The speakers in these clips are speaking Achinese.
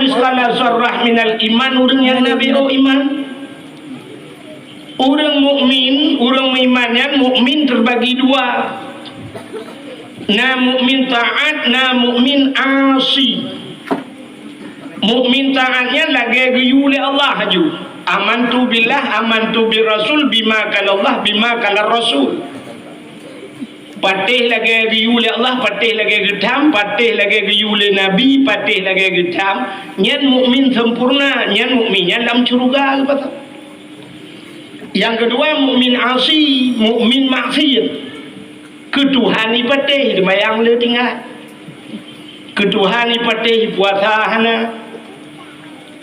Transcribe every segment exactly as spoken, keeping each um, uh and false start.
Mithqala dzarrah minal iman, ureuëng nyang na biro iman. Ureuëng mukmin, ureuëng meuiman nyan mukmin terbagi dua. Na mukmin taat, na mukmin asi. Mukmin taat nyan lagée geuyue lé Allah aju. Amantu billah, amantu bir rasul, bima qalallah, bima qalar rasul. Patéh lagée geuyue lé Allah, patéh lagée geutham, patéh lagée geuyue lé Nabi, patéh lagée geutham, nyan mukmin sempurna, nyan mukmin nyan lam syeuruga geupasoe. Nyang keudua, mukmin asi, mukmin maksiat. Keu Tuhan ipatéh, seumayang le tinggai. Keu Tuhan ipatéh, puasa hana.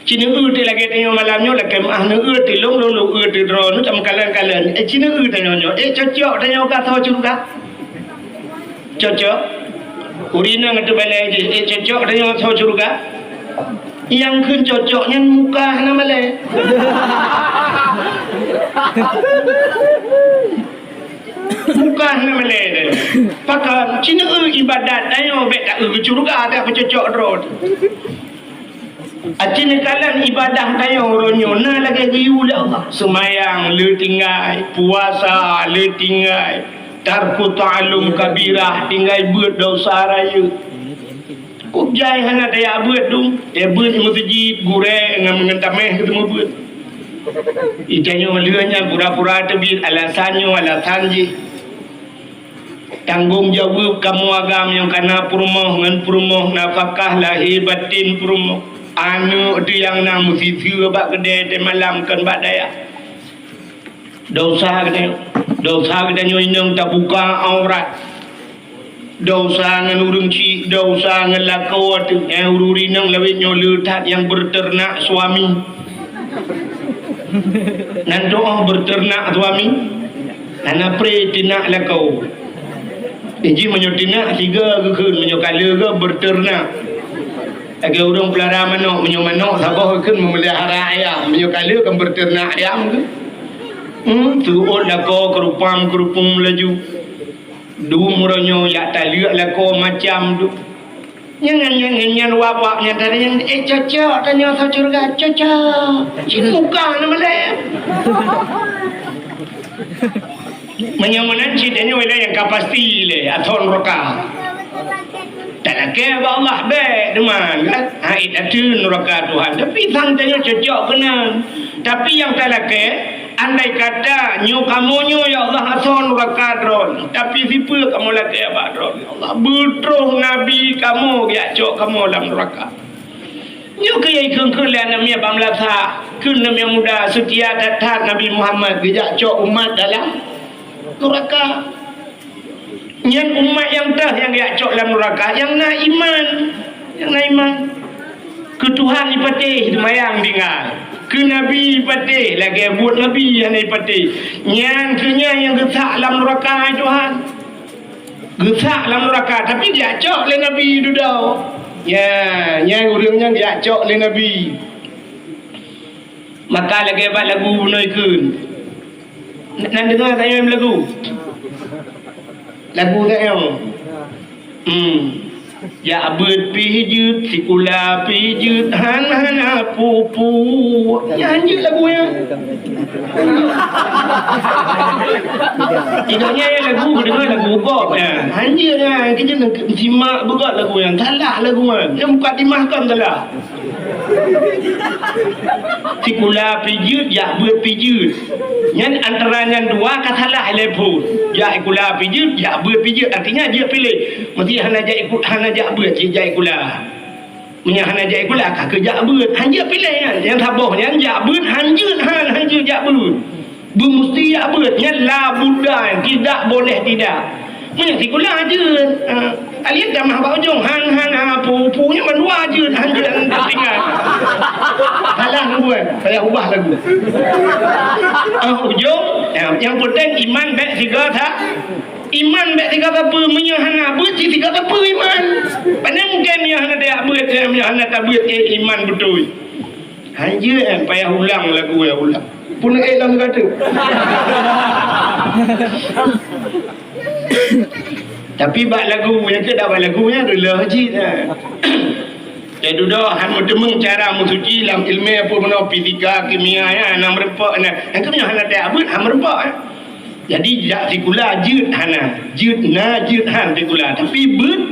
Ci neueu teuh lagée tanyoe malam nyoe, lakée meu'ah neueu teuh lôn, lôn, lôn eu teuh droeneuh, tameukalon-kalon. Eh, ci neueu tanyoe nyoe. Eh, cocok tanyoe ka soe syeuruga? Cocok? Ureuëng inong ateueh balée jih, eh, cocok tanyoe soe syeuruga? Nyang kheun cocok nyan muka hana malée. Muka hana malée deh. Pakon, ci neueu ibadat tanyoe bék taeu keu syeuruga, bék peucocok droe. Aci neukalon ibadah tanyoe uroe nyoe na lagée geuyue lé Allah. Seumayang le tinggai, puasa le tinggai, tarku ta'allum kabirah, tinggai beuet desya rayeuk. Kok jai hana tajak beuet dum, tajak beuet meuseujid, gurée ngon, ngon tameh keu teumeu beuet. Itanyoe lheueh nyan pura-pura teubiet alasan nyoe, alasan jih. Tanggong jaweueb kamoe agam nyang kana peurumoh ngon peurumoh, nafakah lahé baten peurumoh. Aneuëk teuh nyang na meusiseue bak keudée teumalam kon bak dayah. Desya geutanyoe, desya geutanyoe inong tabuka aurat. Desya ngon ureuëng chik, desya ngon lakoe teuh. Eh, ureuëng inong lawét nyoe le that nyang beuteunak suami. Nan tuoh beuteunak suami, hana pré teunak lakoe. Jih meunyoe teunak sigoe geukheun, meunyoe ka le goe beuteunak. Lagée ureuëng peulara manok, meunyoe manok saboh geukheun meumeuliara ayam, meunyoe ka le kan beuteunak ayam geuh. Hmm, teuôt lakoe keurupam-keurupum laju. Dum uroe nyoe jak taleuek lakoe macam dum. Nyan, nyan, nyan, nyan wabak nyan tadi nyan, eh, cocok tanyoe soe syeuruga, cocok. Cit muka na malée. Meunyoe meunan cit tanyoe ilée nyang ka pasti lé, asoe nuraka. Talakée bak Allah bék teuma, kan? Ha, eh, ateueh nuraka Tuhan. Tapi sang tanyoe cocok keunan. Tapi nyang talakée, andai kata nyoe kamoe nyoe, ya Allah, asoe nuraka droe, tapi sipeue kamoe lakée bak droe? Allah beutroh nabi kamoe geujak cok kamoe lam nuraka. Nyoe keuh nyang ikheun-kheun lé aneuk miet bak meulasa, kheun aneuk miet muda seutia that-that Nabi Muhammad geujak cok umat dalam nuraka. Nyan umat nyang teuh nyang geujak cok lam nuraka, nyang na iman, nyang na iman. Keu Tuhan ipatéh seumayang tinggai, keu Nabi ipatéh lagée buet Nabi hana ipatéh. Nyan keuh nyan nyang geusak lam nuraka, hai Tuhan. Geusak lam nuraka, tapi geujak cok lé Nabi dudoe. Ya, nyan ureuëng nyan geujak cok lé Nabi. Maka lagée bak lagu bunoe kheun. Nan deungoe tanyoe lagu. Lagu tanyoe. Hmm. Jak beuet pih jeuet, sikula pih jeuet, han hana peue-peue. Nyan jeuet lagu nyan. Ingat nyan lagu, deungoe lagu gob nyan. Han jeuet nyan, keu jeuet simak beugöt lagu nyan. Salah lagu nyan. Nyan mukadimah kon salah. Sikula pih jeuet, jak beuet pih jeuet. Nyan antara nyan dua ka salah lé phon. Jak sikula pih jeuet, jak beuet pih jeuet. Artinya jeuet piléh. Meusti hana jak iku-, hana jak beuet, jeuet jak sikula. Meunyoe hana jak sikula, ka keu jak beuet. Han jeuet piléh nyan. Nyang saboh nyan jak beuet, han jeuet, han, han jeuet jak beuet. Beumusti jak beuet, nyan la budda, tidak boleh tidak. Meunyoe sikula jeuet, ha, alien tamah bak ujong, han, han, ha, pu, pu, nyan mandua jeuet, han jeuet, han tinggai. Salah buet, payah ubah lagu. Ah, ujong, ya, nyang penting iman bék sigoe sa-, iman bék sigoe sapeue, meunyoe hana beuet, cit sigoe sapeue iman. Pane mungken meunyoe hana tajak beuet, meunyoe hana tabeuet, eh, iman beutôi. Han jeuet, eh, payah ulang lagu, ya ulang. Pun, eh, lam gata. Tapi bak lagu, nyang keu bak lagu nyan reuloh cit, eh. Eh, dudoe han meuteumeung cara meusuci lam ileumèe peue bunoe fisika, kimia, ya, hana meureumpok, na. Nyang keuh nyoe hana tajak beuet, han meureumpok, ya. Jadi, jak sikula jeuet hana, jeuet na, jeuet han sikula. Tapi beuet,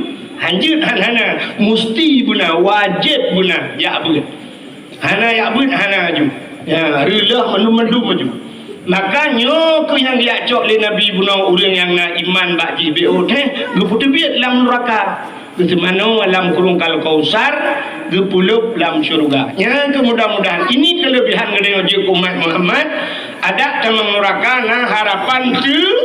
han jeuet han hana, musti beuna, wajéb beuna jak beuet. Hana jak beuet, hana aju. Ya, reuloh mandum-mandum aju. Maka nyoe keuh nyang geujak cok lé Nabi bunoe ureueng nyang na iman bak jih B O T, geupeuteubiet lam nuraka. Geuseumanoe lam Krueng Al Kautsar, geupeulop lam syeuruga. Nyan keuh mudah-mudahan. Ini keuleubihan geutanyoe jeuet keu umat Muhammad, adak tamong nuraka na harapan teu-,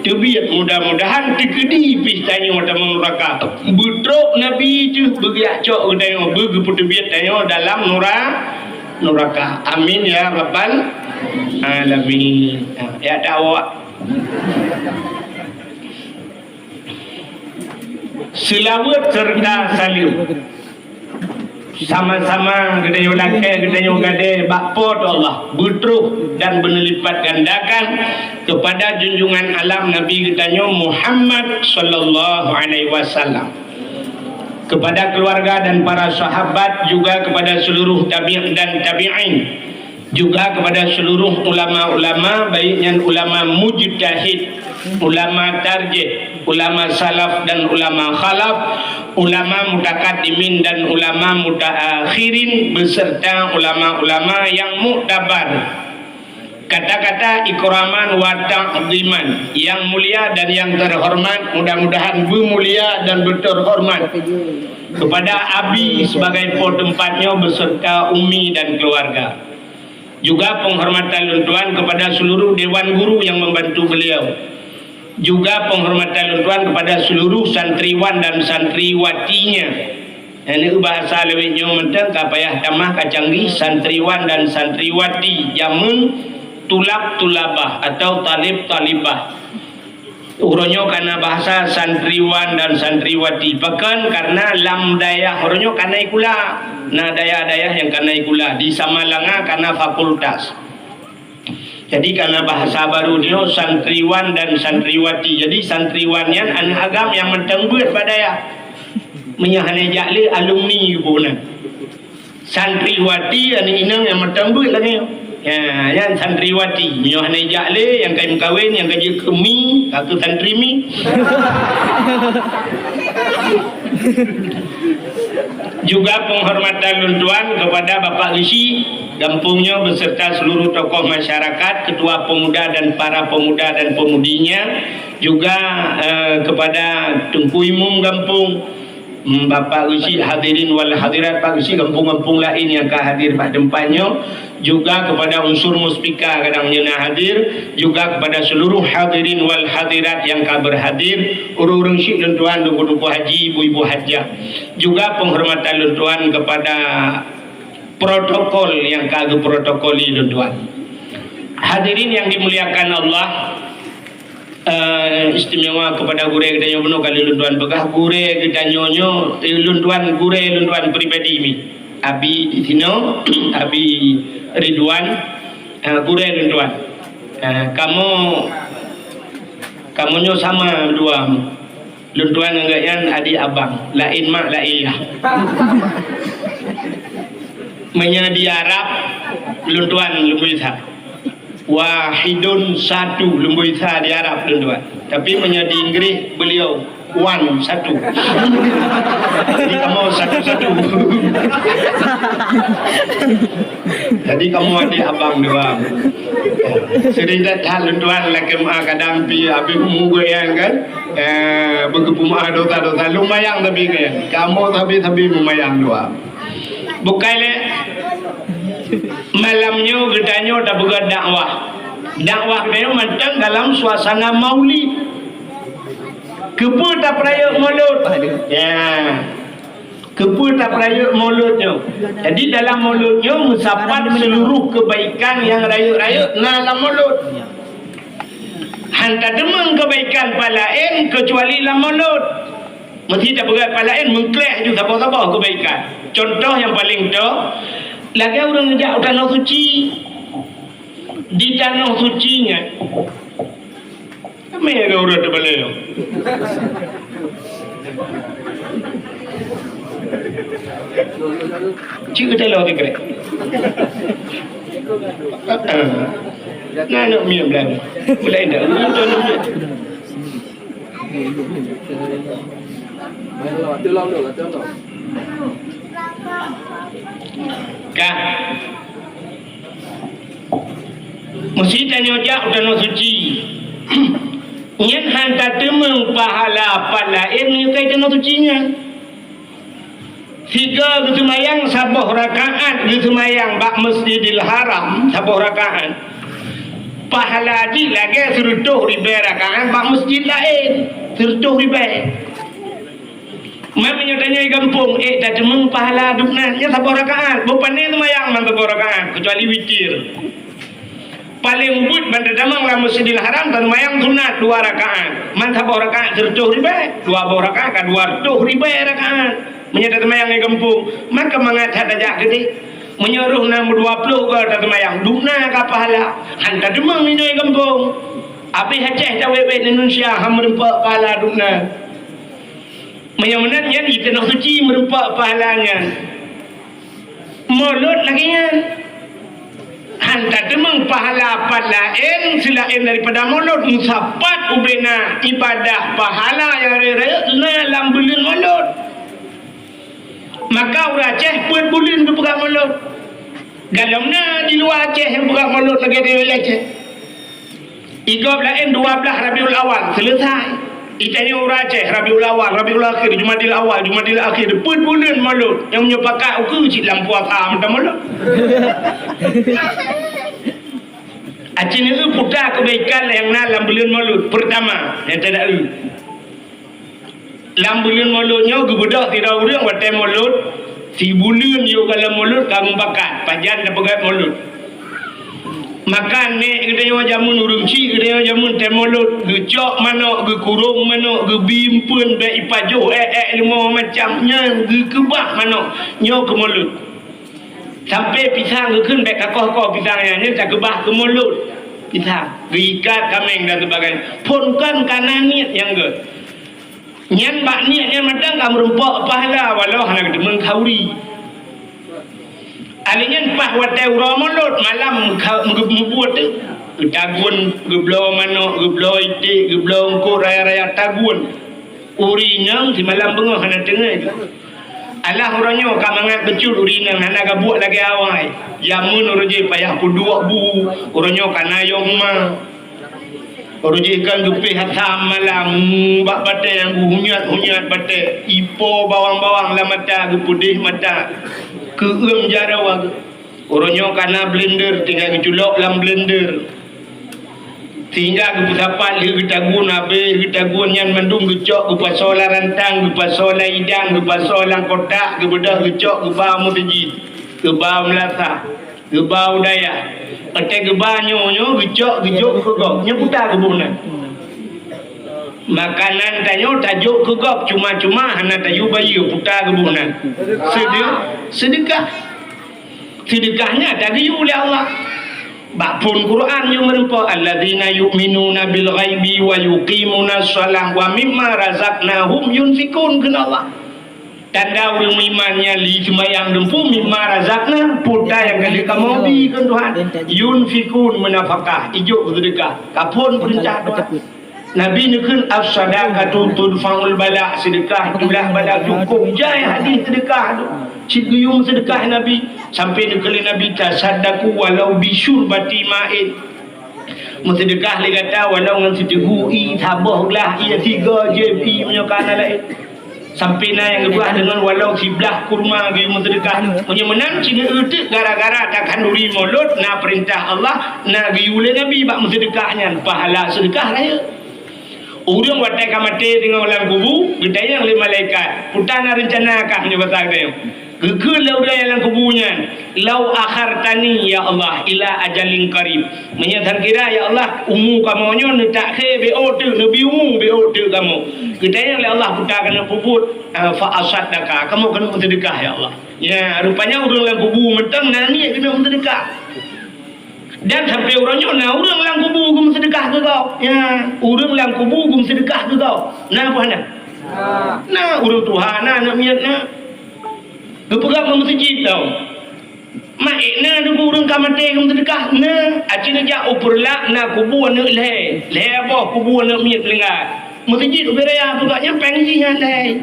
teubiet. Mudah-mudahan teukeudi pih tanyoe tamong nuraka. Beutrok Nabi teuh beugeujak cok geutanyoe, beugeupeuteubiet tanyoe dalam nura-, nuraka. Amin ya rabbal alamin. Ha, ya dakwah. Seulaweuet seureuta saleuem sama-sama geutanyoe lakèe, geutanyoe gadée bak Po teu Allah, beutroh dan beuneulipatgandakan keupada junjungan alam Nabi geutanyoe Muhammad sallallahu alaihi wasallam, keupada keuluwarga dan para sahabat, juga keupada seuluruh tabi' dan tabi'in. Juga keupada seuluruh ulama-ulama, baik nyan ulama mujtahid, ulama tarjih, ulama salaf dan ulama khalaf, ulama mutakaddimin dan ulama mutaakhirin, beserta ulama-ulama yang muktabar. Kata-kata ikraman wa ta'ziman, yang mulia dan yang terhormat, mudah-mudahan beumulia dan beuterhormat kepada Abi sebagai po teumpat nyoe beserta Umi dan keluarga. Juga penghormatan lôn tuan kepada seluruh dewan guru yang membantu beliau. Juga penghormatan lôn tuan kepada seluruh santriwan dan santriwatinya. Ini bahasa lewat nyoe mantong ka payah tamah ka canggih, santriwan dan santriwati jameun, tulab tulabah atau talib talibah. Uroe nyoe kana bahasa santriwan dan santriwati. Pakon? Karena lam dayah uroe nyoe kana ikula. Na dayah-dayah nyang kana ikula. Di Samalanga kana fakultas. Jadi kana bahasa baru nyoe santriwan dan santriwati. Jadi santriwan nyan aneuk agam nyang mantong beuet bak dayah. Meunyoe hana jak lé alumni geuboh nan. Santriwati, aneuk inong nyang mantong beuet lagèe nyoe. Ya, nyan santriwati. Meunyoe hana jak lé, nyang ka meukawen, nyang ka jeuet keu mi, ka keu santri mi. Juga penghormatan lôn tuan kepada Bapak Geuchik gampông nyoe beserta seluruh tokoh masyarakat, ketua pemuda dan para pemuda dan pemudinya, juga, eh, kepada Teungku Imum gampông, Hmm, Bapak Geuchik, hadirin wal hadirat, Pak Geuchik gampông-gampông laén nyang ka hadir bak teumpat nyoe, juga kepada unsur muspika kadang nyoe na hadir, juga kepada seluruh hadirin wal hadirat nyang ka berhadir, ureueng-ureueng syik lôn tuan, teungku-teungku haji, ibu-ibu hajah. Juga penghormatan lôn tuan kepada protokol nyang ka geuprotokoli lôn tuan. Hadirin yang dimuliakan Allah, eh, istimewa kepada gurèe geutanyoe bunoe ka lheueh lôn tuan peugah, gurèe geutanyoe nyoe, eh, lôn tuan, gurèe lôn tuan pribadi mi. Abi di sinoe, Abi Ridwan, eh, gurèe lôn tuan. Eh, kamoe, kamoe nyoe sama dua. Lôn tuan ngon gobnyan adik abang, laén mak, laén yah. Meunyoe di Arab, lôn tuan lumbôi sa. Wahidun, satu, lumbôi sa di Arab lôn tuan. Tapi meunyoe di Inggris, beliau one, satu. Jadi kamoe satu-satu. Jadi kamoe adik abang dua. Sering that lôn tuan lakèe meu'ah kadang pih habéh umu gobnyan kan. Eh, beugeupeumaah dosa-dosa. Lumayan tapi kan. Kamoe sabe-sabe meumayang dua. Bukai lé, malam nyoe geutanyoe tapeugah dakwah. Dakwah geutanyoe mantong dalam suasana maulid. Keupeue tapeurayeuk maulud? Ya. Keupeue tapeurayeuk maulud nyoe? Jadi dalam maulud nyoe meusapat seluruh kebaikan nyang rayeuk-rayeuk na lam maulud. Han tadeungoe kebaikan pat laén keucuali lam maulud. Meuseuti tapeugah pat laén meukleh ju saboh-saboh kebaikan. Contoh nyang paleng toh, lagèe ureueng jak u Tanoh Suci. Di Tanoh Suci nyan, ramé ureueng teubalée. Cik kata lo tikrek. Na aneuk miet beulai. Beulai dak? Ka. Meusti tanyoe jak u Tanoh Suci. Nyan han tateumeung pahala pat laén meunyoe ka i Tanoh Suci nyan. Sigoe geuseumayang saboh rakaat geuseumayang bak Masjidil Haram saboh rakaat, pahala jih lagée sireutôh ribée rakaat bak masjid laén, sireutôh ribée. Man meunyoe tanyoe i gampông, ék tateumeung pahala dum na, nyan saboh rakaat. Boh pané seumayang man saboh rakaat, keucuali witir. Paleng ubit ban tatamong lam Masjidil Haram, taseumayang sunat dua rakaat. Man saboh rakaat sireutôh ribée, dua boh rakaat ka dua reutôh ribée rakaat. Meunyoe taseumayang i gampông, maka mangat that tajak keudeh. Meunyoe roh na meudua ploh goe taseumayang, dum na ka pahala. Han tateumeung inoe i gampông. Abéh Aceh tawét-wét Indonesia han meureumpok pahala dum na. Meunyoe meunan nyan i Tanoh Suci meureumpok pahala nyan. Molot lagée nyan. Han tateumeung pahala pat laén seulaén daripada molot, meusapat ubena ibadah pahala nyang rayeuk-rayeuk na lam buleuen molot. Maka ureuëng Aceh peuet buleuen geupeugah molot. Galom na di luwa Aceh nyang peugah molot lagée di Aceh. Igob laén dua blaih Rabiul Awal seuleusai. Itanyoe ureuëng Aceh Rabiul Awal, Rabiul Akhir, Jumadil Awal, Jumadil Akhir, peuet buleuen molot. Nyang meunyoe pakat ukeue cit lam puasa meutamolot. Aceh ni puta keubaikan nyang na lam buleuen molot. Peurtama, nyang teudak eu. Lam buleuen molot nyoe geubeudôh sidroe ureuëng watée molot, sibuleuen yôh galom molot ka meubakat, pajan tapeugét molot. Maka nék geutanyoe jameun ureuëng chik geutanyoe jameun watée molot, geucok manok, geukurong manok, geubi eumpeuen bék ipajoh ék-ék leumo macam nyan geukeubah manok nyoe keu molot. Sampai pisang geukheun bék kakoh-koh pisang nyan, nyan takeubah keu molot. Pisang geuikat kaméng dan sebagainya. Phon kon kana niet nyang geuh. Nyan bak niet nyan mantong ka meurumpok pahala walau hana geuteumeung khauri. Alèh nyan paih watèe uroe mulod malam ka meubuet teuh. Geutagun, geubloe manok, geubloe iték, geubloe eungkôt raya-raya tagun. Uri inong simalam beungoh hana teungoh. Alah uroe nyoe ka mangat bacut uri inong hana gabuek lagèe awai. Jameun uroe jih payah peuduek bu, uroe nyoe ka na yong ma. Uroe jih kan geupéh asam malam, bak batèe nyang geuhunyat-hunyat batèe, ipo bawang-bawang lam mata, geupeudeh mata, keueum jaroe. Uroe nyoe ka na blender, tinggai geuculok lam blender. Sehingga geupeusapat lheueh geutagun, abéh geutagun nyan mandum geucok, geupasoe lam rantang, geupasoe lam idang, geupasoe lam kotak, geubeudôh geucok, geuba u meuseujid, geuba u meulasah. Geuba u dayah. Watèe geuba nyoe, nyoe geucok, geujok keu gob. Nyoe puta geuboh nan. Makanan tanyoe tajok keu gob, cuma-cuma hana tayue bayeue, puta geuboh nan. Seude-, seudeukah. Seudeukah nyan tageuyue lé Allah. Bak phon Quran nyoe meurumpok, "Alladzina yu'minuna bil ghaibi wa yuqimunas shalah wa mimma razaqnahum yunfiqun," kheun Allah. Tanda ureueng meuiman nyan lé seumayang dumpeue, mimma razaqna, puta nyang ka lheueh kamoe bi kheun Tuhan. Yunfiqun, meunafakah, ijok beuseudeukah. Ka phon peurintah Tuhan. Nabi neukheun, "As-shadaqatu tudfa'ul bala," seudeukah itulah bala. Cukôp jai hadih seudeukah tu. Cit geuyue meuseudeukah Nabi, sampai neukheun lé Nabi, "Tasaddaqu walau bisyurbati ma'in." Meuseudeukah lé gata walau ngon siteugui ié, saboh glah ié, sigoe jieb ié meunyoe ka na laén. Sampai na nyang geupeugah deungon walau siblah kurma geuyue meuseudeukah. Meunyoe meunan, sineuk eu teuk gara-gara takhanduri mulod na peurintah Allah, na geuyue lé Nabi bak meuseudeukah nyan, pahala seudeukah rayeuk. Ureueng watèe ka maté teungoh lam kubu, geutanyong lé malaikat, "Peue na reuncana kah?" Meunyoe basa geutanyoe. Geukheun lé ureueng nyang lam kubu nyan, "Lau akhartani, ya Allah, ila ajalin qarib." Meunyoe sangkira, ya Allah, umu kamoe nyoe neutakhé, beu teuk, neubi umu, beu teuk kamoe. Geutanyong lé Allah, "Peue keuneuk peubuet?" "Ah, fa asaddaqa, kamoe keuneuk meuseudeukah, ya Allah." Ya, rupanya ureueng lam kubu mantong na niet keuneuk meuseudeukah. Dan sampai uroe nyoe na ureueng lam kubu geumeuseudeukah keu gob. Ya, ureueng lam kubu geumeuseudeukah keu gob. Na peue hana? Na ureueng tuha, na aneuk miet, na. Geupeugah ngon meuseujid tau. Mak ék na deungon ureuëng ka maté ngon meuseudeukah? Na. Aci neujak u Peureulak na kubu aneuëk lhée. Lhée boh kubu aneuëk miet leunggai. Meuseujid ubé raya peugah nyan péng jih nyan lhée.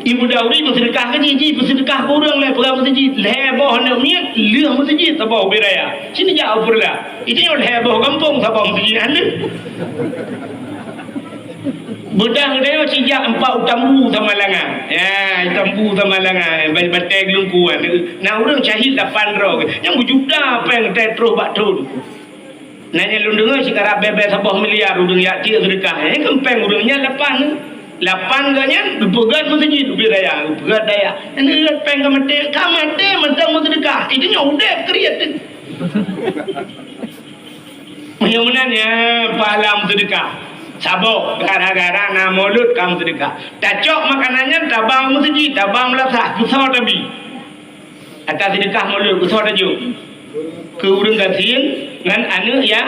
Ibu Dauri meuseudeukah keu jih, jih meuseudeukah keu ureuëng lé peugah meuseujid. Lhée boh aneuëk miet, lheueh meuseujid saboh ubé raya. Ci neujak u Peureulak. Itu nyoe lhée boh gampông saboh meuseujid aneuëk. Beudang deh cijak empat u Tambu Samalanga. Ya, Tambu Samalanga, ba-, batée geulungkuan. Na ureuëng syahid lapan droe. Nyang beujuta péng teutroh bak thon. Na nyang lôn deungoe sikarab bée-bée saboh miliar ureuëng yak tiek seudeukah. Eh, kan péng ureuëng nyan lapan. Lapan geuh nyan geupeugét meuseujid ubé raya, geupeugét dayah. Ini péng ka maté, ka maté mantong meuseudeukah. Itu nyoe udeb kriet. Meunyoe meunan nyan, pahala meuseudeukah. Saboh, gara-gara na mulod ka meuseudeukah. Tacok makanan nyan taba meuseujid, taba meulasah, keusoe tabi. Ata seudeukah mulod, keusoe tajok. Keu ureuëng gasien ngon aneuëk ya,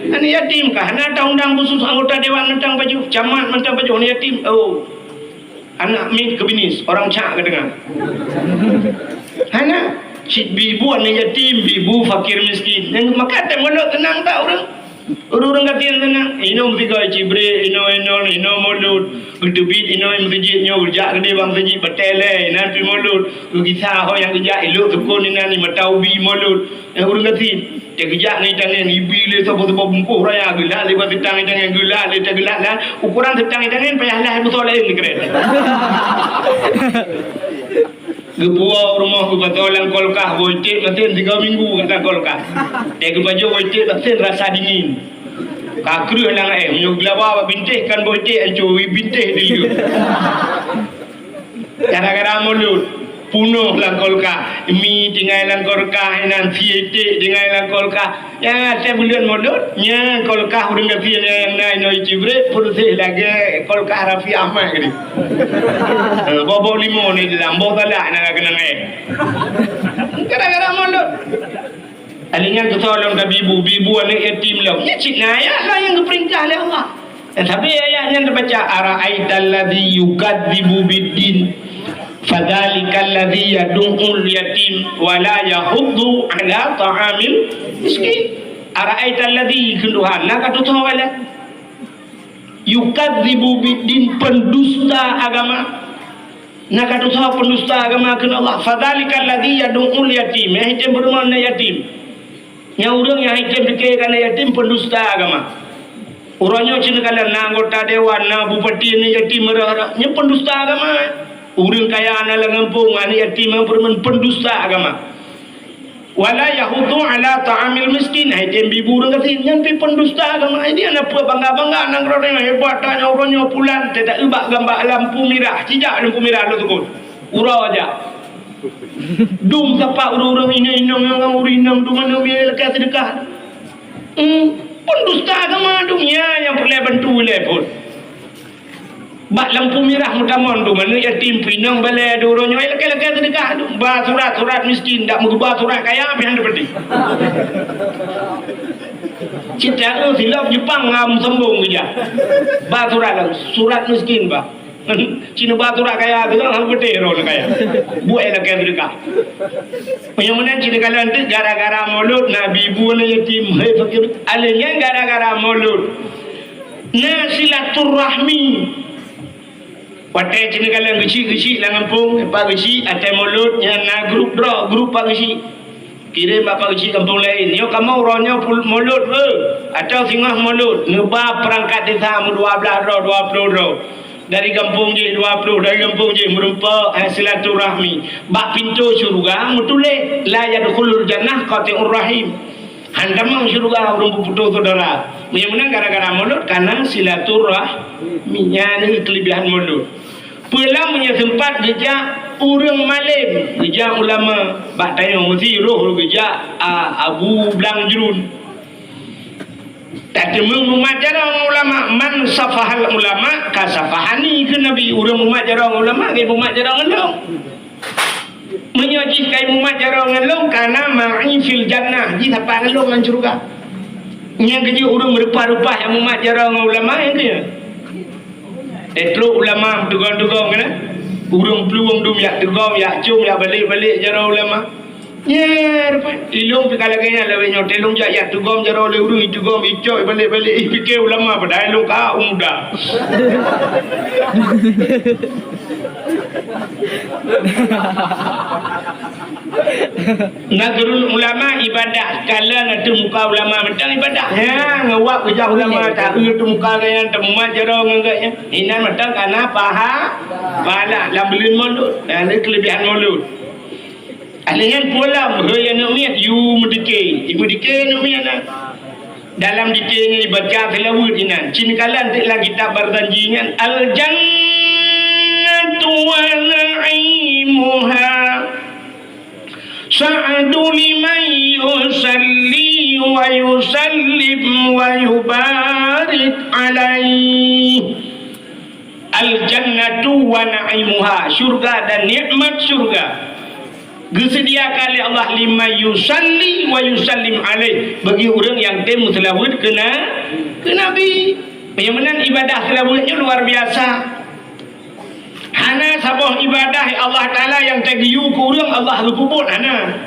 aneuëk yatim kah. Na ta undang khusus anggota dewan mantong pajoh, camat mantong pajoh, aneuëk yatim. Oh. Anak mit keubinis, orang cak geudeungoe. Hana, cit bi bu aneuëk yatim, bi bu fakir miskin. Nyang maka teuh mulod teunang tak ureuëng? Ureuëng-ureuëng gasien teunang. Inoe meusigoe cibre, inoe, inoe, inoe mulod. Geuteubiet inoe meuseujid nyoe, geujak keudeh bang seujid batée lé, inan pi mulod. Geugisa ho nyang geujak ilok sukon inan i mata ubi mulod. Nyang ureuëng gasien. Teugeujak ngon itangen, ibi lé saboh-saboh bungkôh raya, geulat lé bak sitang itangen, geulat lé, teugelat lah. Ukuran sitang itangen payah lah beusoe laén dikeureueng. Geupuwoe rumoh geupasoe lam kulkas, boh iték masen tiga minggu lam kulkas. Teugeupajôh boh iték masen rasa dingin. Ka kreueh lam aé, meunyoe geulaba bak bintéh kan boh iték ancô, bintéh dileuek. Gara-gara mulod, punoh lam kulkas. Mi tinggai lam kulkas, inan sie iték tinggai lam kulkas. Nyang asai buleuen mulod, nyang kulkas ureuëng gasien nyang na inoe cibre, peureuseh lagée kulkas Raffi Ahmad geude. Eh, boh-boh limong ni dalam, boh salak na keunong aé. Gara-gara mulod. Alèh nyan keusoe lom tabi bu, bi bu aneuëk yatim lom. Nyan cit na ayat lah nyang geupeurintah lé Allah. Dan sabe ayat nyan teubaca, "Ara'aital ladzi yukadzibu biddin, fadzalikal ladzi yadu'ul yatim, wa la yahuddu ala ta'amil miskin." Ara'aital ladzi, kheun Tuhan, na ka tutoe lé. Yukadzibu biddin, pendusta agama. Na ka tutoe pendusta agama kheun Allah. Fadzalikal ladzi yadu'ul yatim. Eh, item peurumoh na yatim. Nyang ureuëng nyang item pike kana yatim pendusta agama. Uroe nyoe cit neukalon na anggota dewan, na bupati ni yatim meurah-rah. Nyan pendusta agama. Ureuëng kaya na lam gampông, aneuk yatim, peurumoh pendusta agama. Wala yahuddu ala ta'amil miskin, hai tem bi bu ureuëng gasien, nyan pi pendusta agama. Jadi, hana peue bangga-bangga nanggroe nyoe, hebat that nyoe uroe nyoe pulan, teuta ubak gamba lampu mirah, cijak lampu mirah lôn sukon. Uroe jak. Dum sapat ureuëng-ureuëng inong-inong nyang ureuëng inong dum aneuk miet lakée seudeukah. Hmm, pendusta agama dum nyan nyang peureulée bantu lé phon. Bak lampu mirah meutamong tu, aneuk yatim, pinong balée, dua uroe nyoe, lakée-lakée seudeukah tu. Ba surat, surat miskin, dak meuba surat kaya, pih hana peudeh. Cit taeu silop Jepang ngam sombong keujak. Ba surat lah, surat miskin ba. Cit ba surat kaya tu kan, hana peudeh roh kaya. Buet lakée seudeukah. Meunyoe meunan cit kala tu gara-gara mulod, na bi bu aneuk yatim, hai fakir. Alèh nyan gara-gara mulod. Na silaturahmi. Watée cit neukalon geuchik-geuchik lam gampông, Pak Geuchik, watée mulod nyan na grup droe, grup Pak Geuchik. Kirém bak Pak Geuchik gampông laén. Nyoe kamoe uroe nyoe pul-, mulod, beuh. Atawa singoh mulod, neuba peurangkat desa meudua blaih droe, dua ploh droe. Dari gampông jih dua ploh, dari gampông jih meureumpok, eh, silaturahmi. Bak pintoe syeuruga meutuléh, "La yadkhulul jannah qati'ur rahim." Hana tamong syeuruga ureuëng peuputôh syedara. Meunyoe meunan gara-gara mulod kana silaturahmi, nyan keulebihan mulod. Peue lam meunyoe seumpat geujak ureuëng malém, geujak ulama, bak tanyoe meusi roh geujak, a, Abu Blang Jrun. Tateumeung mumat jaroe ngon ulama, "Man safahal ulama ka safahani," kheun Nabi, ureuëng mumat jaroe ngon ulama, ka mumat jaroe ngon lôn. Meunyoe jih ka mumat jaroe ngon lôn, kana ma'i fil jannah, jih sapat ngon lôn lam syeuruga. Nyang keujeuet ureuëng meureupah-reupah nyang mumat jaroe ngon ulama, nyang keujeuet. Eh, trok ulama tugong-tugong keunan. Ureuëng plueng dum jak teugom, jak com, jak balek-balek jaroe ulama. Nyan, ilong pih ka lagée nyan lawét nyoe, teulong jak, jak teugom jaroe lé ureuëng, iteugom, icok, balek-balek, ipike ulama, padahai ilong ka muda. Nazrul ulama ibadah, kala na teumuka ulama mantong ibadah. Nyan, ngawak keujak ulama, taeu teumuka gaya, teumat jaroe ngon gaya. Inan mantong kana paha, pahala lam buleuen Maulud. Nah, ni kelebihan Maulud. Ahli nyan pulang, hei aneuk miet, yue meudike. Yue meudike aneuk miet na. Dalam dike nyan ibaca seulaweuet inan. Cit kalan teuk lam kitab Barzanji nyan, "Al-jannatu wa na'imuha sa'du liman yusalli wa yusallim wa yubarik alaih." Al-jannatu wa na'imuha, syurga dan nikmat syurga. Geuseudiakan lé Allah liman yusalli wa yusallim alaih, bagi ureuëng nyang tem meuseulaweuet keu na-, keu Nabi. Nyang meunan ibadah seulaweuet nyoe luar biasa. Hana saboh ibadah Allah Taala nyang teugeuyue keu ureuëng Allah geupeubuet, hana.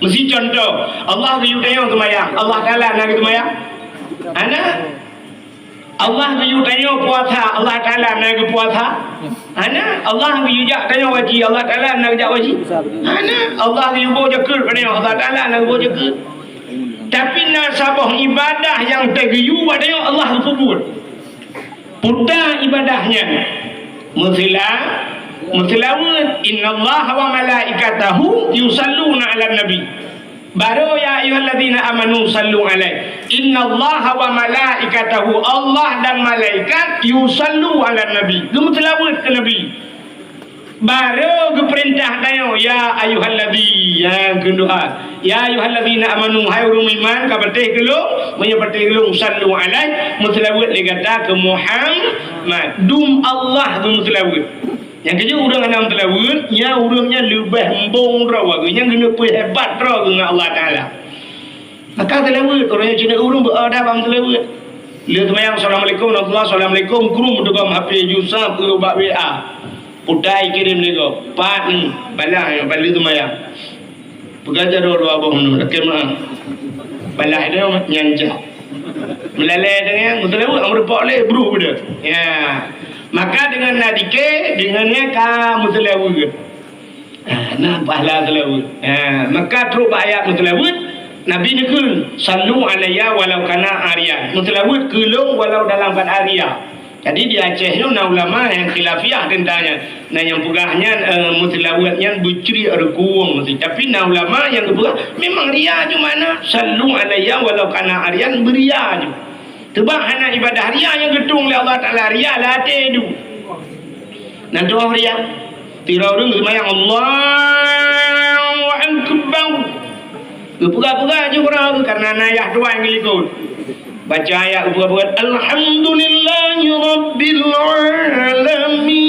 Meusi contoh, Allah geuyue tanyoe seumayang, Allah Taala na geuseumayang? Hana. Allah geuyue tanyoe puasa, Allah Taala na geupuasa? Hana. Allah geuyue jak tanyoe haji, Allah Taala na geujak haji? Hana. Allah geuyue boh jakeuet bak tanyoe, Allah Taala na geuboh jakeuet? Tapi na saboh ibadah nyang teugeuyue bak tanyoe Allah geupeubuet. Peue ibadah nyan? Meusela-, meuseulaweuet. "Innallaha wa malaikatahu yusalluna 'alan nabi." Baru, "Ya ayyuhalladzina amanu sallu alaihi." "Innallaha wa malaikatahu," Allah dan malaikat, "yusallu 'alan nabi," geumeuseulaweuet keu Nabi. Baru geupeurintah tanyoe, "Ya ayyuhalladzi," nyang keu doa. "Ya ayyuhalladzina amanu," hai ureuëng iman, ka patéh keu lôn, meunyoe patéh keu lôn, "sallu alaihi," meuseulaweuet lé gata keu Muhammad. Dum Allah geumeuseulaweuet. Nyang keujeuet ureuëng hana meuseulaweuet, nyan ureuëng nyan leubeh embong droe geuh, nyan keuneuk peuhebat droe geuh ngon Allah Taala. Maka seulaweuet, ureuëng nyang cit ureuëng beu-o dah bak meuseulaweuet. Lheueh seumayang, "Assalamualaikum warahmatullahi wabarakatuh." "Assalamualaikum." Krum teugom H P jih, sab keu bak W A. Putai kirém lé gob. Pat ni, balah nyoe, bak lheueh seumayang. Peugah jaroe dua boh meunoe, lakée meu'ah. Balah nyoe nyan jak. Meulalée deungon meuseulaweuet, meurumpok lé bruh beude. Ya. Maka deungon na dike, deungon nyan ka meuseulaweuet. Ha, na pahala seulaweuet. Ha, maka trok bak ayat meuseulaweuet, Nabi neukheun, "Sallu alayya walau kana ariyan." Meuseulaweuet keu lôn walau dalam keuadaan ria. Jadi di Aceh nyoe na ulama nyang khilafiyah teuntang nyan. Na nyang peugah nyan, eh, meuseulaweuet nyan beucriek reukueng meusti. Tapi na ulama nyang geupeugah memang ria ju makna, "Sallu alayya walau kana ariyan," beuria ju. Teuma hana ibadah ria nyang geutueng lé Allah Taala, ria lam até du. Nan tu'oh ria. Tira ureuëng seumayang, Allahu Akbar. Geupeugah-peugah ju keudroe karena na yah tuan geulikot. Baca ayat geupeugah-peugah, "Alhamdulillahi Rabbil Alamin."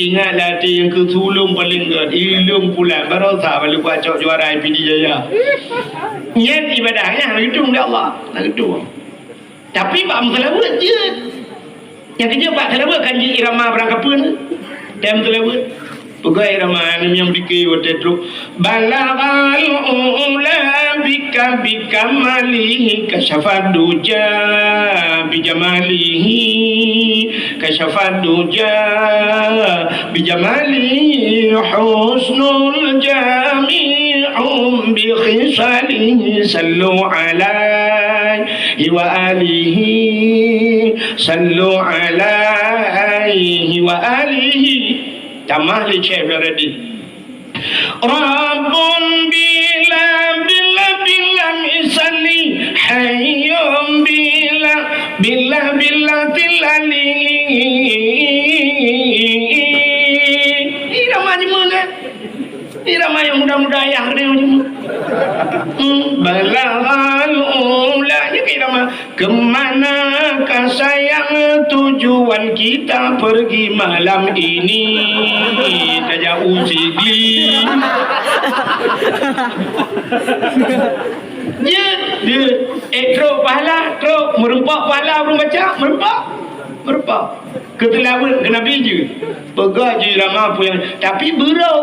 Ingat lah, até nyang keu sulông paléng gét, ilông pulan, barosa bak lupa cok juara I P D Jaya. Nyan ibadah nyan, na geutueng lé Allah, na geutueng. Tapi bak meuseulaweuet jeuet. Nyang keujeuet bak seulaweuet kan jeuet irama barangkapeuen. Tem seulaweuet. Peugah irama nyang dike watée trok. Balaghal ula bika bikamalihi kasyafad duja bijamalihi kasyafad duja bijamalihi husnul jami'um bi khisalihi sallu alaihi wa alihi, sallu alaihi wa alihi. Tamah lé Syekh Farabi. Rabbun bila, bila, bila misali, hayyun bila, bila, bila tilali. Irama di mana? Irama nyang muda-muda ayah keuneuk nyoe. Hmm, balaghal ula, nyoe keu irama. Ke manakah sayang tujuan kita pergi malam ini? Tajak u Sigli. Jeuet, jeuet. Eh, trok pahala, trok. Meureumpok pahala ureuëng baca, meureumpok. Rupa. Keu seulaweuet keu Nabi jeuet. Peugah jih irama peue nyang, tapi beurôh.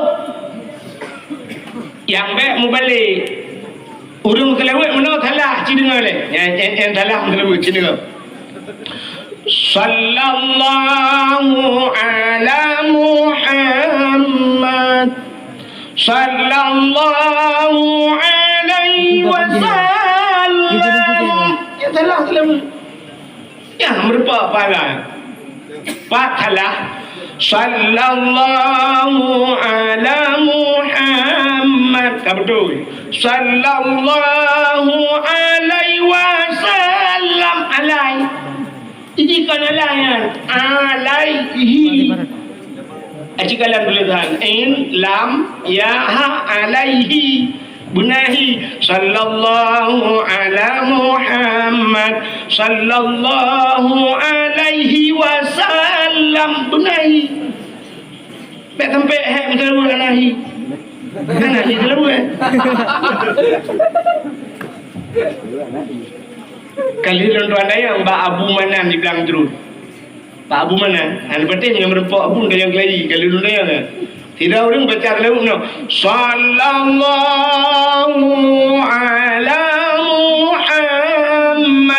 Nyang bèk mubalek. Ureueng seulaweuet meunoe salah, ci deungoe lé. Nyang, nyang, nyang salah seulaweuet, ci deungoe. Sallallahu ala Muhammad. Sallallahu alaihi wasallam. Nyang salah seulaweuet. Nyang meurupa pahala. Pat salah. Sallallahu ala Muhammad. Ka beutôi. Sallallahu alaihi wasallam. Alai. Jadi kon alai nyan. Alaihi. Aci kalan tulisan. Ain, lam, ya, ha, alaihi. Beunahi, sallallahu ala Muhammad, sallallahu alaihi wasallam. Beunahi. Bèk sampai hek meuteulaweuet anahi. Anahi teulaweuet. Ka lheueh lôn tuan dayang bak Abu Manan di Blang Jruen. Pak Abu Manan, hana patéh nyang meureumpok Abu ka nyang keulayi, ka lheueh lôn dayang nyan. Sidroe ureueng baca lewat nyoe, "Sallallahu ala Muhammad.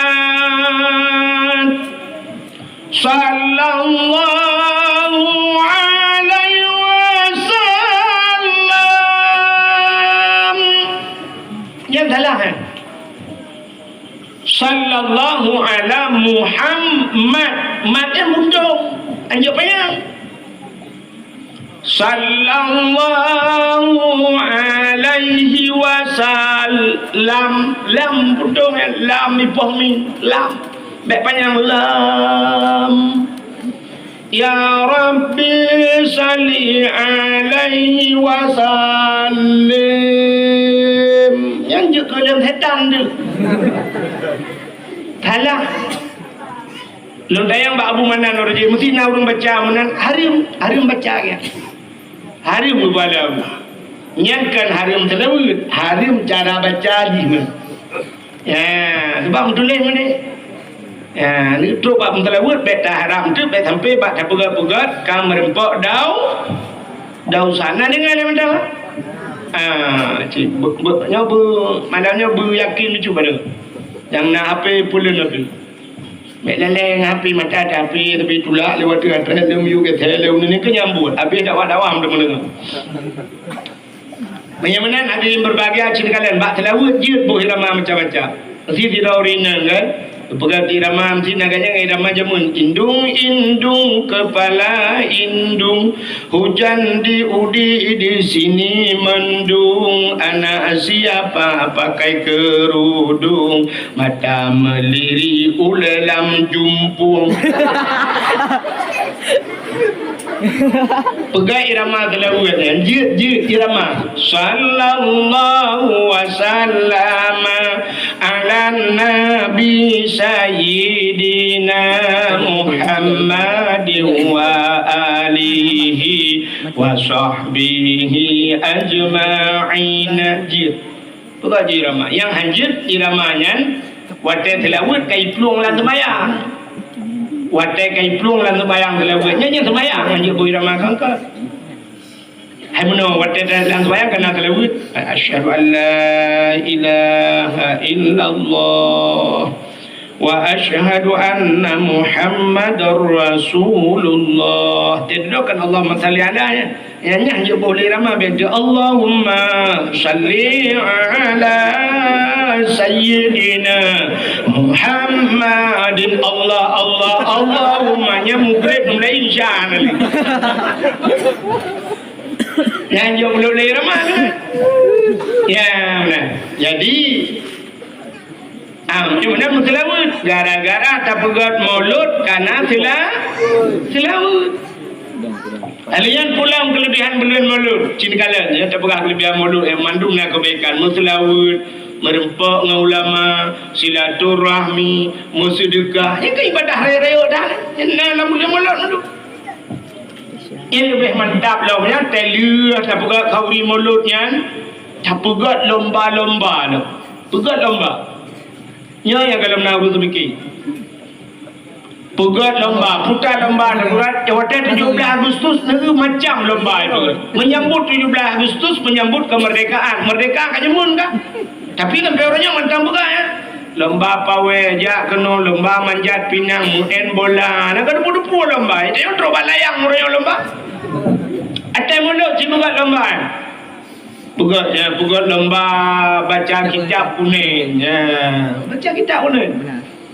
Sallallahu alaihi wasallam." Nyan salah, eh? Sallallahu ala Muhammad. Mat nyan mundong. Anjak panyang. Sallallahu alaihi wasallam. Lam mundong, eh. Lam ipoh mim. Lam. Bèk panyang. Lam. Ya Rabbi salli alaihi wasallim. Nyan jeuet keu lôn setan tu. Salah. Lôn tanyong bak Abu Manan, ureueng jih, meusti na ureueng baca meunan, hareuem, hareuem baca nyan. Hareuem geubalom. Nyan kon hareuem seulaweuet, hareuem cara baca jih nyan. Ya, sebab meutuléh meunan. Ya, neutrok bak meuseulaweuet, bèk taharap teuk, bèk sampai bak tapeugöt-peugöt ka meureumpok dau, dau sa. Na deungö lé mantong? Ah, cit, be-, be-, nyoe be-, malam nyoe beuyakin bacut bacut. Nyang na H P, peuleuen H P. Bèk lalè ngon H P, mata ada H P, tapi tulak lewat teuh, atra lom yue geusé lé uneuen nyoe keu nyambut. Habéh dakwah-dakwah meudeuh-meudeuh. Meunyoe meunan hadirin berbahagia, cit kalon bak seulaweuet jeuet boh irama macam-macam. Meusti sidroe ureueng inong kan, geupeugah irama meusti na ganyang irama jameun. Indung-indung kepala indung, hujan di udi di sini mendung, anak siapa pakai kerudung, mata melirik uleue lam jumpung. Peugah irama seulaweuet nyan, jeuet, jeuet irama. Sallallahu wasallama ala nabi sayyidina Muhammadin wa alihi wa sahbihi ajma'in. Jeuet. Peugah jih irama. Nyang han jeuet irama nyan, watèe seulaweuet ka iplueng lam seumayang. Watèe ka iplueng lam seumayang seulaweuet nyan, nyan seumayang han jeuet boh irama kangka. Hai meunoe watèe lam seumayang ka na seulaweuet. Asyhadu an la ilaha illallah. Wa asyhadu anna Muhammadar Rasulullah. Teudoakan Allahumma salli ala, ya. Nyan, nyan jeuet boh lé irama beda. Allahumma salli ala sayyidina Muhammadin. Allah, Allah, Allahumma. Nyan mugreb mulai isya nanti. Nyan jeuet boh lé irama kan? Ya, nah. Jadi, Ah, nyoe na meuseulaweuet. Gara-gara tapeugöt mulod ka na seula-, seulaweuet. Hal nyan pulang keulebihan buleuen mulod. Cit kalon, ya, tapeugah keulebihan mulod, eh, mandum na keubaikan. Meuseulaweuet, meureumpok ngon ulama, silaturahmi, meuseudeukah. Nyan kan ibadah rayeuk-rayeuk dah. Nyan na lam buleuen mulod mandum. Nyan leubeh mantap lom nyan, taleuh tapeugöt khauri mulod nyan, tapeugöt lomba-lomba nyoe. Peugöt lomba. Nyoe nyang golom na ureueng teupike. Peugöt lomba, puta lomba, peugöt. Watèe tujuh belas Agustus, na macam lomba itu. Menyambut tujuh belas Agustus, menyambut kemerdekaan. Merdeka ka jameun ka? Tapi sampai uroe nyoe mantong peugah, ya. Lomba pawai, jak keunoe, lomba manjat pinang, meu'en bola. Na ka dupu-dupu lomba. Itu nyang trok bak layang uroe nyoe lomba. Até mulod cit peugöt lomba, ya. Peugöt, ya, peugöt lomba baca kitab kuning. Ya, baca kitab kuning.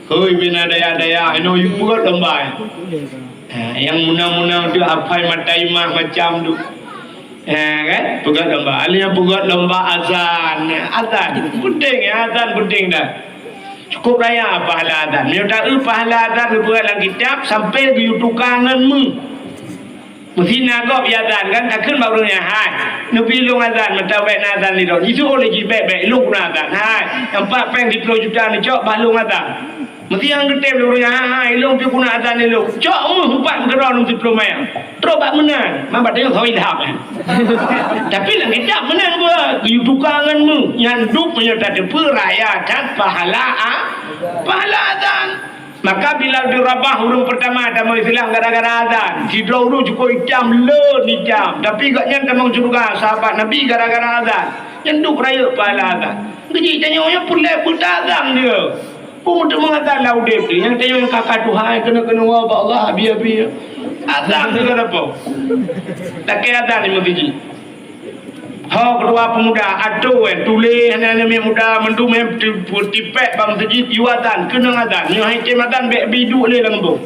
Hôi, bina dayah-dayah, inoe yue peugöt lomba, ya. Ha, nyang meunang-meunang tu hafai mata imah macam tu. Ha, kan? Peugöt lomba. Alèh nyan peugöt lomba azan. Azan. Penting, ya, azan penting dah. Cukup raya pahala azan. Meunyoe taeu pahala azan geupeugah lam kitab, sampai geuyue tuka ngon meuh. Meusti na gob azan kan, takheun bak ureueng nyan, "Hai, neubi lôn azan, mantong bèk na azan lé lôn." Jisuruh lé jih, "Bèk, bèk, lôn peue na azan. Hai, nyang pat pèng siploh juta neucok, bah lôn azan." Meusti nyang geutem lé ureueng nyan, "Hai, hai, lôn pih peue na azan lé lôn." Cok meuh empat meukeudroe lôn siploh mayang. Trok bak meunan, man bak tanyoe sawi lham, eh. Tapi lam kitab meunan geupeugah, geuyue tuka ngon meuh. Nyan dum meunyoe tateupeue raya that pahala a-, pahala azan. Maka Bilal bin Rabah ureueng peurtama tamong Islam gara-gara azan. Sidroe ureueng cukôp itam, lôn itam. Tapi gobnyan tamong syeuruga, sahabat Nabi, gara-gara azan. Nyan dum rayeuk pahala azan. Geujih tanyoe nyoe peureulèe buta azan dia. Peue meuteumé azan lam udép dia. Nyang tanyoe ka, ka Tuhan, keuneuk, keuneuk woe bak Allah, abi-abi. Azan dia ka dapat. Lakèe azan di meuseujid. Ho, ketua pemuda, atoe, eh, tuléh aneuk-aneuk miet muda mandum, eh, ti-, tipèk bak meuseujid, yue azan, keunong azan. Nyoe han tem azan, bèk bi duek lé lam gampông.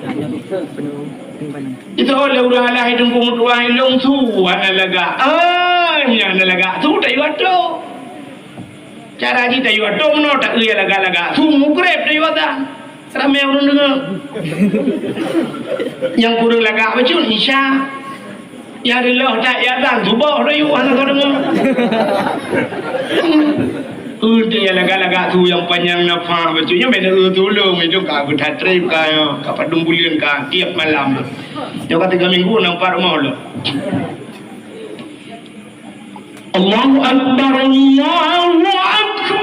Itu lé ureueng alah teungku meutuah ilong su hana lagak. Ah, nyan hana lagak su tayue atoe. Cara jih tayue atoe meunoe, taeu lagak-lagak su mugreb tayue azan. Ramé ureueng deungö. Nyang kureueng lagak bacut Isya. Nyang reuloh that azan suboh rayeuk hana ka deungö. Udeb nyang lagak-lagak su nyang panyang nafah bacut nyan bèk na eu tulông, itu ka beutatreb ka, ka padum buleuen ka tiep malam. Nyoe ka tiga minggu na pat rumoh lom. Allahu Akbar, Allahu Akbar,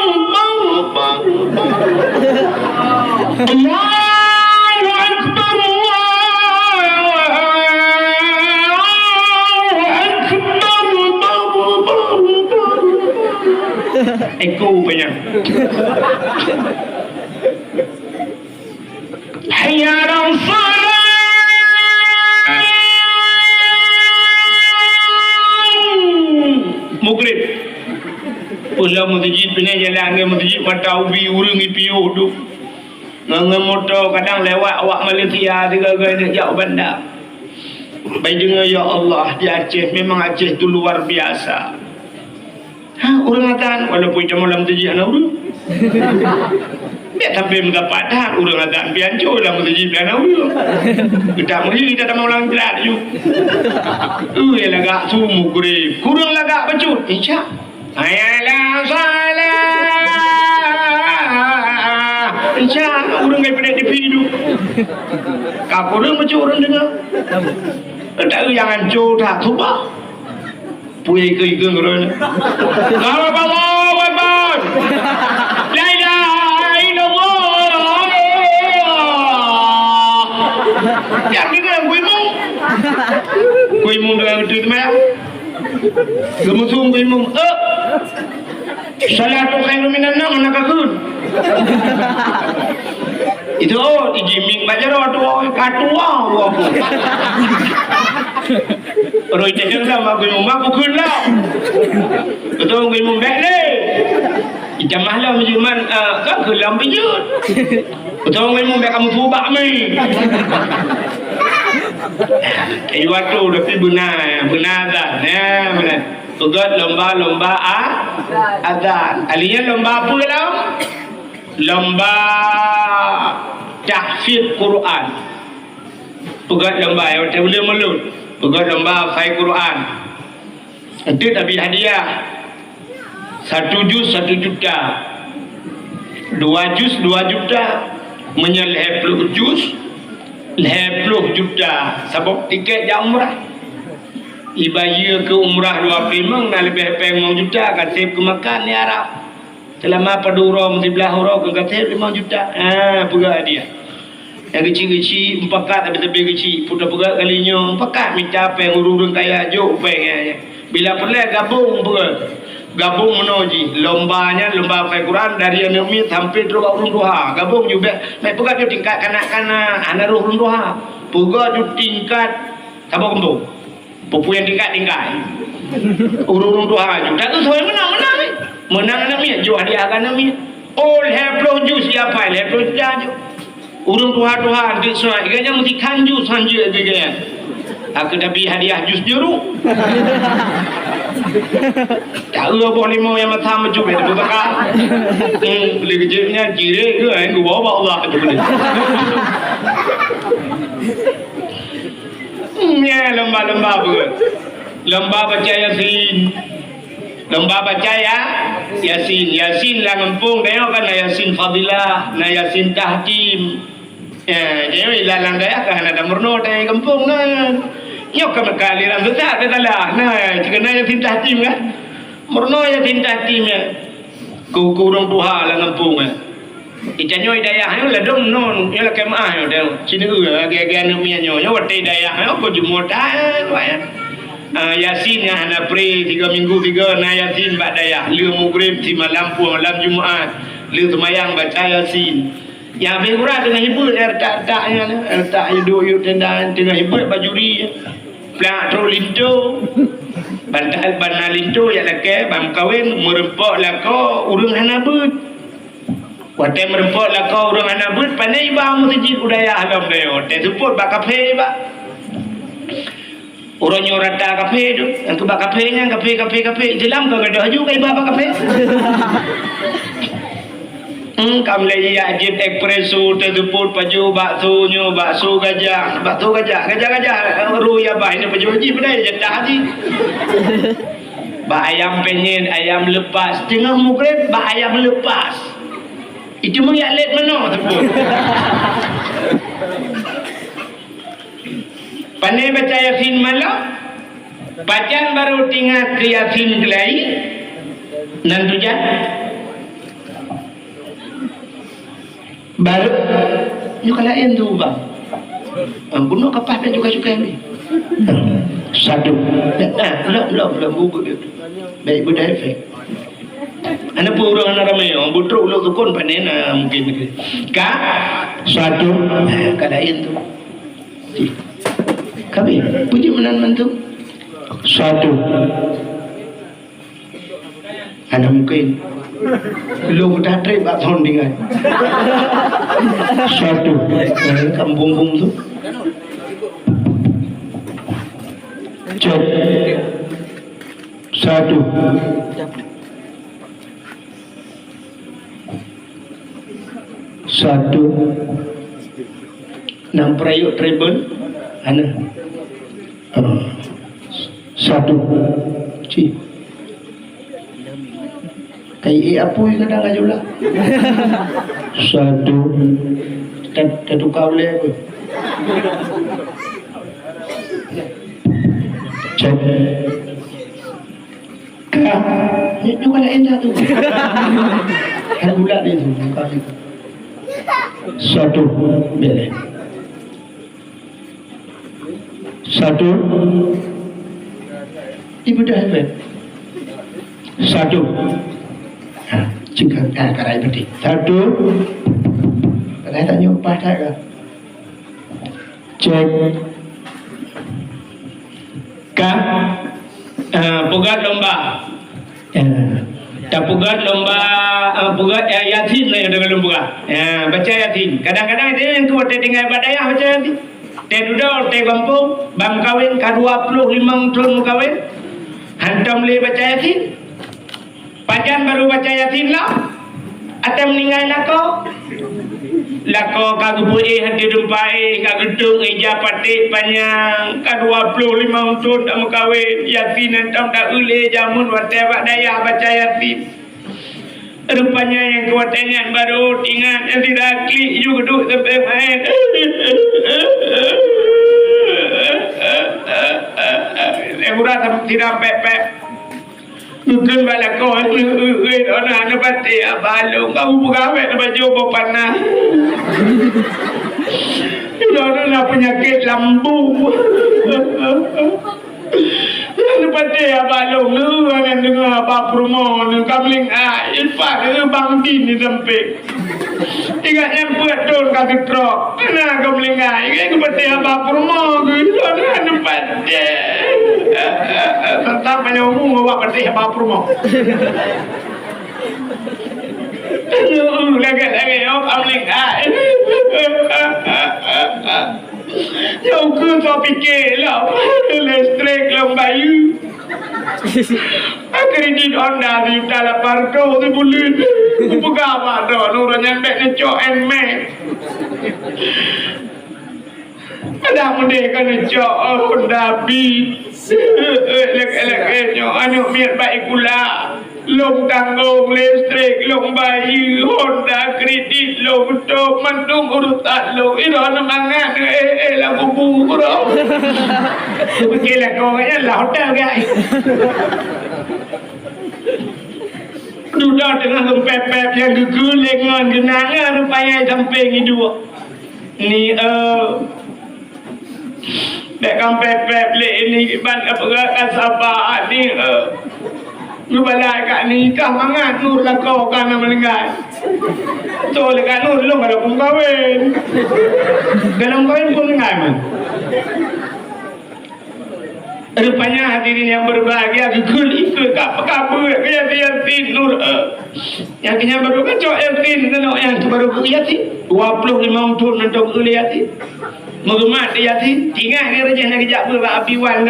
Allahu Akbar. Allahu Akbar, Allahu Akbar, Allahu Akbar. Eko banyak. Hayya 'alas shalah. Mugreb. Peue lom meuseujid, pinah jalan ngon meuseujid, mata ubi ureueng ipiôh tu. Ngon, ngon moto kadang lewat awak Malaysia, tiga-tiga neuk jak u banda. Bai deungö, ya Allah, di Aceh, memang Aceh tu luar biasa. Ha, ureueng azan, walaupun itamong lam meuseujid hana ureueng. Bèk sampai meusapat that, ureueng azan pih ancô lam meuseujid pih hana ureueng. Geutak meuhi geutamong lam jrat ju. Ui, lagak su mugreb. Kureueng lagak bacut. Isya. Hayya 'alas shalah. Isya, ureueng kai peudet di pi du. Ka kureueng bacut ureueng deungö. Tapi nyang ancô that, sumpah. Pui ikeu-ikeu ngon lôn. Allahu Akbar, Allahu Akbar. La ilaha illallah. Nyang deungö Teungku Imum. Teungku Imum deungö beutôi seumayang. Geumusu Teungku Imum, "Eh, shalatu khairun minan naum," hana ka kheun. Itu, oh, ijimik bak jaroe tu, oh, ka tuwoe, oh. Roh iteueng dah mak Teungku Imum, mak bukon lah. Beutôi Teungku Imum bèk lé. Ijamah lah meujuman, ah, kan keu lam beujeuet. Beutôi Teungku Imum bèk kamoe tubak mi. Eh, waktu tapi beuna, beuna azan, ya, beuna. Peugöt lomba-lomba a-, azan. Ahli nyan lomba peue lom? Lomba tahfiz Quran. Peugöt lomba, ya, watèe ulèe mulod. Peugöt lomba hafai Quran. Enteuk tabi hadiah. Satu juz satu juta. Dua juz dua juta. Meunyoe lhèe ploh juz, lhèe ploh juta. Sabab tiket jak umrah. Ibayeue keu umrah dua ploh limong na leubeh pèng limong juta, ka sép keu makan di Arab. Seulama padum uroe, meusiblaih uroe, ka sép limong juta. Ha, peugöt hadiah. Nyang keuchik-keuchik, mupakat, tapi-tapi keuchik. Peue tapeugah kali nyoe, mupakat mita péng ureuëng-ureuëng kaya, jok péng nyan. Bila peureulée gabong peue? Gabong meunoe jih. Lomba nyan, lomba hafai Quran dari aneuëk miet sampai trok bak ureuëng tuha. Gabong ju bék, bék peugah ju tingkat kanak-kanak, hana rôh ureuëng tuha. Peugah ju tingkat saboh gampông. Peue-peue nyang tingkat-tingkat. Ureuëng-ureuëng tuha ju. Tapi soe meunang, meunang, eh. Meunang aneuëk miet, jok hadiah keu aneuëk miet. Oh, lhée ploh juz jihafai, lhée ploh juz jok. Ureuëng tuha-tuha, aneuëk soe, gobnyan meusti khan juz, khan juz, gobnyan. Aku dah bri hadiah juz jeruk. Tak eu boh limau nyang masam meujubet, beutaka. Hmm, beli kejepnya, jirek ke, eh, gua bawa Allah, tu boleh. Hmm, ya, lomba-lomba apa? Lomba baca Yasin. Lomba baca ya, Yasin. Yasin lam gampông tanyoe kan na Yasin Fadilah, na Yasin Tahkim. Ya, tanyoe lam dayah kan hana tameurunoe tanyoe gampông na. Nyoe ka meuka aliran sesat, dah salah. Nah, cuma na Yasin Tahkim kan. Meurunoe Yasin Tahkim ya. Keu, keu ureuëng tuha lam gampông ya. Di tanyoe dayah nyoe ladôm non, nyoe lakée meuáh nyoe deuh. Sineuk lagée-lagée aneuëk miet nyoe, nyoe watée dayah nyoe keu jeumoe taát, wah, ya. Ah, Yasin nyang hana pre, tiga minggu tiga na Yasin bak dayah. Lheueh mugreb simalam pueng lam Jumaat, lheueh seumayang baca Yasin. Nyang habéh urat teungoh hibuet, eh, retak-retak nyan, eh, retak hidup yue tenda teungoh hibuet bajuri. Plak trok linto. Bantal bana linto jak lakée ban meukawen, meureumpok lakoe ureuëng hana beuet. Watée meureumpok lakoe ureuëng hana beuet, pane iba meuseujid u dayah lom dayah. Watée seupôt bak kafe iba. Uroe nyoe rata kafe tu, nyang keu bak kafe nyan, kafe, kafe, kafe. Islam ka gadôh aju ka iba bak kafe. Hmm, ka mulai jak jép espresso, teuseupôt pajoh bakso nyoe, bakso gajah, bakso gajah, gajah-gajah, roh ya bah, ini pajoh jih, beudai jatah jih. Bak ayam penyet, ayam lepas, teungoh mugreb, bak ayam lepas. Itu meuyak let meunoe teupôt. Pane baca Yasin malam, pajan barô teuingat keu Yasin keulai, nan tujan. Barô, nyoe ka laén tu, Bang. Ah, bunoe ka paih dan cukai-cukai ni. Satu. Nah, lom, lom, lom, bubu dia. Baik, beudai efek. Ana peue ureuëng hana ramé, oh, butrok ulok tukon panen, ah, mungkin. Ka? Satu. Nah, ka laén tu. Kami, puji meunan mantu. Satu. Hana mungkin. Lôn dah trép bak sound tinggai. Satu. Eh, kampung-kampung tu. Cek. Satu. Satu. Nam peurayok treble. Hana. Oh. Satu. Ci. Kai, eh, apui kadang aju lah. Satu. Tat-, tatuka ulée aku. Cek. Ka. Ni, ni bukan indah tu. Kan bulat dia tu. Satu. Boleh. Satu. Ibadah hebat. Satu. Ha, cingkang, ha, karai peti. Satu. Karai tak nyumpah tak ke? Cek. Ka. Ha, peugah lomba. Ya. Tapeugah lomba, eh, peugah, eh, Yasin lah nyang deungon lôn peugah. Ya, baca Yasin. Kadang-kadang ada nyang tu watée tinggai bak dayah baca Yasin. Teuh dudoe, teuh gampông, ban meukawen ka dua ploh limong thon meukawen. Hantom lé baca Yasin. Pajan barô baca Yasin lah. Até meuninggai lakoe. Lakoe ka geupeu éh, hati teumpa éh, ka geutong ija paték panyang, ka dua ploh limong thon dak meukawen, Yasin hantom taeu lé jameun watée bak dayah baca Yasin. Rupanya nyang keu watée nyan barô teuingat nyang sira klik ju geuduek sampoe maén. Nyang urat sira pek-pek. Geukheun bak lakoe, "Ui, ui, ui, ona neupatéh, Abah Long, kamu peugawée neubajoe boh panah." Droeneuh na peunyakét lambung. Nyan patéh haba lôn, nyoe ngon deungoe haba peurumoh nyoe ka meuling ai, ipat nyoe Bang Din di sampéng. Ingat nyan peuet thon ka geutrok, na ka meuling ai, ingat geupatéh haba peurumoh geuh, nyoe nyoe patéh. Teuntang panyang umu awak patéh haba peurumoh. Lagèe-lagèe nyoe ka meuling ai. Nyoe keuh kau pike lom, listrik lom bayeue. Kredit Honda sijuta lapan ratus sibuleuen. Kupeugah bak droeneuh, uroe nyan bèk neucok Nmax. Adak meudeh ka neucok Honda Beat. Lagèe-lagèe nyoe aneuk miet baikula. Lôn tanggong listrik, lôn bayeue Honda kredit, lôn top, mandum urusan lôn. Droeneuh mangat, eh, eh, lam kubu, bro. Kupike lakoe nyan lah hotel, guys. Dudoe teungoh geupèp-pèp nyang geukheun lé ngon geunangan rupanya sampéng iduek. Ni, eh, Bèk kampèe-pèe lé ini kiban ka peugah ka saba ni, eh. Geubalai ka nikah mangat Nur lakoe ka na meuninggai. Toh lé ka Nur lôn ka lôn kawen. Dalam kawen pun meuninggai man. Rupanya hadirin yang berbahagia, geukheun ikeu ka peugah beuet keu Yasin, Yasin Nur, eh. Nyang keunyan baru kacok Yasin, keunoe nyang baru Yasin. Dua puluh lima thon mantong keu Yasin. Meugeumat di Yasin, ingat dia rejeh na geujak beuet bak Abi Wan tu.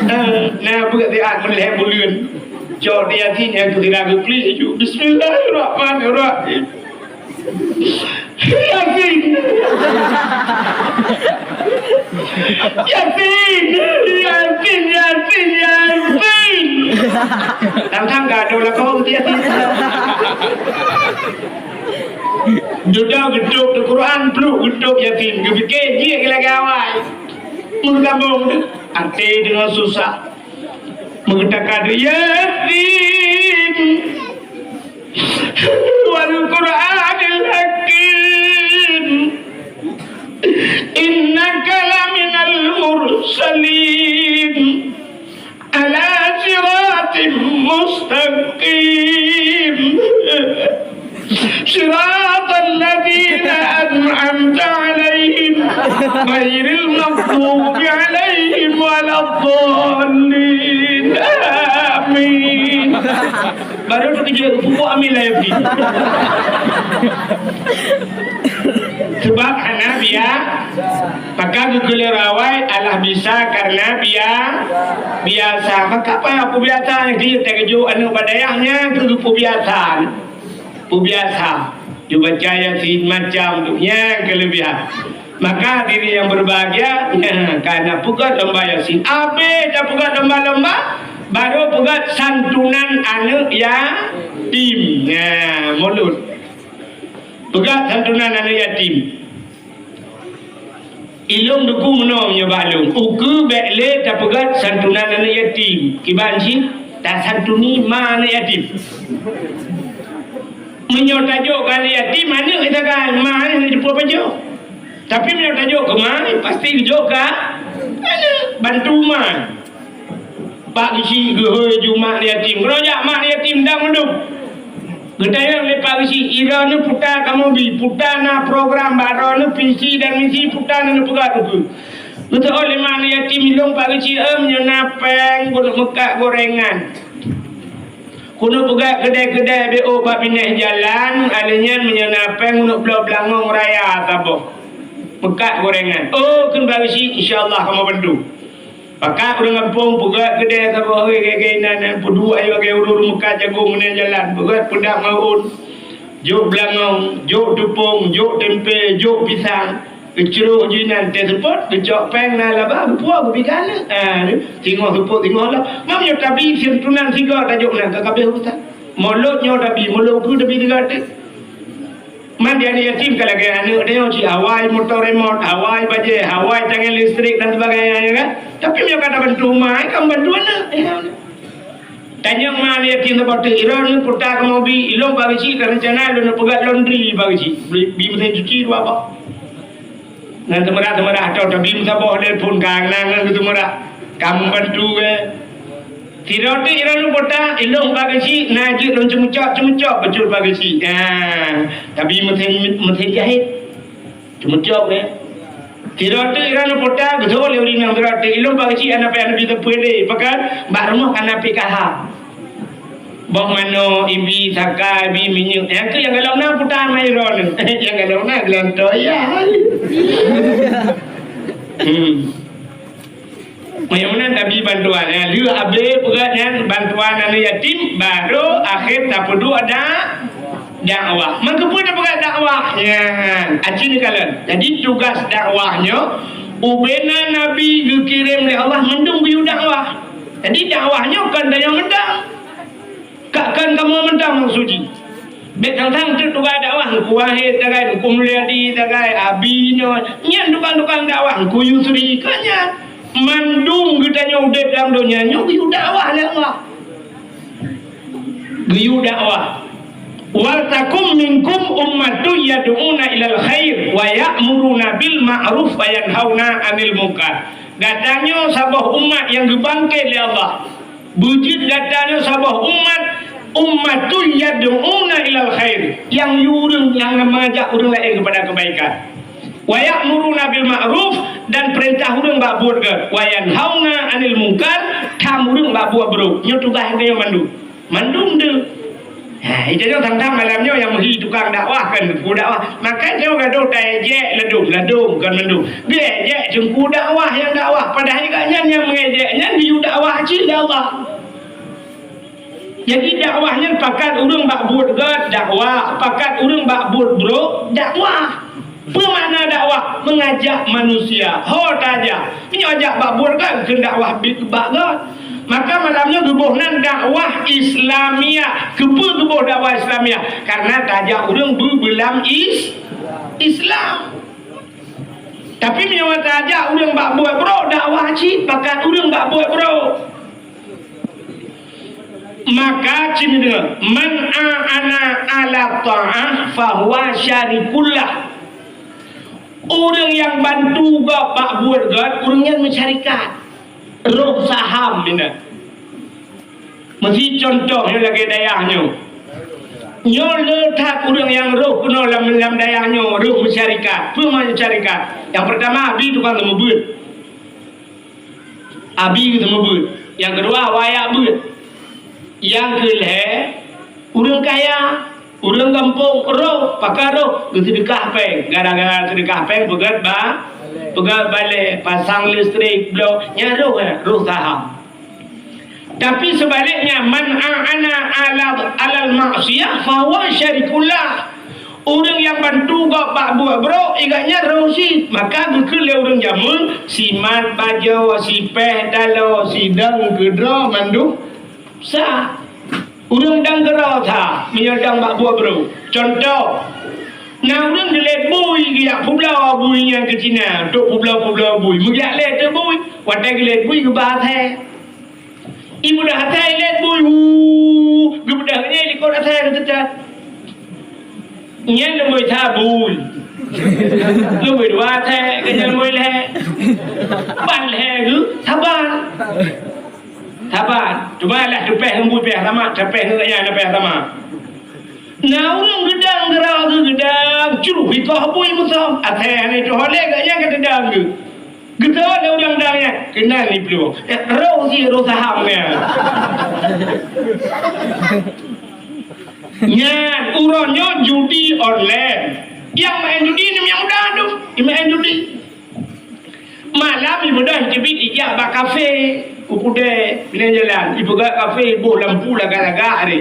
Eh, na beuet siat meulhèe buleuen. Cok di Yasin nyang keu sira geuklik ju. Bismillahirrahmanirrahim. Yasin. Yasin, Yasin, Yasin, Yasin. Tang-tang gadoh lah kau, Yasin. Dudoe geutôb di Quran, pluek geutôb Yasin. Geupike jih lagèe awai. Meusambông até deungon susah. Meugeutakadu Yasin wal Qur'anil Hakim. Innaka laminal mursalin. Ala siratim mustaqim. Siratal ladzina an'amta 'alaihim, ghairil maghdubi 'alaihim waladdallin. Amin. Baru tu dia pupuk amin lah, ya, Fi. Sebab hana bia-, maka geukheun lé awai, alah bisa karena bia-, biasa. Maka apa yang aku biasa, dia terkejut aneuk bak dayah nyan keu geupeubiasa. Peubiasa. Dibaca Yasin macam tu. Nyan kelebihan. Maka hadirin yang berbahagia, nyan, ka na peugöt lomba Yasin. Abéh tapeugöt lomba-lomba, baru peugöt santunan aneuk yatim. Nah, mulod. Peugöt santunan aneuk yatim. Ilôn duku meunoe meunyoe bak lôn, ukeue bèk lé tapeugöt santunan aneuk yatim. Kiban cit tasantuni ma aneuk yatim. Meunyoe tajok keu aneuk yatim, aneuk geusagai, ma hana jipeupajoh. Tapi meunyoe tajok keu ma, pasti geujok keu aneuk, bantu ma. Pak Geuchik geuhôi ju mak yatim. Keunoe jak mak yatim dang mandum. Geutanyong lé Pak Geuchik, "Droeneuh peue ta kamoe bi? Peue ta na program bak droeneuh visi dan misi, peue ta na neupeugah keu?" Geutanyong lé mak yatim, "Ilôn Pak Geuchik, eh, meunyoe na péng keuneuk meukat gorengan. Keuneuk peugah keudè-keudè B O bak binéh jalan, alèh nyan meunyoe na péng keuneuk bloe beulangong raya saboh. Meukat gorengan." "Oh," kheun Pak Geuchik, "insya Allah kamoe bantu." Pakat ureueng gampông peugöt keudè saboh hari, lagèe inan nyan peuduek ayo lagèe ureueng meukat jagong meunan jalan, peugöt peudap ngon ôn, jok beulangong, jok teupông, jok tempe, jok pisang, geucrok ju inan teuh seupôt, geucok péng na laba, geupuwoe geupiga aneuk. Ah, singoh seupôt, singoh lom. Meunyoe tabi santunan sigoe tajok meunan ka kabéh urusan. Mulod nyoe tabi, mulod ukeue tabi sigoe teuk. Man di aneuk yatim ka lagèe aneuk tanyoe cit, awai moto remot, awai bajèe, awai tangen listrik dan sebagainya, ya kan? Tapi meunyoe ka tabantu ma, kan bantu aneuk, ya kan? Tanyong ma aneuk yatim saboh teuk, "Droeneuh peue ta kamoe bi?" "Ilôn Pak Geuchik ka reuncana lôn peugöt laundry Pak Geuchik, bi, bi meusén cuci dua boh." Ngon teumeurah-teumeurah atau tabi meusaboh lé phon ka na ngon teumeurah. Kamoe bantu, eh. Sidroe teuk i Rano Puta, ilong pageue chik, na jeuet lôn ceumucok, ceumucok beutôi pageue chik. Ah, tabi meusén, meusén jahét. Ceumucok, eh. Sidroe teuk i Rano Puta, geutho lé ureueng nyang sidroe teuk, ilong pageue chik, hana payah neubi teupeu lé. Pakon? Bak rumoh ka na P K H. Boh manoe, ibi, saka, ibi minyeuk. Nyang keu nyang galom na puta mai droeneuh. Nyang galom na geulantô, ya. Hmm. Meunyoe meunan tabi bantuan, ya. Lheueh abéh peugah nyan bantuan aneuk yatim, baru akhé tapeuduek da-, dakwah. Meukeupeu tapeugah dakwah? Nyan, aci neukalon. Jadi tugas dakwah nyoe, ubena Nabi geukirém lé Allah mandum geuyue dakwah. Jadi dakwah nyoe kon tanyoe mantong. Ka kon kamoe mantong maksud jih. Bék sang-sang teuk tugai dakwah, Teungku Wahid sagai, Teungku Mulyadi sagai, Abi nyoe. Nyan tukang-tukang dakwah, Teungku Yusri, ka nyan. Mandum geutanyoe udép lam donya nyoe geuyue dakwah lé Allah. Geuyue dakwah. "Wal takum minkum ummatun yad'una ilal khair wa ya'muruna bil ma'ruf wa yanhauna 'anil munkar." Gata nyoe saboh umat nyang geubangkét lé Allah. Beujeuet gata nyoe saboh umat, ummatun yad'una ilal khair, nyang yue ureueng, nyang meungajak ureueng laén keupada keubaikan. "Wa ya'muruna bil ma'ruf," dan peurintah ureueng bak buet gét. "Wa yanhauna 'anil munkar," tham ureueng bak buet brok. Nyoe tugaih geutanyoe mandum. Mandum deuh. Ha, itu nyoe tang-tang malam nyoe nyang meuhi tukang dakwah kan, teungku dakwah. Maka nyoe gadoh taejek ladôm, ladôm kon mandum. Geuejek teungku dakwah nyang dakwah, padahai gobnyan nyang meuejek nyan geuyue dakwah cit lé Allah. Jadi dakwah nyan pakat ureueng bak buet gét, dakwah, pakat ureueng bak buet brok, dakwah. Peue makna dakwah? Mengajak manusia. Ho tajak. Meunyoe ajak bak buet kan keu dakwah bit bak gét. Maka malam nyoe geuboh nan dakwah Islamiah. Keupeue geuboh dakwah Islamiah? Karena tajak ureueng beu-, beulam is-, Islam. Tapi meunyoe tajak ureueng bak buet brok, dakwah cit pakat ureueng bak buet brok. Maka cit deungoe, "Man a'ana 'ala tha'ah fahuwa syarikullah." Ureueng nyang bantu gob bak buet gét, ureueng nyan meusyarikat. Roh saham inan. Meusi contoh nyoe lagée dayah nyoe. Nyoe le that ureueng nyang roh keunoe lam, lam dayah nyoe, roh meusyarikat. Peue meusyarikat? Nyang peurtama, abi tukang seumeubeuet. Abi geuseumeubeuet. Nyang keudua, awak jak beuet. Nyang keulhée, ureueng kaya, ureueng gampông, roh, pakon roh, geuseudeukah péng. Gara-gara seudeukah péng, peugét ba-, peugét balée, pasang listrik, blok, nyan roh, eh, roh saham. Tapi sebaliknya, "Man a'ana 'ala, 'alal ma'siyah, fahuwa syarikullah." Ureueng nyang bantu gob bak buet brok, igat nyan roh cit. Maka geukheun lé ureueng jameun, simat bajoe, sipéh taloe, sidang keudroe mandum sa. Ureueng dang keudroe sa, meunyoe dang bak buet brok. Contoh, na ureueng geulét bui geujak peubloe bui nyan keu Cina, untuk peubloe-peubloe bui. Meujak lét teuk bui, watée geulét bui geuba asèe. Ibeudôh asèe ilét bui, hu, geubeudoh nyan likot asèe geuteutap. Nyan leumoi sa bui. Leumoi dua asèe, keunyan leumoi lhèe. Ban lhèe geuh, saban. Saban. Cuma lah teupèh ngon bui payah sama, teupèh ngon nyan payah sama. Na ureueng geudang geura geuh geudang, cruh ikoh bui musöm. Asèe hana ituho lé geuh nyan ka teudang geuh. Geutanyoe lé ureueng dang nyan, keunan jiplueng. Eh, roh si roh saham nyan. Nyan, uroe nyoe judi online. Nyang maén judi ni nyang muda tu, maén judi. Malam ibeudôh teubiet ijak bak kafe, u Kudée, binéh jalan. Ipeugah kafe, iboh lampu lagak-lagak hari.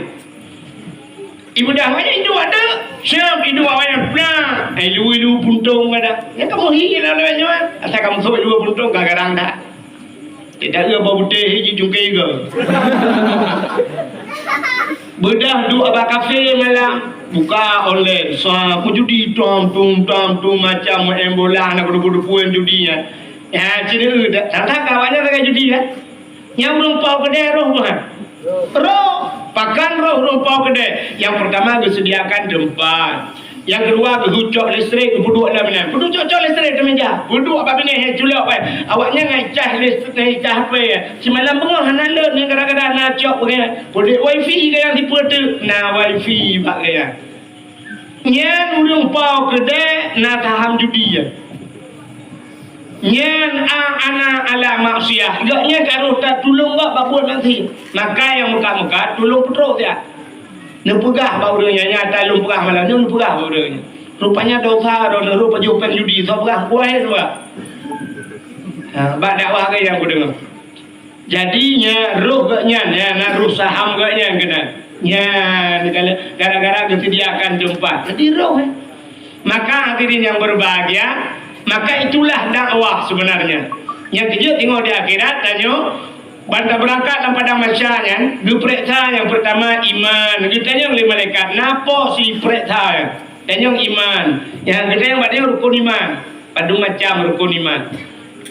Ibeudôh awaknyan iduek adak, siab iduek awaknyan peue, eh, ilu-ilu puntông adak. Nyan kamoe hi lam lawét nyoe, asai kamoe sôk ilu puntông ka garang dak. Cit dak eu bak putéh hi jicungké iga. Beudôh duek bak kafe malam, buka online, sa peujudi tom tum tom tum macam main bola na kudu-kudu puen judi nyan. Ya, cit eu dak, tantang awaknyan sagai judi kan. Nyang ureueng po keudè roh meuhan. Roh, pakon roh ureueng po keudè? Nyang peurtama geuseudiakan teumpat. Nyang keudua geucok listrik, geupeuduek lam inan. Peuduek cok-cok listrik di meja. Peuduek bak binéh, eh, culok, eh. Awaknyan ngai cah listrik, ngai cah H P, eh. Simalam beungoh hana leuet nyan gara-gara na cok bak gaya. Peuduek wifi gaya sipeue teuk, na wifi bak gaya. Nyan ureuëng po keudè na saham judi, eh. Nyan a-, ana ala maksiat. Gobnyan ka rôh tatulông gob bak buet maksiat. Maka nyang meukat-meukat tulông peutrok siat. Neupeugah bak ureuëng nyan, nyata lôn peugah malam nyoe, neupeugah bak ureuëng nyan. Rupanya dosa droeneuh rôh pajoh péng judi, soe peugah, kuwai dua. Ha, bak dakwah geuh nyang kudeungoe. Jadi, nya rôh geuh nyan, nya na rôh saham geuh nyan keunan. Nya, gara-gara geusediakan teumpat. Jadi, rôh, eh. Maka hadirin yang berbahagia, maka itulah dakwah sebenarnya. Nyang keujeuet teungoh di akhirat, tanyoe, ban tabeurangkat lam padang mahsyar nyan, geupeuriksa nyang peurtama iman. Geutanyong lé malaikat, na po si peuriksa nyan? Tanyong iman. Nyang geutanyong bak nyoe rukun iman. Padum macam rukun iman.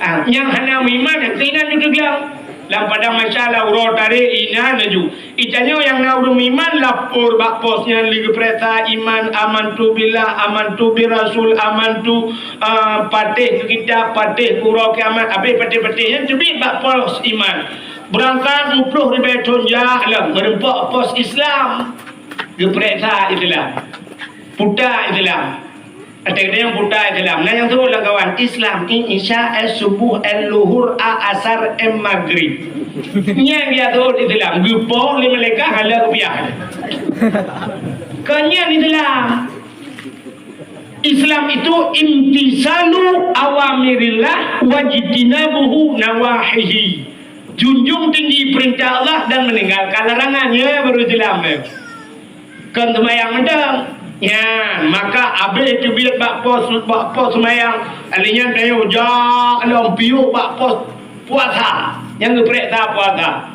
Ah, nyang hana meuiman, nyang keuinan ju teuglang. Lam padang mahsyar lam uroe tarek inan laju. Itanyoe nyang na ureuëng meuiman lapor bak pos nyan lé geupeuriksa iman, amantu billah, amantu birasul, amantu, ah, patéh keu kitab, patéh keu uroe kiamat, abéh patéh-patéh nyan teubiet bak pos iman. Beurangkat muploh ribée thon jak lom meureumpok pos Islam. Geupeuriksa Islam. Puta Islam. Ada nyang buta Islam. Nah, nyang turun lam kawan Islam ni Isya, eh, subuh, eh, luhur, a, asar, eh, maghrib. Nyang dia turun Islam. Geupok lé malaikat hala rupiah. Kanya Islam. Islam itu imtisalu awamirillah wajtinabuhu nawahihi. Junjung tinggi perintah Allah dan meninggalkan larangannya baru Islam. Kon seumayang mantong. Nyan, maka abéh teubiet bak pos, bak pos seumayang, ali nyan tayue jak lom piôh bak pos puasa. Nyang geupeuriksa puasa.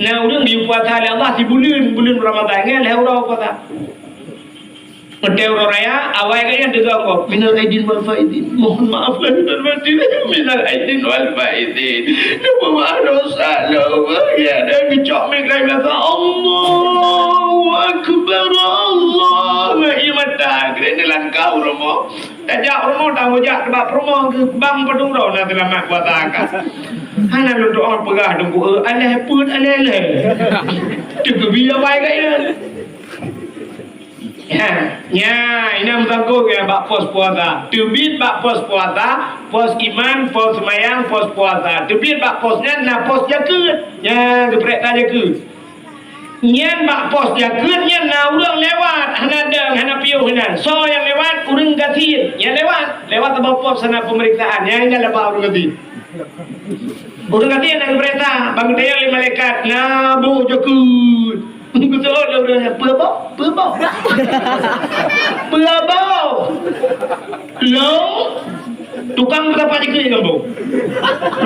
Nah, ureuëng di puasa lé Allah sibuleuen, buleuen Ramadhan, nyan lhée uroe puasa. Meutée uroe raya, awai geuh nyan teuga kok, "Minal aidin wal faizin." Mohon maaf lahir dan batin. "Minal aidin wal faizin." Dia peumaaf dosa lom. Ya, dan geucok mic lain biasa. Allahu Akbar, Allah. Ngai mata, kira ni langkah rumoh. Tajak rumoh, tahu jak teuba rumoh ke bang padum droe na seulamat kuasa angkat. Hana lôn doa peugah dong ku, eh, alah peuet, alah, alah. Teukeubila bai gaya. Ya, ya, inan meusangkot ngon bak pos puasa. Teubiet bak pos puasa, pos iman, pos seumayang, pos puasa. Teubiet bak pos nyan na pos jakeuet. Ya, geupeuriksa jakeuet. Nyan bak pos jakeuet nyan na ureuëng lewat, hana deueng, hana piôh inan. Soe nyang lewat? Ureuëng gasien. Nyang lewat, lewat saboh pos sana peumeriksaan. Nyan inan laba ureuëng gasien. Ureuëng gasien na geupeuriksa, ban geutanyong lé malaikat, na boh jakeuet. Beutôi lé ureuëng nyan, "Peue boh? Peue boh?" "Peue boh?" Lom, tukang peusapat jakeuet di gampông.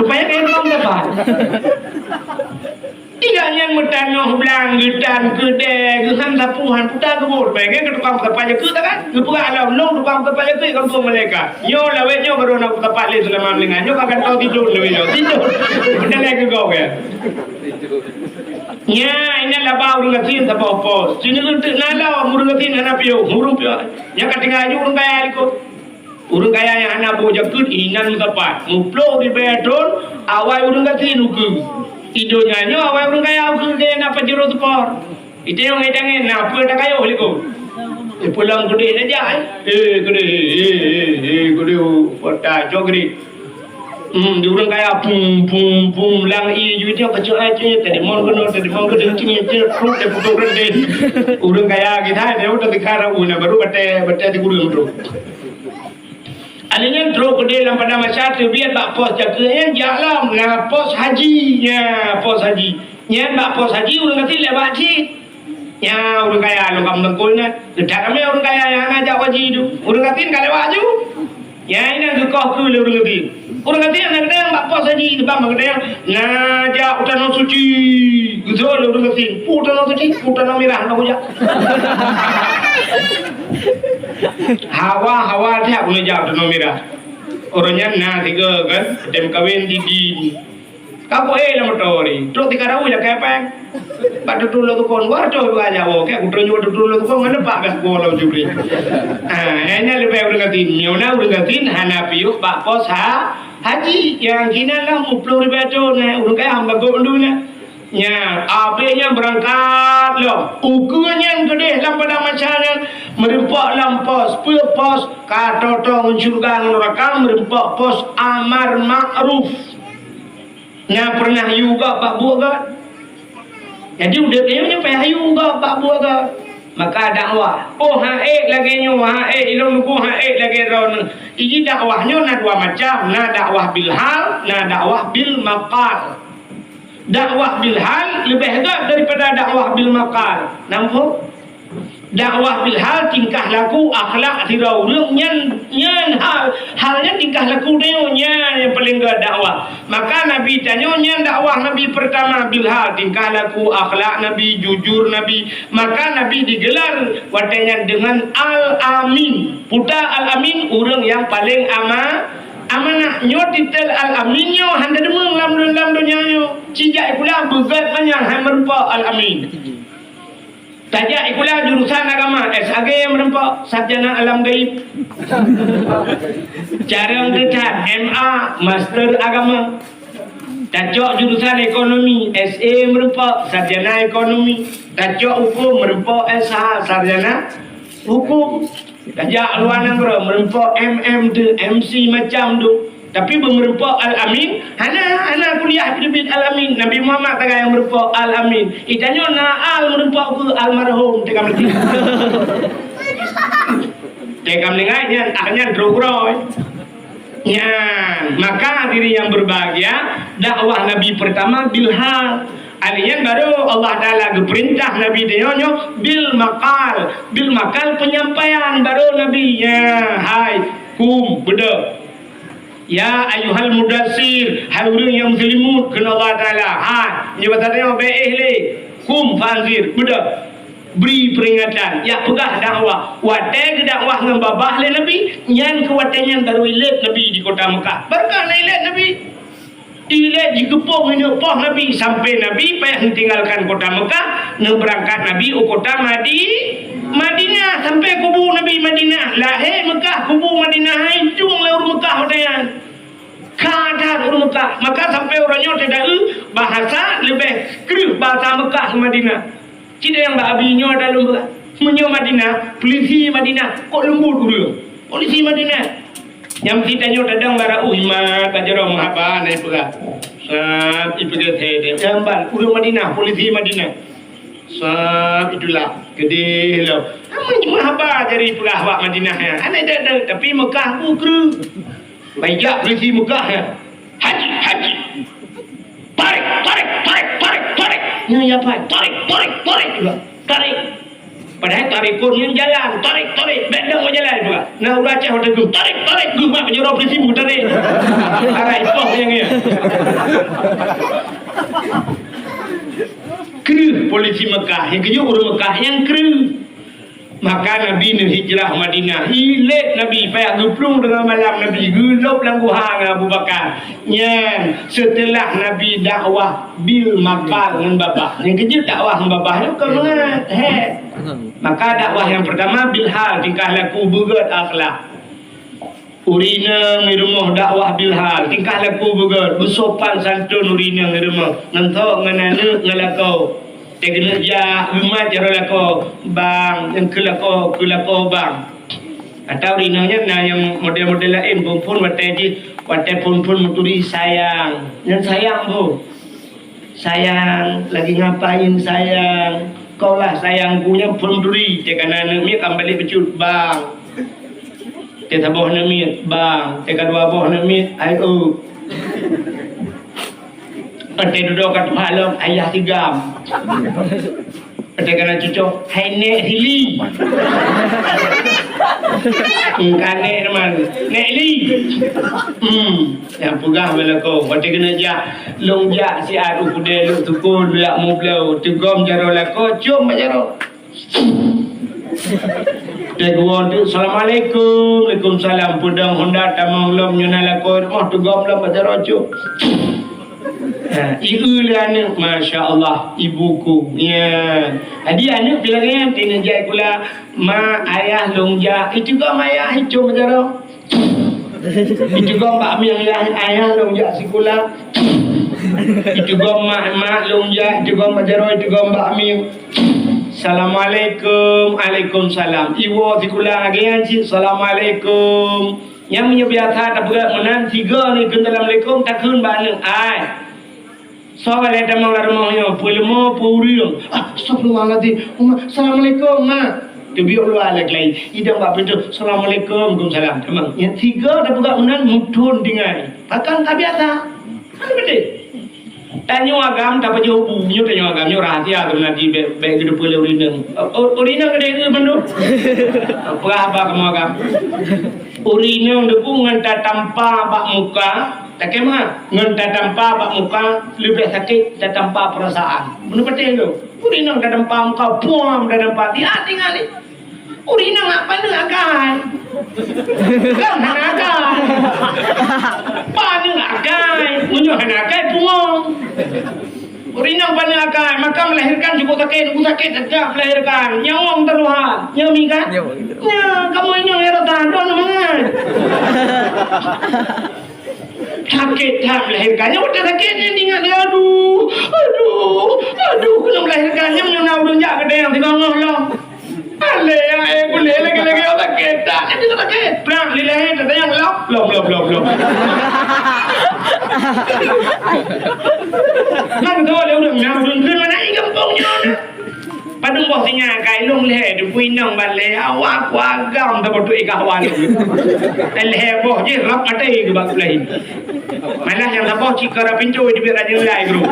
Rupanya kaya tukang peusapat. Tinggai nyan meutanoh blang, geutan, keudè, geuhan sapu, han puta geubot. Rupanya kaya tukang peusapat jakeuet kan? Geupeugah lom, "Lôn tukang peusapat jakeuet di gampông malaikat." Nyoe lawét nyoe baru na peusapat lé seulama meuninggai. Nyoe ka gantoe sidon lawét nyoe. Sidon. Peutalèe keu gob ya. Nya, inan laba ureuëng gasien saboh pos. Sineuk teuk na lom ureuëng gasien hana piôh, ureuëng piôh. Nyang ka tinggai aju ureuëng kaya likot. Ureuëng kaya nyang hana boh jakeuet inan meusapat. Muploh ribée thon awai ureuëng gasien ukeue. Di donya nyoe awai ureuëng kaya ukeue kaya na pajuro seupor. Itanyong tangen na peue takayôh likot. Eh, pulang keudeh tajak, eh. Eh, keudeh, eh, eh, eh, eh, keudeh, oh, kota cok keudeh. Hmm, di ureuëng kaya, pum, pum, pum, lang ié ju itu, kacok ai tu, tadi mon kena, tadi mon kena, sini, tu, truk, dia potong rende. Ureuëng kaya kita, dia udah sekarang, una, baru batai, batai di gurung tu. Alèh nyan trok keudeh lam padang mahsyar, teubiet bak pos jakeuet nyan, jak lom, na pos haji, nya, pos haji. Nyan bak pos haji, ureuëng gasien lewat cit. Nya, ureuëng kaya lôn ka meutungkol nyan. Geutak ramé ureuëng kaya nyang hana jak haji tu. Ureuëng gasien ka lewat aju. Nya, inan geukoh keu lé ureuëng gasien. Ureuëng gasien na geudang bak pos haji, teubang bak geudang, na jak u Tanoh Suci. Geuseuôt lé ureuëng gasien, "Peue Tanoh Suci?" "Peue Tanoh Mirah, na kujak." Hawa, hawa siat keuneuk jak u Tanoh Mirah. Ureuëng nyan na tiga kan, tem kawin di, di Ka ku éh lam moto ni, trok tika rawi lakée péng. Bak tutulong tukon, wah, toh dua nyawa, keu kuteunyoe tutulong tukon, ngon leupah beh kulo jubri. Ah, nyan leubeh ureuëng gasien. Meunyoe na ureuëng gasien hana piôh bak pos ha, haji, nyang kinan lah muploh ribée thon, eh, ureuëng kaya hamba gop dulu nyan. Nya, abéh nyan beurangkat lom. Ukeue nyan keudeh lam padang mahsyar nyan, meureumpok lam pos, peue pos, ka toto ngon syeuruga ngon neuraka, meureumpok pos amar ma'ruf. Nyang peureunah yue gob bak buet gob. Jadi, udeb nyoe nyang payah yue gob bak buet gob. Maka dakwah. Oh, han ék lagée nyoe, han ék ilong lugu, han ék lagée droeneuh. Jadi, dakwah nyoe na dua macam. Na dakwah bil hal, na dakwah bil maqal. Dakwah bil hal leubeh göt daripada dakwah bil maqal. Nampak? Dakwah bil hal, tingkah laku, akhlak sidroe ureuëng nyan, nyan hal, hal nyan tingkah laku tanyoe, nyan nyang paleng göt dakwah. Maka Nabi tanyoe nyan dakwah Nabi peurtama bil hal, tingkah laku, akhlak Nabi, jujur Nabi. Maka Nabi digelar watée nyan deungon Al-Amin. Peue Al-Amin, ureuëng nyang paleng ama-, amanah. Nyoe titel Al-Amin nyoe hana deungon lam, lam donya nyoe. Sijak sikula beugöt manyang hai meureumpok Al-Amin. Tajak sikula jurusan agama, S A G meureumpok, sarjana alam gaib. Carông teutat, M A, master agama. Tacok jurusan ekonomi, S A meureumpok, sarjana ekonomi. Tacok huköm meureumpok, S H, sarjana huköm. Tajak luwa nanggroe meureumpok M M tu, M C macam tu. Tapi beumeureumpok Al-Amin, hana, hana kuliah teubiet Al-Amin. Nabi Muhammad sagai nyang meureumpok Al-Amin. Itanyoe na al meureumpok keu almarhum teuka meuti. Teuka meuninggai nyan, ah nyan droe-droe. Nyan, maka hadirin yang berbahagia, dakwah Nabi pertama bil hal. Ali nyan baru Allah Taala geupeurintah Nabi nyoe nyoe bil maqal. Bil maqal penyampaian baru Nabi. Ya, hai, kum, beudôh. Ya ayyuhal mudassir, hai ureuëng nyang meuselimut, kheun Allah Taala. Ha, nyoe bahasa tanyoe, bék éh lé. Kum fa anzir, beudôh. Bri peuringatan, jak peugah dakwah. Watée geudakwah ngon babah lé Nabi, nyan keu watée nyan baru ilét Nabi di kota Mekah. Barokah na ilét Nabi. Ilét jikeupông ineuk poh Nabi, sampai Nabi payah neutinggalkan kota Mekah, neubeurangkat Nabi u kota Madi-, Madinah, sampai kubu Nabi Madinah. Lahé Mekah, kubu Madinah, hai tueng lé ureuëng Mekah watée nyan. Ka that ureuëng Mekah. Maka sampai uroe nyoe teudaeu bahasa leubeh kreueh bahasa Mekah keu Madinah. Cit nyang bak Abi nyoe dah lôn peugah. Meunyoe Madinah, polisi Madinah, kok leumbot ureuëng. Polisi Madinah. Nyang meusti tanyoe tadong bara uih mat bak jaroe meuhaba na ipeugah. Sab ipeugah thee. Nyang ban ureuëng Madinah, polisi Madinah. Sab itulah keudeh lom. Amun meuhaba jari ipeugah bak Madinah nyan. Hana deuek-deuek, tapi Mekah bu kreueh. Baijak polisi Mekah nyan. Haji, haji. Tarik, tarik, tarik, tarik, tarik. Nyan ya, Pak. Tarik, tarik, tarik juga. Tarik. Padahai tarik pun nyan jalan. Tarik, tarik. Bék dong jalan juga. Nah, ureuëng Aceh watée geuh. Tarik, tarik. Geuh mak jaroe polisi bu tarik. Arai poh nyang ya. Kreueh polisi Mekah. Nyang keujeuet ureuëng Mekah nyang kreueh. Maka Nabi neuhijrah Madinah. Ilét Nabi payah geuplueng teungoh malam Nabi geulôb lam guha ngon Abu Bakar. Nyan, seuteulah Nabi dakwah bil maqal ngon babah. Nyang keujeuet dakwah ngon babah nyoe kon mangat, hé. Maka dakwah nyang peurtama bil hal, tingkah laku, beugöt akhlak. Ureuëng inong di rumoh dakwah bil hal, tingkah laku beugöt, beusopan santun ureuëng inong di rumoh, ngon thok, ngon aneuk, ngon lakoe. Teuh keuneuk jak geumat jaroe lakoe, bang, nyang keu lakoe, keu lakoe bang. Atau ureuëng inong nyan na nyang model-model laén, phon-phon watée jih, watée phon-phon meuturi sayang. Nyan sayang, Bu. Sayang, lagi ngapain sayang? Kaulah sayangku nyan phon turi, teuka na aneuk miet kan balek bacut, bang. Teuka saboh aneuk miet, bang. Teuka dua boh aneuk miet, ayo. Teuka dudoe ka tuha lom, ayah sigam. Teuka na cucoe, hai nek sili. Engka nek teuma, nek li. Hmm. Nyang peugah bak lakoe, watée keuneuk jak, lôn jak siat u keudée lôn tuku, lôn jak meubloe, teugom jaroe lakoe, com bak jaroe. Teuguon tu, "Assalamualaikum." "Waalaikumsalam." Peudong honda tamong lom nyoe na lakoe rumoh, teugom lom bak jaroe com. Ha, i eu lé aneuk, masya Allah, ibuku. Ya. Jadi aneuk pih lagèe nyan, teuneuk jai sikula, "Ma, ayah lôn jak." Itu gom ayah, itu meujaro. Itu gom bak mieng, "Ayah, ayah lôn jak sikula." Itu gom mak, "Mak lôn jak." Itu gom meujaro, itu gom bak mieng. "Assalamualaikum." "Alaikumsalam." Iwoe sikula lagèe nyan cit, "Assalamualaikum." Nyang meunyoe biasa tapeugah meunan, tiga ni kheun assalamualaikum, takheun bak aneuk, "Ai, soe lé tamong lam rumoh nyoe, peue leumo, peue ureueng?" "Ah, astagfirullahalazim, Uma, assalamualaikum, Ma." Teubiet luwa lé keulayi, idong bak pintoe, "Assalamualaikum." "Waalaikumsalam." Tamong. Nyang tiga tapeugah meunan, muthon tinggai. Pakon ka biasa. Hana beutôi. Tanyoe agam tapajoh bu, nyoe tanyoe agam, nyoe rahasia sebenarnya, bèk, bèk geuteupeue lé ureueng inong. O-, o-, ureueng inong ka deuh mandum. Peugah haba kamoe agam. Ureueng inong debu ngon tatampa bak muka, takheun meuah, ngon tatampa bak muka leubeh sakét tatampa peurasaan. Meunurot patéh lôn. Ureueng inong tatampa muka, buam tatampa, di hati ngali. Ureueng inong hana paneuk akai. Kan hana akai. Paneuk akai. Meunyoe hana akai, pungo. Ureueng inong paneuk akai, maka melahirkan cukup sakit, cukup sakit sejak melahirkan. Nyawong taluhan. Nyo mi kan? Nyo, kamoe inong ya rasa, droeneuh mangat. Sakét that melahirkan. Nyoe udah sakét nyan ingat dia, aduh, aduh, aduh, kena melahirkan. Nyoe, nyoe na ureueng jak keudéh nyang singoh lom. Alé, ya, eh, boleh lagi-lagi orang sakét. Tak, kan dia sakét. Prak, lilai, tak ada yang lom, lom, lom, lom, lom. Kan tu ada orang yang ureueng kena nak ingat pun nyoe. Padum boh singa kai lôn lhèe, teupeu inong ban lhèe, awak ku agam teupeu tu ikah awak lôn. Lhèe boh jih rab maté keu bak lain. Malah nyang saboh cit kara pintoe teubiet raja lai guru.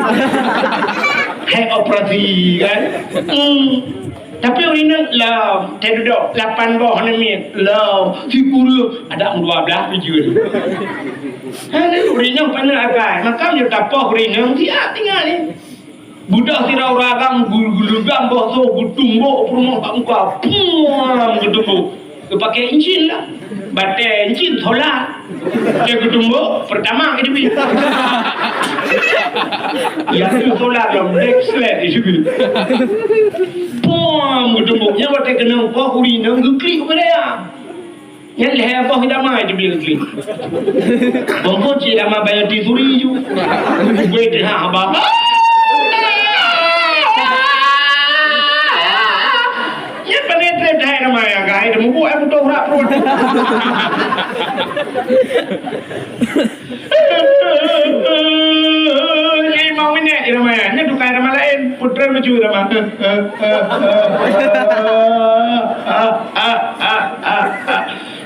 Hai operasi kan. Hmm. Tapi ureueng inong lom, teududoe lapan boh aneuk miet lom, si kureueng ada dua belas tujuh. Hai ureueng inong paneuk akai, maka nyoe tapoh ureueng inong siat tinggai ni. Budak sidroe ureueng agam gu-, geuleugam boh soh geutumbok peurumoh bak muka. Puam geutumbok. Geupakè incin lah. Batèe incin solar. Dia geutumbok, pertama ke dibeli. Ya, tu solar dong, backslide di situ. Puam geutumbok. Nyan batèe keuneuk poh ureueng inong geuklik keudéh. Nyan lhèe boh damai teubiet klik. Bungkot cit damai bayar ti turi ju. Beuet ha ba. Nyan pané trép dahai damai ya, gai, teumeubuk ai putôh urat pruet. Limong minèt irama nyan, nyan tukang irama laén, putra lucu irama.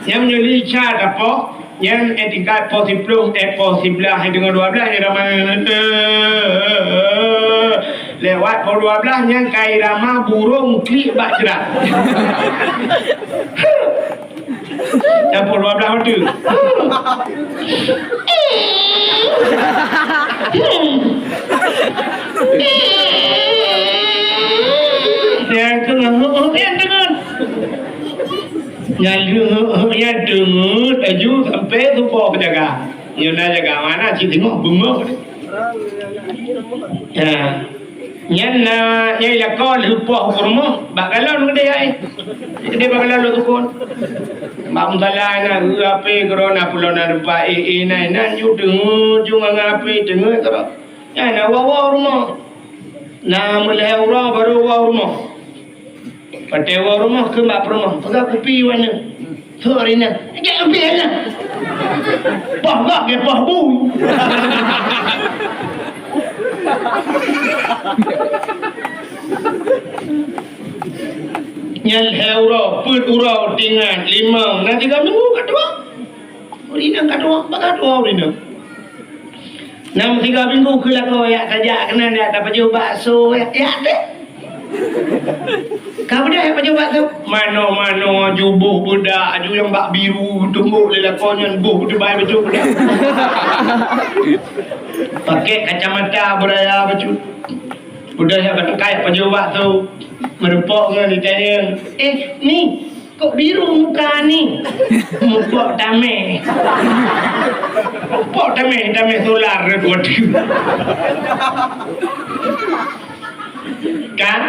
Nyan meunyoe Lica tapoh, nyan eh tingkat poh siplôh, eh poh siblaih, eh deungon dua blaih irama. Lewat poh dua blaih nyan ka irama burông klik bak jrat. Campur dua belah mata. Nyang teungeut, nyang teungeut. Nyang teungeut, nyang teungeut, laju sampai tuboh jaga. Nyoe na jaga mana cit teungoh bungöh. Ya. Nyan na, nyan lakoe lheueh poh u rumoh, bak galon keudéh ai. Keudéh bak galon lôn tukon. Bak musala na, eu, api keudroe na pulo na rupa, eh, eh, na, na, ju teungeut, ju ngon api teungeut keudroe. Nyan na woe-woe u rumoh. Na meulhèe uroe barô woe u rumoh. Watèe woe rumoh kheun bak peurumoh, peugah kupi u aneuk. Sôk rineueng. Gèt leubeh nyan. Poh gob gèt poh bu. Nyan lhèe uroe, peuet uroe, tinggai, limong, na tiga minggu ka tuha. Ureueng inong ka tuha, bak ka tuha ureueng inong. Nam tiga minggu keu lakoe yak tajak keunan yak tapajoh bakso yak, yak teuh. Ka beudôh yak pajoh bakso. Manoe-manoe aju boh beudak aju nyang bak biru tumbok lé lakoe nyan boh beuteubai bacut beudak. Pakai kacamata beuraya bacut. Beudôh yak bateukai pajoh bakso. Meureumpok ngon ditanyong, "Eh, ni, Kok biru muka ni? Mupok tameh. Mupok tameh, tameh solar tu, waduh. Kan?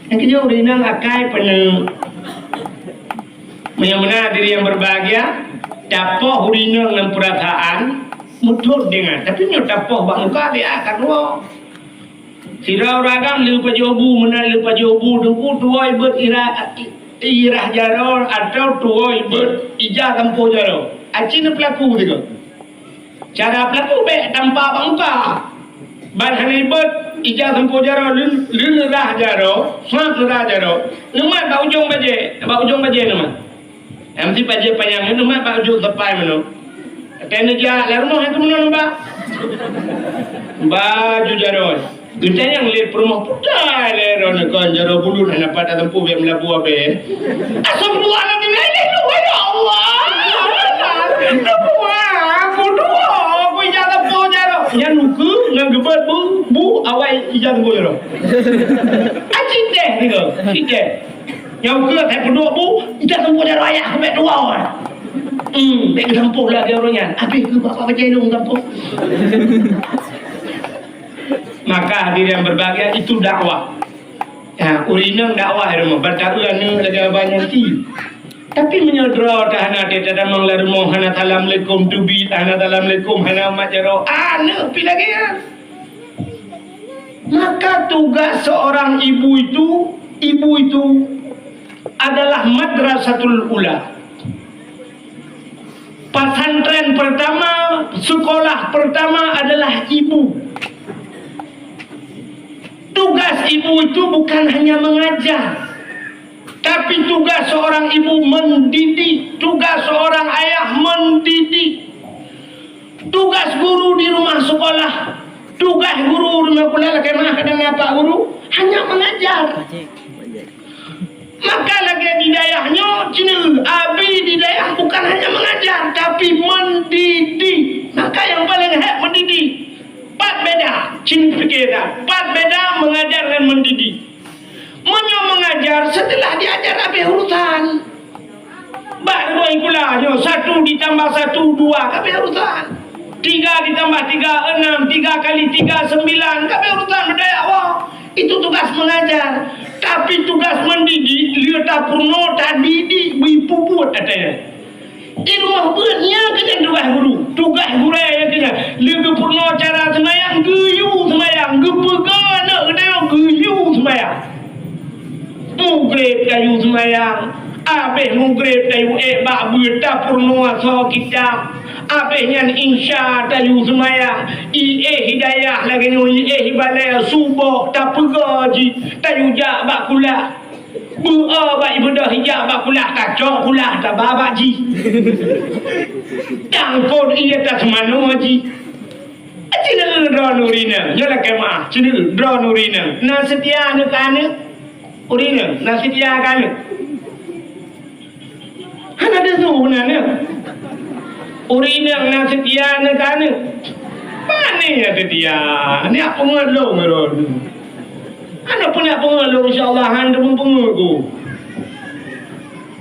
Nyang keunyoe ureueng inong akai peuneuh. Meunyoe meunan hadirin yang berbahagia, tapoh ureueng inong ngon peurasaan, muthot deungon. Tapi meunyoe tapoh bak muka, dia akan ruwah. Sidroe ureueng agam le pajoh bu, meunan le pajoh bu, teungku tuwoe beuet irah, irah jaroe atau tuwoe beuet ija sampoe jaroe. Aci neupeulaku sigoe. Cara peulaku bèk tampak bak muka. Ban hana ibeuet ija sampoe jaroe, lheueh, lheueh neurah jaroe, sab neurah jaroe, neumat bak ujong bajèe, bak ujong bajèe neumat. Nyang meusti bajèe panyang nyoe neumat bak ujong teumpat meunoe. Watèe neujak lam rumoh nyang keumeunong neubat. Baju jaroe. Geutanyong lé peurumoh, "Peue teuma lé droeneuh kon jaroe buleuen hana pat tateumpeue bèk meulabu abèe?" Astagfirullahaladzim, la ilaha illallah, ya Allah. Astagfirullah, aku dua, aku ija teumpeue jaroe. Nyan ukeue ngon geubeuet bu, bu awai ija teumpeue jaroe. Aci teh gitu, aci teh. Nyang keu lhèe peuduek bu, ija teumpeue jaroe ayah keu bèk dua. Hmm, bèk geusampôh lagèe ureueng nyan. Abéh keu bapak bajèe lôn sampôh. Maka hadirin yang berbahagia, itu dakwah. Ya, ureueng inong dakwah di rumoh. Ban taeu aneuk lagèe abang nyan ti. Tapi meunyoe droe ta hana teutamong lam rumoh, hana assalamualaikum teubiet, hana assalamualaikum, hana mat jaroe, aneuk pi lagèe nyan. Maka tugas seorang ibu itu, ibu itu adalah madrasatul ula. Pesantren pertama, sekolah pertama adalah ibu. Tugas ibu itu bukan hanya mengajar, tapi tugas seorang ibu mendidik, tugas seorang ayah mendidik. Tugas guru di rumah sekolah, tugas guru di rumah sekolah, lakèe meu'ah kadang nyan Pak Guru, hanya mengajar. Maka lagèe di dayah nyoe, cina abi di dayah bukan hanya mengajar, tapi mendidik. Maka yang paling hèk mendidik. Pat beda, cina pikir dah. Pat beda mengajar dan mendidik. Meunyoe mengajar, setelah diajar abéh urusan. Bak rumoh sikula nyoe, satu ditambah satu, dua, ka abéh urusan. Tiga ditambah tiga, enam, tiga kali tiga, sembilan, ka abéh urusan beudakwah. Itu tugas mengajar. Tapi tugas mendidik, lheueh tapeurunoe, tadidik, bri pubuet ateueh. Di rumoh beuet nyan keuh nyan tugaih guru. Tugaih gurèe nyan keuh nyan. Lheueh geupeurunoe cara seumayang, geuyue seumayang. Geupeugah aneuk geutanyoe geuyue seumayang. Mugreb tayue seumayang. Abéh mugreb tayue ék bak beuet tapeurunoe asoe kitab. Abéh nyan insya tayue seumayang. Iéh hidayah lagèe nyoe, iéh ibadat suboh tapeugah jih. Tayue jak bak kulah. Beuo bak ibeudôh hijab bak kulah, tacok kulah, taba bak jih. Tangkot ié taseumanoe jih. Cina droeneuh ureueng inong, nyoe lakèe meu'ah, cina droeneuh ureueng inong. Na seutia aneuk keu aneuk? Ureueng inong, na seutia keu aneuk? Hana teusu na nyoe. Ureueng inong na seutia aneuk keu aneuk? Pane nyang seutia? Nyak peungeut lôn droeneuh. Hana peureunah peungeut lôn, insya Allah, han teumeupeungeut ku.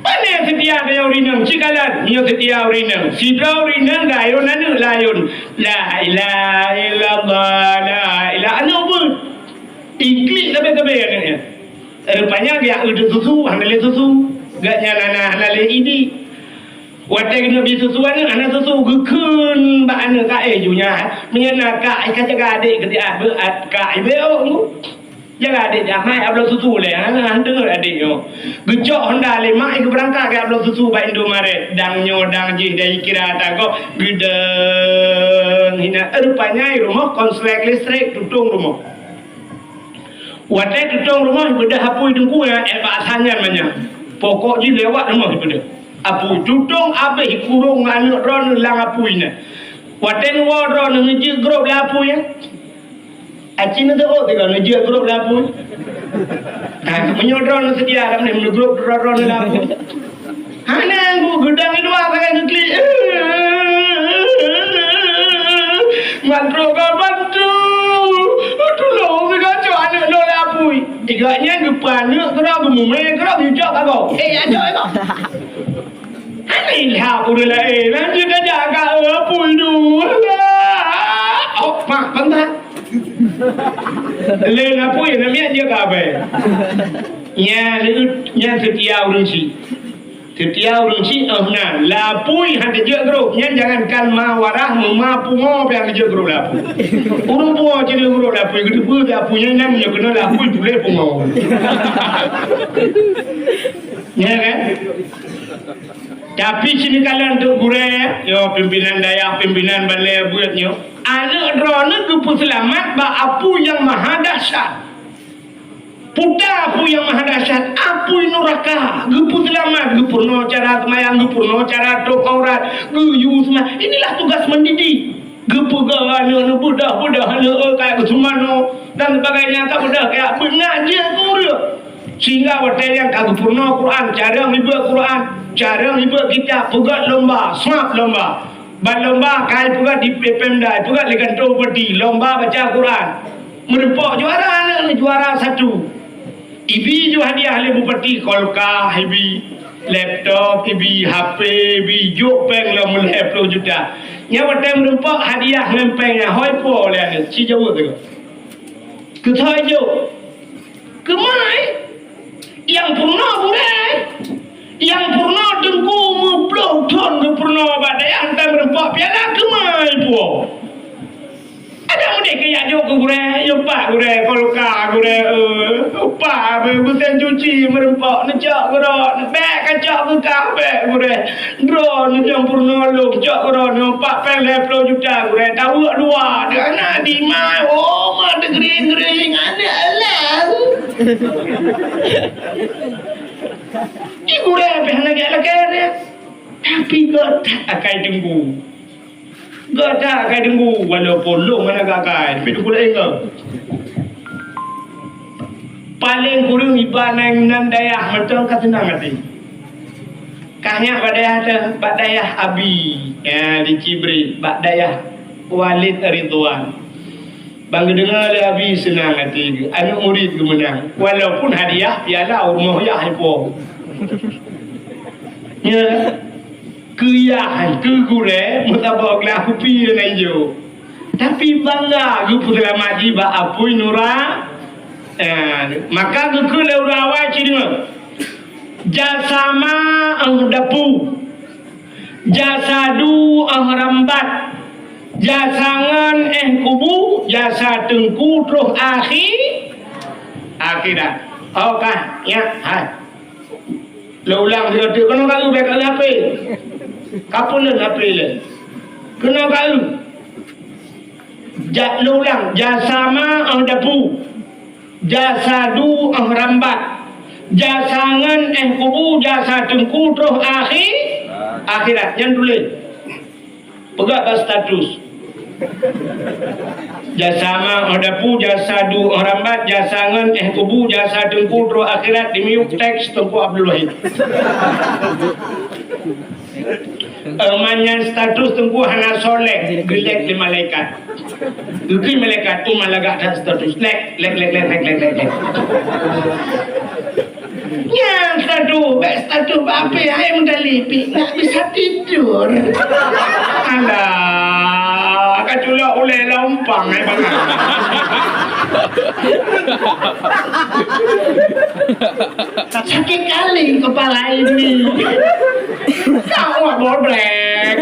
Pane seutia tanyoe ureueng inong, sikalon nyoe seutia ureueng inong. Sidroe ureueng inong gayôn aneuk layôn. La ilaha illallah, la ilaha, aneuk beuet. Iklik sabe-sabe aneuk nyan. Rupanya geujak eu susu, hana lé susu. Gobnyan hana, hana lé idik. Watèe keuneuk bri susu aneuk, hana susu, geukheun bak aneuk, "Kak, eh, ju nyan, meunyoe na kak, ka jaga adék keu siat beuet, kak, eh, beuet, oh." Jaga adék, jak mak, jak bloe susu lé, hana, hana deungö adék nyoe. Geucok honda lé mak, geubeurangkat jak bloe susu bak Indomaret. Dang nyoe, dang jih, dari kira tagoe, geudeueng, hina. Rupanya rumoh konslet listrik, tutong rumoh. Watèe tutong rumoh, beudôh apui teungku nyang ék bak asan nyan manyang. Pokok jih lewat rumoh beudôh. Apui tutong abéh kurong aneuk droeneuh lam apui nyan. Watèe neuwoe droeneuh neujeuet grob lam apui nyan. Aci neuteuôt sigoe neujeuet grob lam apui. Nah, meunyoe droeneuh seutia lam nyan, neugrob droeneuh lam apui. Hana, bu geudang di luwa sagai geuklik. Mandro ka bantu. Tulông, sigoe cok aneuk lôn lam apui. Tiga nyan geupeuaneuk keudroe, geumumé keudroe, geujok ka gob. Eh, ya jok, ya jok. Aneh lah ureueng laén. Nanti dah jaga, eh, apui dua. Oh, mak, bangga. Lain apui, nak miet dia ke apa? Nyan, nyan seutia ureueng syiek. Seutia ureueng syiek, eh, na, lapui han teujeuet grob. Nyan jangankan ma warah, ma pungo pih han teujeuet grob lapui. Ureueng pungo cit grob lapui, geuteupeue lapui nyan, nyan meunyoe keunoe lapui tuléh pungo. Ya kan? Tapi sini kalian tu gurée, yo pimpinan dayah, pimpinan balai buet nyoe. Aneuk droeneuh geupeuseulamat bak apui nyang maha dahsyat. Puta apui nyang maha dahsyat, apui nuraka, geupeuseulamat, geupeurunoe cara seumayang, geupeurunoe cara tôp aurat, geuyue seumayang. Inilah tugas mendidik. Geupeugah aneuk, beudôh-beudôh aneuk, eh, kaya geuseumanoe dan sebagainya, ka beudôh kaya beungaji ureueng. Sehingga watée nyan ka geupeurunoe Quran, cara ngibeuk Quran, cara ngibeuk kitab, peugah lomba, swab lomba. Ban lomba ka ipeugah di P P M D A, ipeugah lé kantô bupati, lomba baca Quran. Meureumpok juara aneuk nyoe, juara satu. Ibi ju hadiah lé bupati, kolka ibi, laptop ibi, H P ibi, jok péng lom lhèe plôh juta. Nyan watée meureumpok hadiah ngon péng nyan, hôi po lé aneuk, ci jaweueb lé. Keuthai jok. Keumai? Nyang peurunoe gurée. Nyang peurunoe teungku meuploh thon geupeurunoe bak dayah, hantom meureumpok piala, keumai puwoe. Adak meudeh keu jak jok keu gurée, yue pak gurée, kolka gurée, eh, pak beusen cuci meureumpok, neucok keudroe, bèk kacok keu kah, bèk gurée. Droeneuh nyang peurunoe lôn, cok keudroe nyoe pat péng lhèe plôh juta, gurée, tawök dua. Deuh na di ma, oh, ma teugering-gering aneuk lôn. Di gurée pih hana geulakée, tapi göt that akai teungku. Göt that akai teungku, walaupun lôn hana geuakai, tapi teungku laén göt. Paleng kureueng iba nan, nan dayah mantong ka seunang até. Ka nyak bak dayah teuh, bak dayah Abi, ya, di Cibri, bak dayah Walid Ridwan. Ban geudeungoe lé Abi seunang até geuh, aneuk murit geumeunang. Walaupun hadiah piala u rumoh yah ipo. Ya. Keu yah, keu gurée, meusaboh glah kupi dan ijo. Tapi bangga geupeuseulamat jih bak apui nura-, eh, maka geukheun lé ureueng awai ci deungoe. Jasama, eh, dapu. Jasadu, eh, rambat. Jasangon, eh, kubu. Jasa teungku troh akhi-, akhirat. Oh, ka, nyak, hai. Lôn ulang sigoe teuk, keunoe ka eu, bèk ka eu H P. Ka peuneun H P lé. Keunoe ka eu. Ja-, lôn ulang, jasama, eh, dapu. Jasadu, eh, rambat. Jasangon, eh, kubu, jasa teungku, troh akhi-, akhirat. Nyan tuléh. Peugah bak status. Jasama, oh dapu, jasadu, oh rambat, jasangon, eh kubu, jasa teungku, troh akhirat, di miyueb teks Teungku Abdul Wahid. Eh, manyan status teungku hana soe like, geulike lé malaikat. Geukheun malaikat, "Oh, malaikat that status. Like, like, like, like." Nyan status, bèk status bak H P, hai meudali pih, nak bisa tidur. Alah, ka culok ulèe lompang, hai bangai. Sakit kali kepala ini. Kau buat bodrek.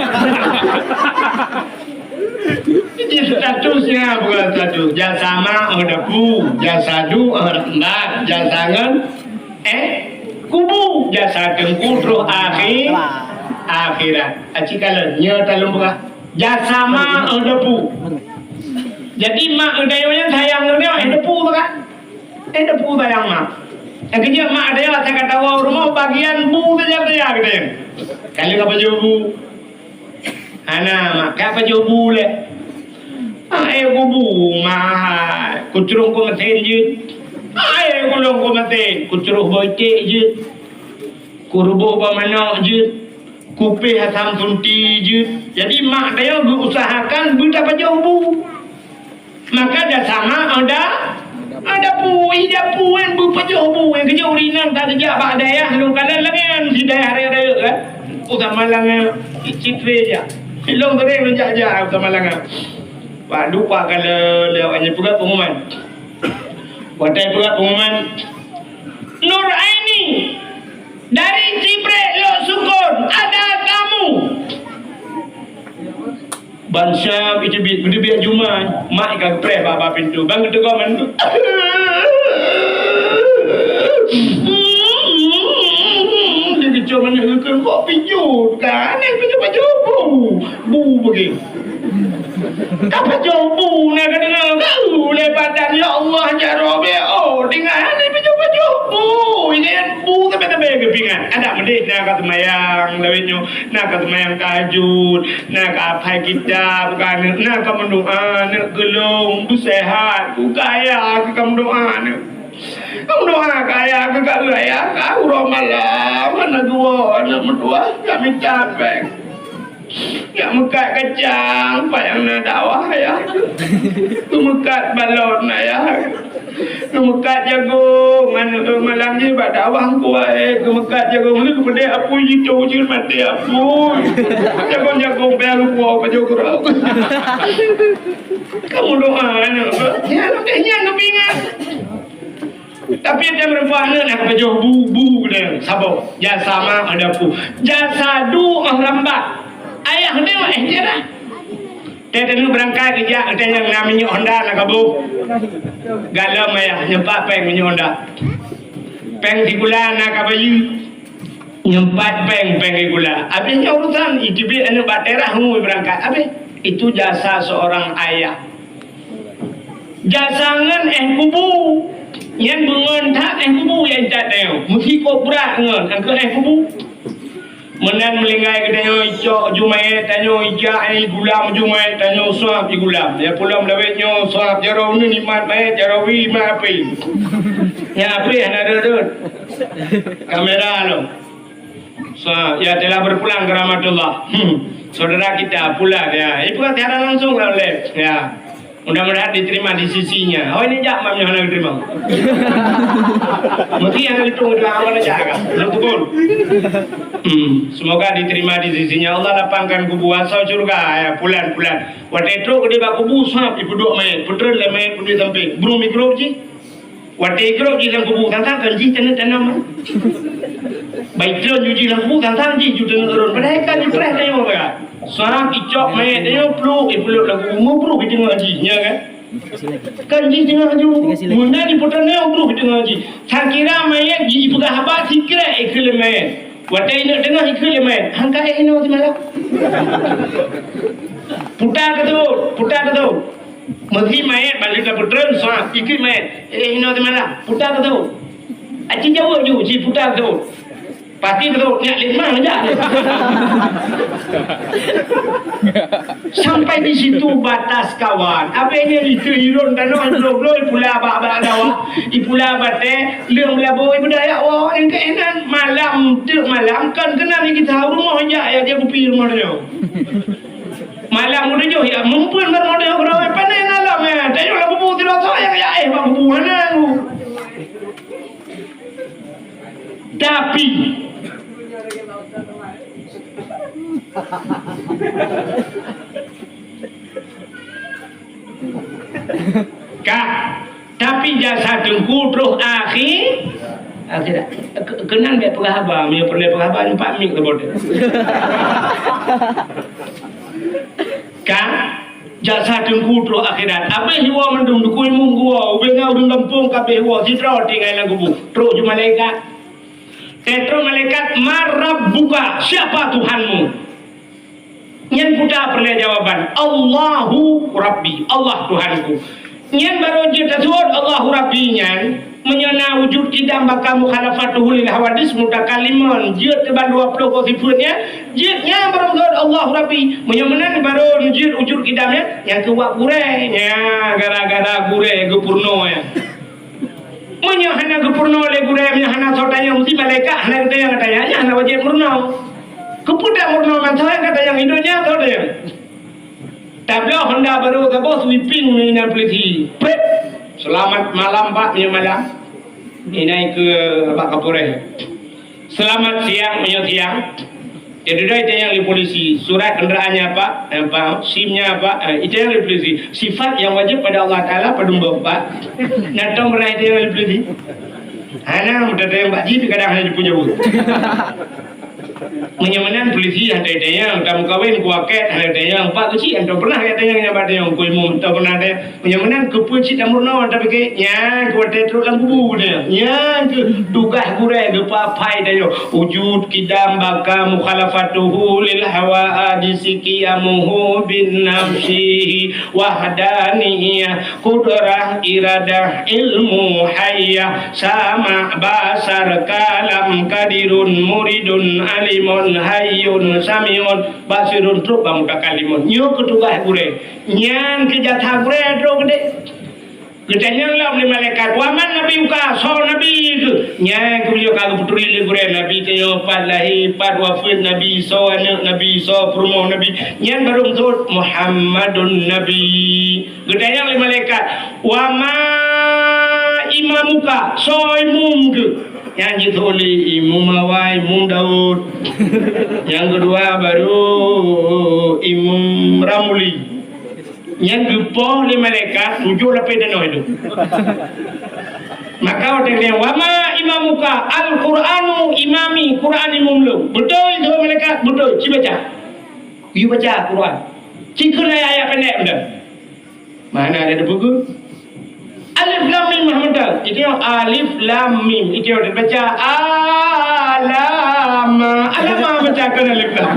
Jadi statusnya bukan status. Jasama ada pu, jasadu ada empat, jasangan, eh, kubu, jasa teungku troh akhi-, akhirat. Aci kala nyoe taleueng buka. Jasama ada pu. Jadi mak ada yang sayang dia ada pu kan? Eh, ada pu sayang mak. Yang kerja mak ada yang saya kata orang rumah bagian bu saja dia gitu. Kalau apa jauh bu? Hana, mak, ka pajoh bu lé. Aé kubu, mak, kucroh keu meusén jeuet. Aé kulông keu meusén, kucroh bak iték jeuet. Kuruboh bak manok jeuet. Kupéh asam sunti jeuet. Jadi, mak tanyoe geuusahakan beutapajoh bu. Maka dasar mak ada, ada bu. Ija puen beupajoh bu nyang keujeuet ureueng inong ka geujak bak dayah lôn kalon lagèe nyan di dayah rayeuk-rayeuk kan. Utama langa cit-, citré jak. Ilong sering lôn jak-jak utama langa. Pak dupa kalon lé awak nyan peugah pengumuman. Watèe peugah pengumuman, Nur Aini dari Cibrek Lhoksukon ada tamu. Ban siap iteubiet, geuteubiet jumai, mak ka geupreh bak, bak pintoe. Ban geuteuka mantong. Dia geucok mantong, geukheun, "Kok pijôh ka? Aneh pijôh-pijôh bu. Bu bagi. Ka pijôh bu na ka deungoe. Ka u lé badan, ya Allah, ya Rabbi. Oh, deungoe aneh pijôh-pijôh bu. Ini bu tebe-tebe geupingat. Adak meudeh na ka seumayang lawét nyoe." Na ka seumayang tahajud, na ka hafai kitab keu aneuk, na ka meudoa aneuk keu lôn, beuseuhat, keu kaya, keu ka meudoa aneuk. Ka meudoa kaya, keu ka ayah, ka uroe malam, hana geuwoe aneuk meutuah, ka mita péng. Ka meukat kacang, pat nyang na dakwah, ayah. Ka meukat balon, ayah. Geumeukat jagong, aneuk, eh, malam jih bak dakwah kuai, geumeukat jagong lé geupeudeh apui jitong jeuet maté apui. Jagong-jagong bèe lupa pajoh keurok. Kamu doa aneuk, eh. Nyan, nyan geupingat. Tapi ada meureumpok aneuk nak pajoh bu, bu dia, saboh. Jasa mak ada bu. Jasa du, ah, lambat. Ayah dia, eh, dia dah. Teuh taneuk beurangkat geujak, teuh nyang na minyeuk Honda na kaboh. Galom ayah, nyoe pat péng minyeuk Honda. Péng sikula na kabayeue. Nyoe pat péng, péng sikula. Abéh nyoe urusan, iteubiet aneuk bak teras ngui beurangkat. Abéh, itu jasa seorang ayah. Jasa ngon éh kubu. Nyan beungon that éh kubu nyang that nyoe. Meusikok brat ngon, angkeu éh kubu. Meunan meulinggai geutanyoe icok ju manyét, tanyoe ijak, eh, gulam ju manyét, tanyoe suap igulam. Ya pulang lawét nyoe suap jaroe uneun imat manyét, jaroe wi imat api. Nyan api hana reuet-reuet. Kamera lo. Suap, ya telah berpulang ke rahmatullah. Hmm. Saudara kita pulang ya. Itu kan siaran langsung lah oleh. Ya. Mudah-mudahan diterima di sisinya. Oh, ini jak, mam, hana diterima. Mesti hana ditung, itu awal aja kan. Belum pukul. Hmm, semoga diterima di sisinya. Allah lapangkan kubu asal syurga, ya, pulan-pulan. Watèe trok di bak kubu, sab, ipeuduek mayét. Peutreun lé mayét, peuduek sampéng. Burung mikrob jih. Watèe igrôp jih lam kubu, sang-sang kan jih taneuk tanam. Bai treun ju jih lam kubu, sang-sang jih ju taneuk rhôn. Padahai kan ju preh tanyoe ka. Sang icok mayét tanyoe pluek, eh, pluek lam kubu, meubruh di teungoh jih, nya kan? Kan jih teungoh ju. Meunan ipeutanyoe bruh di teungoh jih. Sang kira mayét jih ipeugah haba sikrek ikheun lé mayét. Watèe ineuk teungoh ikheun lé mayét. Hangka éh inoe simalam. Puta keu tu, puta keu tu. Meusé mayét bak lheueh tapeutreun, sa, ikheun mayét. Eh, inoe teumalam, puta keu tu. Aci jaweueb ju, ci puta keu tu. Pasti keu tu, nyak lét mah jak. Sampai di situ batas kawan. Abéh nyan itu irôn tanoh, bloe-bloe, ipula bak, bak dawa, ipula batée, leueng meulaboe, ibeudaya, oh, nyang keunan malam, teuk malam, kan keunan di kita rumoh jak, ya, dia kupi rumoh nyoe. Malam udah jauh ya, mumpun kan model orang pandai dalam ya. Tengok lah bubu tidak sayang ya, eh, bak bubu mana tu. Tapi Kak, tapi jasa teungku troh akhé, akhirat. Ke-, keunan bèk peugah haba, meunyoe peureulèe peugah haba, empat mik saboh. Kak, jasa teungku troh akhirat. Abéh jiwoe mandum, dukui mum geuwoe, ubé na ureueng gampông ka abéh woe, sidroe tinggai lam kubu. Troh ju malaikat. Eh, troh malaikat, "Man rabbuka?" Siapa Tuhanmu? Nyan puta peureulèe jawaban, "Allahu Rabbi, Allah Tuhanku." Nyan barô jeuet taseuôt Allahu Rabbi nyan, meunyoe na wujud qidam baka mukhalafatuhu lil hawadits mutakalliman, jeuet keu ban dua ploh boh sifeut nyan, jeuet nyan barô jeuet Allahu Rabbi. Meunyoe meunan barô jeuet wujud qidam nyan, nyang keu wab gurèe, nya gara-gara gurèe geupeurunoe nyan. Meunyoe hana geupeurunoe lé gurèe, meunyoe hana soe tanyong, meusti malaikat hana geutanyong, tanyong nyan hana wajéb meurunoe. Keupeue tak meurunoe, man soe nyang ka tanyong, induk nyan soe tanyong. Tabloe honda barô saboh, sweeping inan polisi. Prip! Selamat malam, Pak, meunyoe malam. Inai keu Pak Kapolres. Selamat siang, meunyoe siang. Jadi, dah ditanyong lé polisi, surat kenderaannya apa? Eh, apa? SIM-nya apa? Eh, ditanyong lé polisi. Sifat yang wajib pada Allah Taala padum boh, Pak? Nah, tom pernah ditanyong lé polisi? Hana, mudah tanyong Pak Ji, kadang hana jipeu jaweueb. Meunyoe meunan polisi hana tanyong, tamu kawin, kuakét hana tanyong, Pak Keuchik hana pernah tanyong, nyan Pak tanyong, ku imum hana pernah tanyong. Meunyoe meunan keupeue cit tameurunoe, tapike nyan keu watée trok lam kubu tanyong. Nyan keuh tugaih gurée geupeuapai tanyong. Wujud, qidam, baqa, mukhalafatuhu lil hawadisi, qiyamuhu bin nafsihi, wahdaniyah, qudrah, iradah, ilmu, hayyah, sama', basar, kalam, qadirun, muridun, alimun, hayyun, sami'un, basirun, trok bak mutakallimun. Nyoe keuh tugaih gurée. Nyan keuh jatah gurée trok keudeh. Geutanyong lom lé malaikat, "Wa man nabiyuka?" Soe nabi keuh? Nyan keuh ka geupeuturi lé gurée, nabi tanyoe pat lahé, pat wafeuet nabi, soe aneuëk nabi, soe peurumoh nabi. Nyan barô meuseubut, "Muhammadun nabi." Geutanyong lé malaikat, "Wa ma imamuka?" Soe imum keuh? Nyan jitulak Imum Awai, Imum Daud. Nyang keudua barô Imum Ramli. Nyan geupoh lé malaikat tujoh lapéh tanoh itu. Maka watée geutanyoe, "Wa ma imamuka?" "Al-Qur'anu imami, Quran imum lôn." "Beutôi," jaweueb malaikat, "beutôi." "Ci baca." Geuyue baca Quran. Ci kheun ayat-ayat pendek benda. Mana ada dipeugah? Alif lam mim, Muhammad. Itu yang alif lam mim. Itu yang dibaca alama. Alama baca keu alif lam.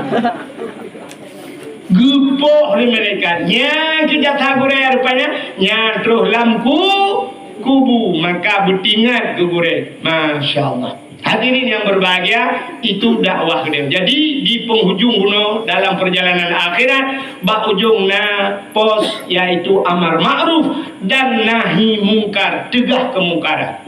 Geupoh lé malaikat. Nyan keuh jatah gurée rupanya. Nyan troh lam ku-, kubu. Maka beutingat keu gurée. Masya Allah. Hadirin yang berbahagia, itu dakwah dia. Jadi, di penghujung bunoe dalam perjalanan akhirat, bak ujong na pos, yaitu amar ma'ruf dan nahi mungkar, teugah keumungkaran.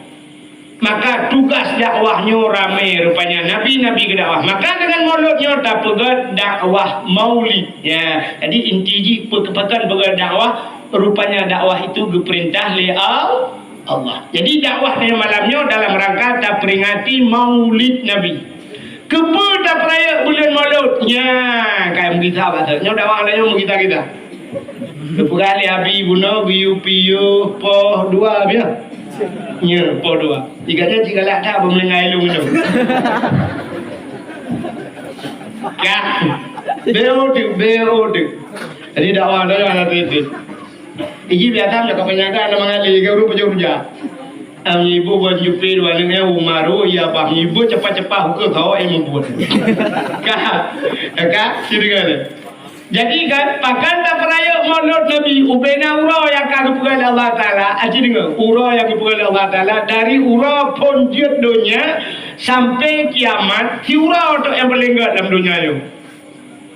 Maka tugas dakwah nyoe ramé rupanya nabi-nabi geudakwah. Maka dengan maulud nyoe tapeugét dakwah maulid. Ya, jadi inti jih pe-, pakon peugét dakwah, rupanya dakwah itu geupeurintah lé Al-, Allah. Jadi dakwah nyoe malam nyoe dalam rangka taperingati maulid Nabi. Keupeue tapeurayeuk buleuen maulud? Nya, ka meugisa bak nyoe dakwah nyoe meugisa-gisa. Geupeugah lé Abi bunoe geuyue piôh poh dua biah. Nya, poh dua. Tiga nyan cit galak that beumeulinggai lôn nyoe. Ka. Beu deuek, beu deuek. Jadi dakwah nyoe hana teuntèe. Iji biasa nyoe ka peunyangka na mangali ke ureueng pajôh rujak. Am ibu buat jupi dua nengah umaru ya bah ibu cepat-cepat hukum kau ai membuat. Ka, ka, sini kan. Jadi kan, pakon tapeurayeuk maulud Nabi, ubena uroe nyang ka geupeugah lé Allah Taala, aji deungoe, uroe nyang geupeugah lé Allah Taala, dari uroe phon jeuet donya sampai kiamat, si uroe tok nyang paleng gèt lam donya nyoe.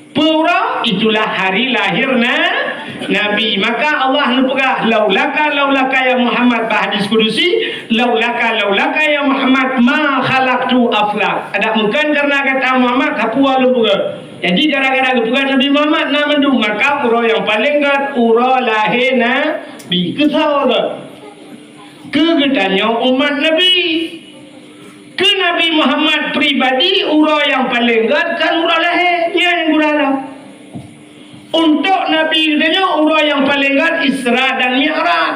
Peue uroe? Itulah hari lahir na-, Nabi. Maka Allah neupeugah, "Laulaka, laulaka ya Muhammad," bak hadis kudusi, "Laulaka, laulaka ya Muhammad, ma khalaqtu aflak." Adak mungken karena gata Muhammad, hapua lôn peugah. Jadi, gara-gara geupeugah Nabi Muhammad na mandum, maka uroe nyang paleng gèt, uroe lahé Nabi. Keu soe gèt? Keu geutanyoe umat Nabi. Keu Nabi Muhammad pribadi, uroe nyang paleng gèt kon uroe lahé, nyan gurala. Untuk Nabi geutanyoe, uroe nyang paleng gèt Isra dan Mi'raj.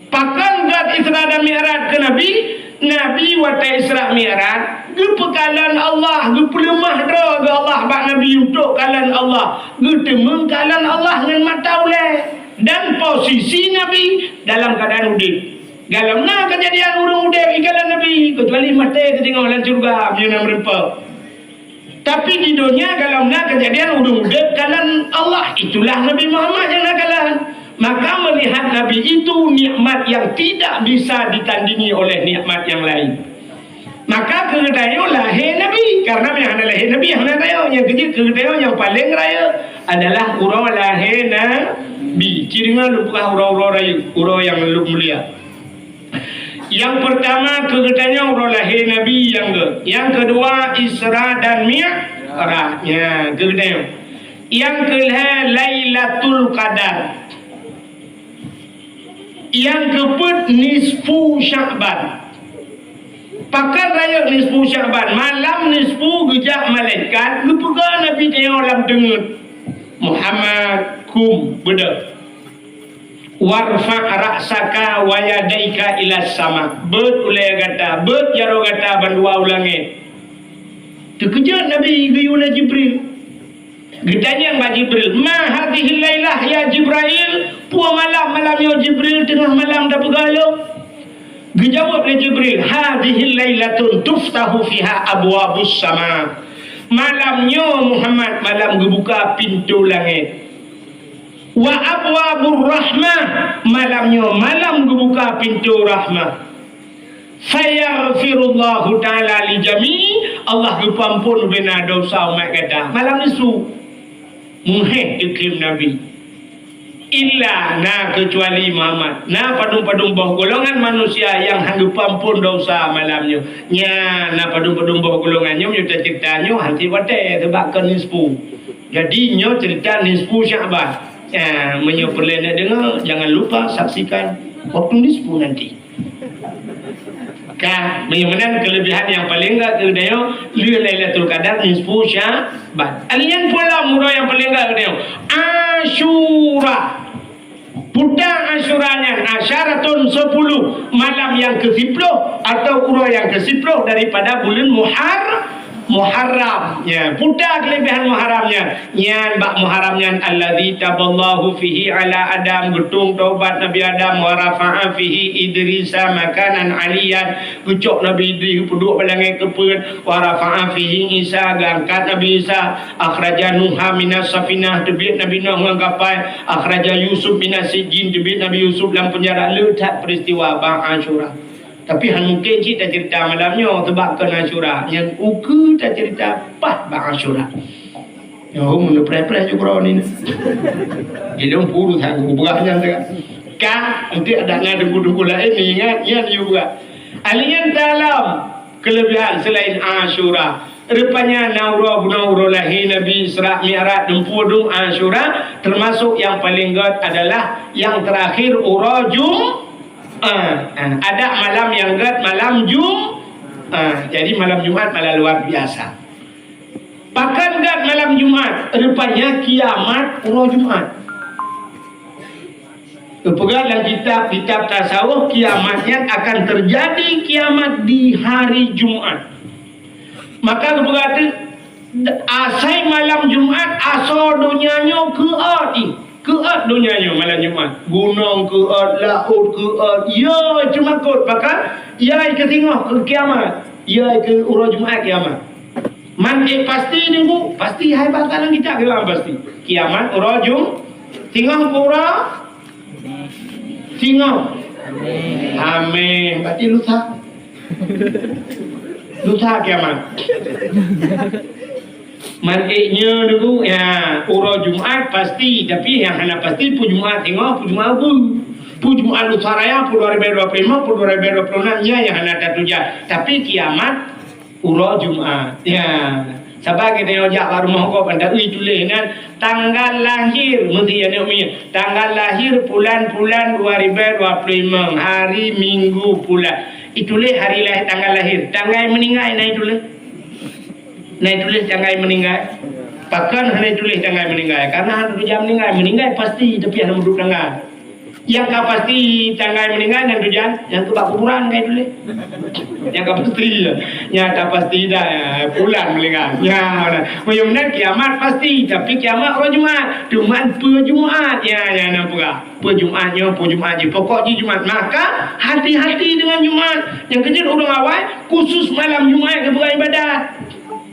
Pakon gèt Isra dan Mi'raj keu Nabi? Nabi watèe Isra Mi'raj, geupeukalon Allah, geupeuleumah droe geuh Allah bak Nabi untuk kalon Allah, geuteumeung kalon Allah ngon mata ulèe. Dan posisi Nabi dalam keuadaan udép. Galom na keujadian ureueng udép ikalon Nabi, keucuali maté teudeungoe lam syeuruga meunyoe na meureumpok. Tapi di donya galom na keujadian ureueng udép kalon Allah, itulah Nabi Muhammad nyang na kalon. Maka melihat Nabi itu nikmat yang tidak bisa ditandingi oleh nikmat yang lain. Maka keu geutanyoe lahé Nabi, karena meunyoe hana lahé Nabi, hana rayeuk. Nyang keujeuet keu geutanyoe nyang paleng rayeuk adalah uroe lahé Nabi. Ci deungoe lôn peugah uroe-uroe rayeuk, uroe nyang lôn mulia. Nyang peurtama keu geutanyoe uroe lahé Nabi nyang gèt. Nyang keudua Isra dan Mi'raj. Nya, keu geutanyoe. Nyang keulhèe Lailatul Qadar. Nyang keupeuet nisfu Sya'ban. Pakon rayeuk nisfu Sya'ban? Malam nisfu geujak malaikat geupeugah Nabi tanyoe lam teungeut, "Muhammad, kum, beudôh. Warfa' ra'saka wa yadaika ila sama." Beuet ulèe gata, beuet jaroe gata bandua u langèt. Teukeujot Nabi geuyue lé Jibril. Geutanyong bak Jibril, "Ma hadhihil lailah ya Jibrail?" Peue malam, malam nyoe Jibril, teungoh malam tapeugah lom? Geujaweueb lé Jibril, "Hadhihil lailatun tuftahu fiha abwabus sama." Malam nyoe Muhammad, malam geubuka pintoe langèt. "Wa abwabur rahmah," malam nyoe malam geubuka pintoe rahmah. "Fayaghfirullahu ta'ala li jami'i," Allah geupeuamphon beuna desya umat gata. Malam nisfu. Meuhèh teuklem Nabi. "Illa," na keucuali Muhammad. Na padum-padum boh golongan manusia nyang han geupeuamphon desya malam nyoe. Nyan na padum-padum boh golongan nyoe, meunyoe taceurita nyoe han sit watèe, sabab kon nisfu. Jadi nyoe ceurita nisfu Sya'ban. Ah, meunyoe peureulèe neudeungö, jangan lupa saksikan waktu nisfu nanti. Ka, meunyoe meunan keuleubehan nyang paleng gèt keu geutanyoe, lheueh Lailatul Qadar nisfu Sya'ban. Alèh nyan peue lom uroe nyang paleng gèt keu geutanyoe? Asyura. Peue ta Asyura nyan? Asyaratun sepuluh, malam nyang keu siploh atau uroe nyang keu siploh daripada buleuen Muhar-, Muharram. Ya, peue ta keuleubehan Muharram nyan? Nyan bak Muharram nyan, "Alladzi taballahu fihi ala Adam," geutueng taubat Nabi Adam, "wa rafa'a fihi Idrisa makanan aliyan," geucok Nabi Idris geupeuduek bak langèt keupeuet, "wa rafa'a fihi Isa," geuangkat Nabi Isa, "akhraja Nuha minas safinah," teubiet Nabi Nuh ngon kapai, "akhraja Yusuf minas sijjin," teubiet Nabi Yusuf lam peunjara. Le that peristiwa bak Asyura. Tapi han mungken cit taceurita malam nyoe, sabab kon Asyura. Nyang ukeue taceurita paih bak Asyura. Nyoe hom neupreh-preh ju keudroe nyoe. Ilôn puru that kupeugah nyan teuka. Ka, eunteuk adak na teungku-teungku laén ingat nyan ju peugah. Alèh nyan talam keuleubehan seulaén Asyura. Rupanya na uroe bunoe uroe lahé Nabi, Isra Mi'raj, dumpeue dum Asyura, teumasok nyang paleng gèt adalah nyang teurakhir uroe Jum-, Ah, ah, adak malam nyang gèt malam Jum-, ah, jadi malam Jumat malah luar biasa. Pakon gèt malam Jumat? Rupanya kiamat uroe Jumat. Geupeugah lam kitab-kitab tasawuf, kiamat nyan akan terjadi kiamat di hari Jumat. Maka geupeugah teuh, asai malam Jumat, asoe donya nyoe keuôt jih. Keuôt donya nyoe malam Jumat. Gunong keuôt, laôt keuôt, ya ceumakot. Pakon? Ya keu singoh keu kiamat. Ya keu uroe Jumat kiamat. Man ék pasti nunggu, pasti hai bak lam kitab kiban pasti. Kiamat uroe Jum-, singoh keu uroe Singoh. Amin. Berarti lusa. Lusa kiamat. Man ék nyoe dulu, ya, uroe Jumat pasti, tapi nyang hana pasti peue Jumat singoh, peue Jumat ubeue. Peue Jumat lusa raya, peue dua ribu dua puluh lima, peue dua ribu dua puluh enam, nyan nyang hana tatuja. Tapi kiamat uroe Jumat. Ya. Saban geutanyoe jak bak rumoh gob, anda ui tuléh nan tanggal lahir, meusti ya neuk mie. Tanggal lahir pulan-pulan dua ribu dua puluh lima, hari Minggu pulan. Ituléh hari lahir, tanggal lahir. Tanggai meuninggai na ituléh. Na ituléh tanggai meuninggai. Pakon hana ituléh tanggai meuninggai? Karena hana tatuja meuninggai. Meuninggai pasti, tapi hana meuduek tanggai. Nyang ka pasti tanggai meuninggai nyan tujan, nyang keu bak kuburan ka ituléh. Nyang ka pasti, ya. Nyang ka pasti dah, ya, pulan meuninggai. Ya, nah. Meunyoe meunan kiamat pasti, tapi kiamat uroe Jumat. Cuman peue Jumat, ya, ya, na peugah. Peue Jumat nyoe, peue Jumat jih. Pokok jih Jumat. Maka, hati-hati dengan Jumat. Nyang keujeuet ureueng awai, khusus malam Jumat geupeugah ibadat.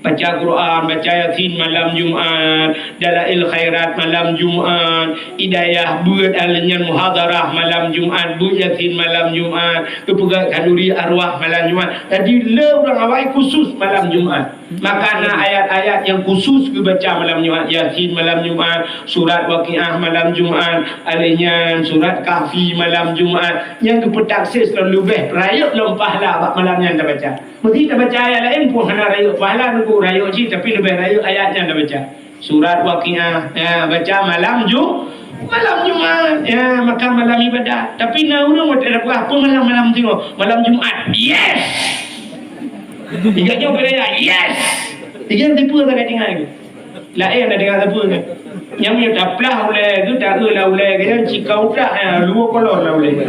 Baca Quran, baca Yasin malam Jumat, Dalail Khairat malam Jumat, Hidayah beuet, alèh nyan muhadarah malam Jumat, beuet Yasin malam Jumat, geupeugah khanduri arwah malam Jumat. Jadi, le ureueng awai khusus malam Jumat. Maka na ayat-ayat nyang khusus geubaca malam Jumat, Yasin malam Jumat, surat Waqiah malam Jumat, alèh nyan surat Kahfi malam Jumat, nyang geupeutakhsis lom leubeh rayeuk lom pahala bak malam nyan tabaca. Meusti tabaca ayat laén pun hana rayeuk pahala, nunggu rayeuk cit, tapi leubeh rayeuk ayat nyan tabaca. Surat Waqiah, ya, baca malam Ju-, Malam Jumat, ya, maka malam ibadah. Tapi na ureuëng watée na peugah, "Peue malam-malam singoh?" "Malam Jumat." "Yes!" Tiga jam beraya, "Yes!" Tiga tipe tak tinggal. Laén ada dengar siapa ke? Nyang meunyoe taplah ulée tu, tak lah ulée ke, nyang cikau tak, ya, luwa kolor lah ulée.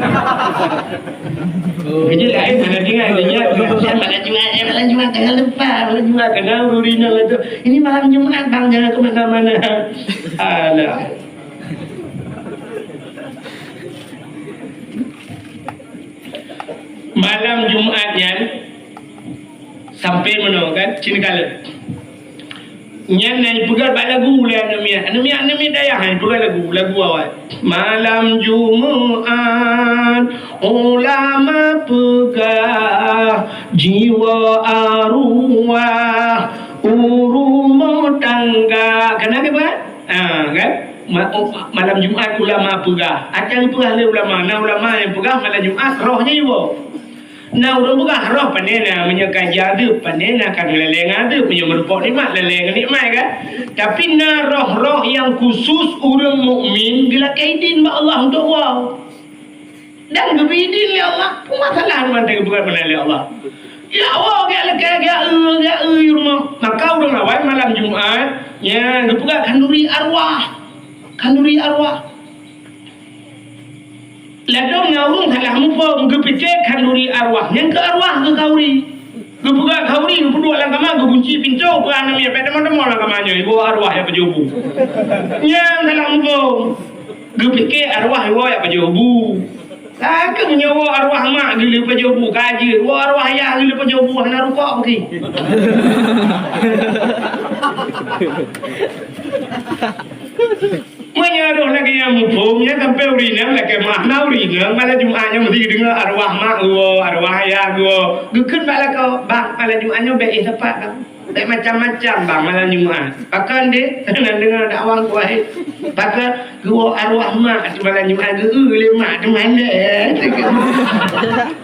Jadi laén mana dengar dia, malam Jumat, ya, malam Jumat, jangan lupa, malam Jumat, kena urina tu. Ini malam Jumat, bang, jangan ke mana-mana. Alah. Malam Jumat nyan, sampai meunoe kan, cina kala. Nyan na ipeugah bak lagu lé aneuk miet. Aneuk miet, aneuk miet dayah na ipeugah lagu, lagu awai. Malam Jumat, ulama peugah, jiwa arwah, u rumoh tangga. Kana ke, Pak? Ha, kan? Ma-, oh, malam Jumat ulama peugah. Akan peugah lé ulama. Na ulama nyang peugah malam Jumat roh nyan iwoe. Na ureuëng peugah roh pane na, meunyoe ka jadeueb pane na, ka geulaleng adeueb, meunyoe meurumpok nikmat, laleng nikmat kan. Tapi na roh-roh nyang khusus ureuëng mukmin geulakée idin bak Allah untuk woe. Dan geubri idin lé Allah, peue masalah mantong geupeugah meunan lé Allah. Ya Allah, geulakée, geu-, geu-, rumoh. Maka ureuëng awai malam Jumat, ya, geupeugah khanduri arwah. Khanduri arwah. Ladom na ureuëng salah muphom, geupike khanduri arwah. Nyang keu arwah keu khauri. Geupeugah khauri, geupeuduek lam kama, geugunci pintoe, peugah aneuk miet, "Bèk teumon-teumon lam kama nyoe, iwoe arwah jak pajoh bu." Nyang salah muphom. Geupike arwah iwoe jak pajoh bu. Ka keuh meunyoe woe arwah mak geuleueh pajoh bu, ka jeuet. Woe arwah yah geuleueh pajoh bu, hana rukok peuki. Meunyoe roh lagée nyan muphom, nyan sampoe ureueng inong lakée meuah na ureueng inong malam Jumat nyoe meusti geudeungoe arwah mak geuwoe, arwah ayah geuwoe. Geukheun bak lakoe, "Bang, malam Jumat nyoe bèk éh sapat, Bang. Bèk macam-macam, Bang, malam Jumat." Pakon deh? Nan deungoe dakwah kuai. Pakon geuwoe arwah mak tu malam Jumat, geu-eu lé mak tu mandé.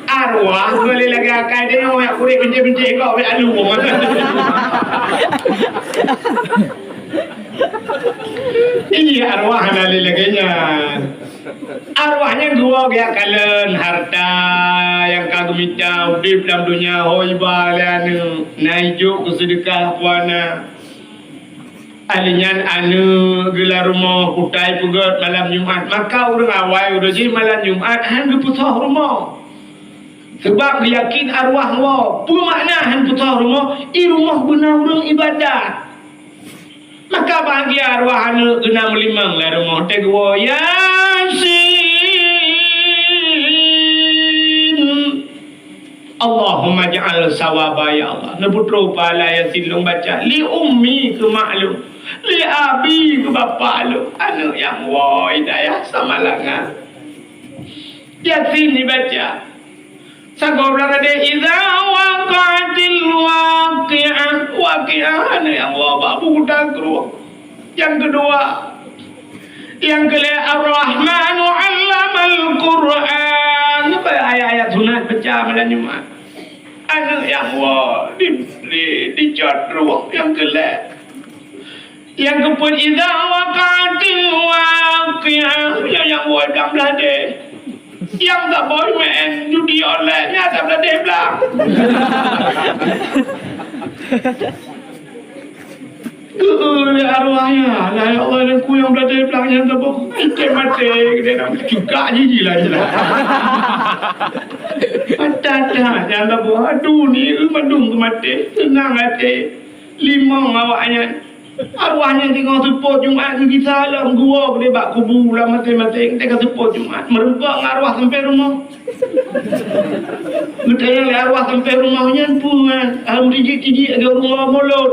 Arwah boleh lagée akai deungoe, jak kurek bintéh-bintéh kok, bèk alu. Iya, arwah hana lé lagée nyan. Arwah nyan geuwoe geujak kalon harta nyang ka geumita udeb lam donya, ho iba lé aneuk, na ijok keu seudeukah puana. Ahli nyan aneuk geulah rumoh, kutai peugét malam Jumat. Maka ureueng awai uroe jih malam Jumat han geupeusoh rumoh. Sabab geuyakin arwah woe. Peue makna han peusoh rumoh? I rumoh beuna ureueng ibadat. Maka bahagia arwah aneuk geuh na meulimong lam rumoh, teuh geuwoe, "Yasin, Allahumma ja'al sawaba, ya Allah." Neupeutrok pahala Yasin lôn baca, li ummi, keu mak lôn, li abi, keu bapak lôn. Aneuk nyang woe, hidayah Samalanga. Yasin dibaca. Sagoe blah radé, "Idza waqa'atil waqi'ah." Waqi'ah, aneuk nyang woe bak buku tangkrueng. Nyang keudua, nyang keulhèe, "Ar-Rahmanu 'allamal Qur'an." Nyoe ayat-ayat sunat baca malam Jumat. Aneuk nyang woe di, di, dicot rueng. Nyang keulhèe, nyang keupeuet, "Idza waqa'atil waqi'ah." Nyoe nyang woe blang blah deh. Nyang saboh meu'en judi online, nyan ata blah deh blang. Geu-eu lé arwah nyan, "Alah, ya Allah, dan ku nyang blah deh blang nyan saboh. Item maté, geude na cukak jiji lah, jeulaih." Mata dah nyan saboh. Aduh, ni, eu mandum keu maté. Teunang até. Limong awak nyan. Arwah nyan singoh seupôt Jumat geugisa lom geuwoe keudeh bak kubu lam maséng-maséng, teuka seupôt Jumat. Meurumpok ngon arwah sampoe rumoh. Geutanyong lé arwah sampoe rumoh nyan peue, eh, alham tijik-tijik lagèe ureueng mulod.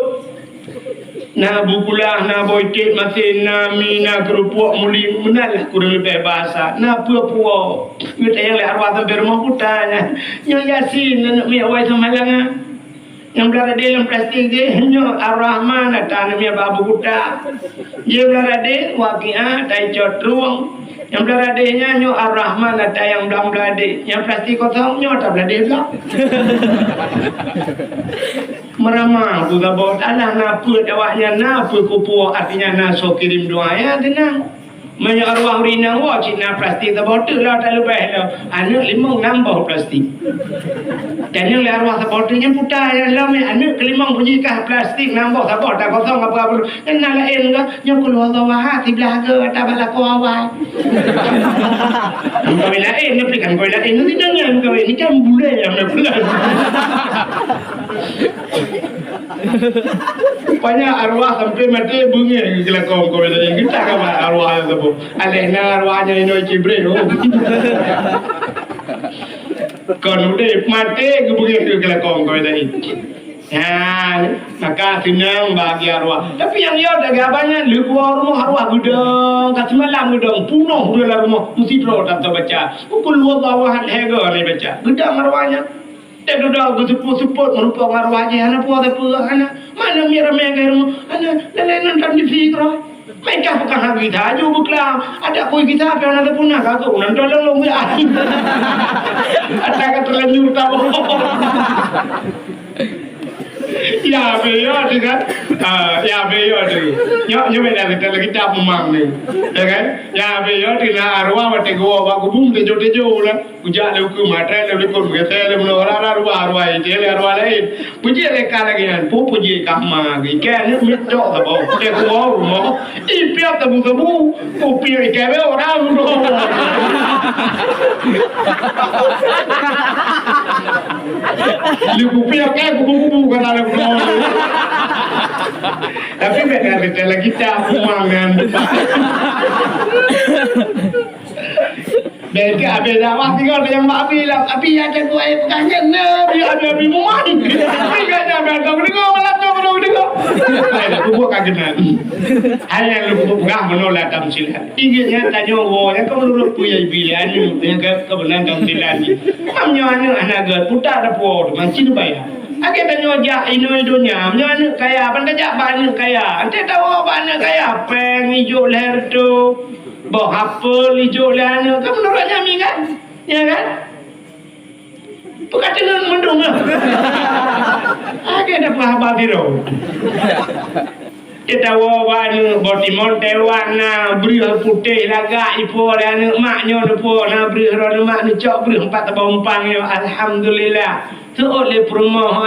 Na bu kulah, na boh iték maséng, na mi, na keureupok muli, meunan lah kureueng leubeh bahasa. Na peue-peue. Geutanyong lé arwah sampoe rumoh peue ata nyan. Nyoe Yasin, aneuk miet awai Samalanga. Nyang blah radé lam plastik jih, nyoe Ar-Rahman ata aneuk miet bak Abu Kuta. Jih blah radé, Waqiah ata icot rueng. Nyang blah radé nyan nyoe Ar-Rahman ata nyang blang blah deh. Nyang plastik kosong nyoe ata blah deh blang. Meuramah ku saboh, alah na peuet awak nyan, na peuet kupuek, artinya na soe kirém doa, ya, teunang. Meunyoe arwah ureueng inong woe cit na plastik saboh teuk lom, talubaih lom. Aneuk limong nam boh plastik. Tanyong lé arwah saboh teuk nyan puta nyan lom, aneuk keulimong pun jih kah plastik nam boh saboh, dak kosong apa-apa. Nyan na laén ka, nyoe keuluwarga waha siblah ke ata bak lakoe awai. Kawin laén, tapi kan kawin laén, sidang nyan kawin ni kan bulèe nyang bulan. Rupanya arwah sampai maté beungéh keu lakon kawin laén. Kita ka ba arwah nyang saboh. Aléh na arwah nyang inoe cibreh, oh. Kon udép maté geubeungéh keu lakon kawin laén. Ha, maka seunang bahagia arwah. Tapi nyang yo dak gaba nyan leuko rumoh arwah geudong, ka seumalam geudong, punoh di dalam rumoh, meusidroe tan tabaca. Qul huwallahu ahad, lhèe go hana baca. Geudong arwah nyan. Teududoe geuseupôt-seupôt meurumpok ngon arwah jih, hana puwoe sapeue, hana. Mana miet ramé lagèe rumoh, hana, lalé nonton T V keudroe. Meuikah peukah hari laju beuklam, adak kui kita pih hana sapeue na, ka keuh nonton lôn-lôn ya. Ata ka teulanjur tawoe. Ya, beu yo tu kan. Ah, ya, beu yo tu. Nyo, nyo beda kita lagi tak memang ni. Ya kan? Ya, beu yo tu na arwah watèe geuwoe bak kubu teujo-teujo lah. Kujak lé ukeue maté lé likot geuté lé meunurah arwah, arwah itu lé arwah laén. Puji lé ka lagèe nyan, pu puji ka ma geuh. Kèe aneuk miet tok saboh, kèe kuwoe rumoh. Ipiap sabu-sabu, kupiap ikèe bèk urang rumoh. Lé kupiap kèe kubu-kubu kata lé rumoh. Tapi bèk lagèe kita umang nyan. Bèk abéh dakwah tinggai nyang bak abi lah. Abi ada kuai pegang nyan, na, abi, abi, abi mumat. Abi kata, abi ada mendengar, malam tu, malam mendengar. Hai, dah kubur kagak kenal. Hai, yang lu kubur pegang, menolak tamsilan. Ingat nya, tanya orang, yang kau menurut ku, ya, ibi, ya, ni, yang ke-, kebenaran tamsilan ni. Mam nyo aneuk hana gèt, putak dapur, mancing bayar. Akhé tanyoe jak inoe donya, meunyoe aneuk kaya, ban tajak bak aneuk kaya. Até tawoe bak aneuk kaya, péng ijok lhèe reutôh, boh apel ijok lé aneuk. Kan meunurot nyami kan? Ya kan? Peukateungon meundung lah. Akhé dapat haba sidroe. Teuh tawoe bak aneuk, boh timon teuwak na, breueh putéh lagak ipo lé aneuk, mak nyoe neupo na breueh droeneuh mak, neucok breueh empat tabong umpang nyoe, alhamdulillah. Seuôt lé peurumoh,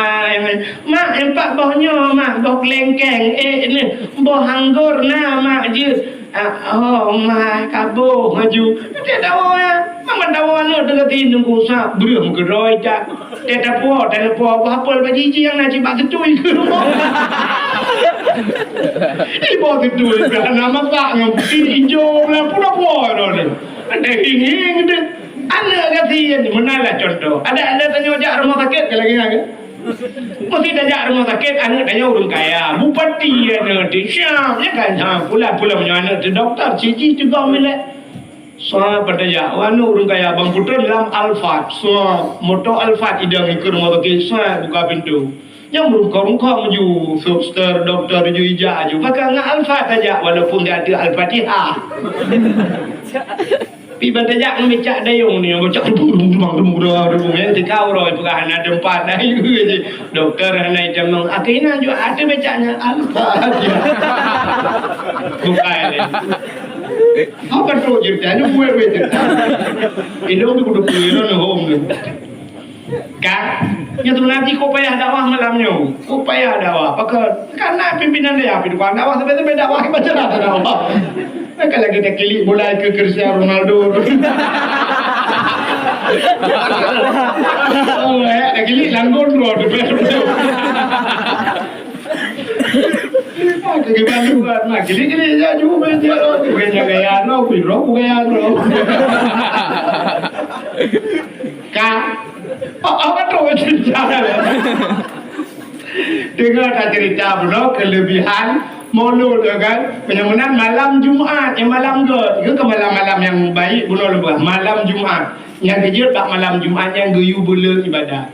"Mak, empat boh nyoe, Mak, boh keulengkeng, eh, neh, boh anggor na, Mak, jeuet." Ah, oh, mak, kaboh maju. Teuh tawoe, ah. Mak, tawoe aneuk teuka ti nunggu sab, breueh meukeudroe cak. Teuh tapuwoe, teuh tapuwoe, bah apel bak jiji nyang na cit bak teutui keu rumoh. Iboh teutui, bah na masak ngon putih ijo, lah pura puwoe droeneuh. Ada hing-hing deh. Aneuk gasien, meunan lah contoh. Ada, ada tanyoe jak rumoh sakét ke lagèe nyan ke? Meusti tajak rumoh sakét, aneuk tanyoe ureueng kaya. Bupati aneuk teuh, siap, ya kan? Ha, pula-pula meunyoe aneuk teuh doktor, siji teugom ilèe. Soe peucaya, aneuk ureueng kaya bang putron lam Alphard, soe moto Alphard idong ikeue rumoh sakét, soe buka pintoe. Nyang meurungkok-rungkok maju, suster, doktor, ju ijak aju. Maka ngon Alphard tajak, walaupun di ateueh Al-Fatihah. Pi ban tajak ngon becak dayong ni, becak rubung, rubung, rubung, rubung, rubung, rubung, ya, tika uroe peugah hana teumpat, dah, ya, ya. Doktor hana itamong, akhirnya juga ada becaknya Alphard. Bukan, ya. Apa tu cerita? Ini buat, buat cerita. Ini untuk kudu kuliah, home ni. Kan? Nyoe tu nanti kok payah dakwah malam nyoe. Kok payah dakwah. Pakon? Karena pimpinan dia, pimpinan dakwah, sampai-sampai dakwah, baca lah dakwah. Kan lagi dah kilik bola ke Cristiano Ronaldo. Oh, eh, dah kilik langgon tu. Kagimana buat? Nah, kilik-kilik je, cuba main dia. Bukan gaya no, piro bukan gaya no. Ka, apa tu cerita? Dengar tak cerita pula kelebihan Maulud, ya kan? Meunyoe meunan malam Jumat, eh, malam gèt. Itu ke malam-malam nyang baik bunoe leubeh. Malam Jumat. Nyang keujeuet bak malam Jumat nyang geuyue buleuen ibadat.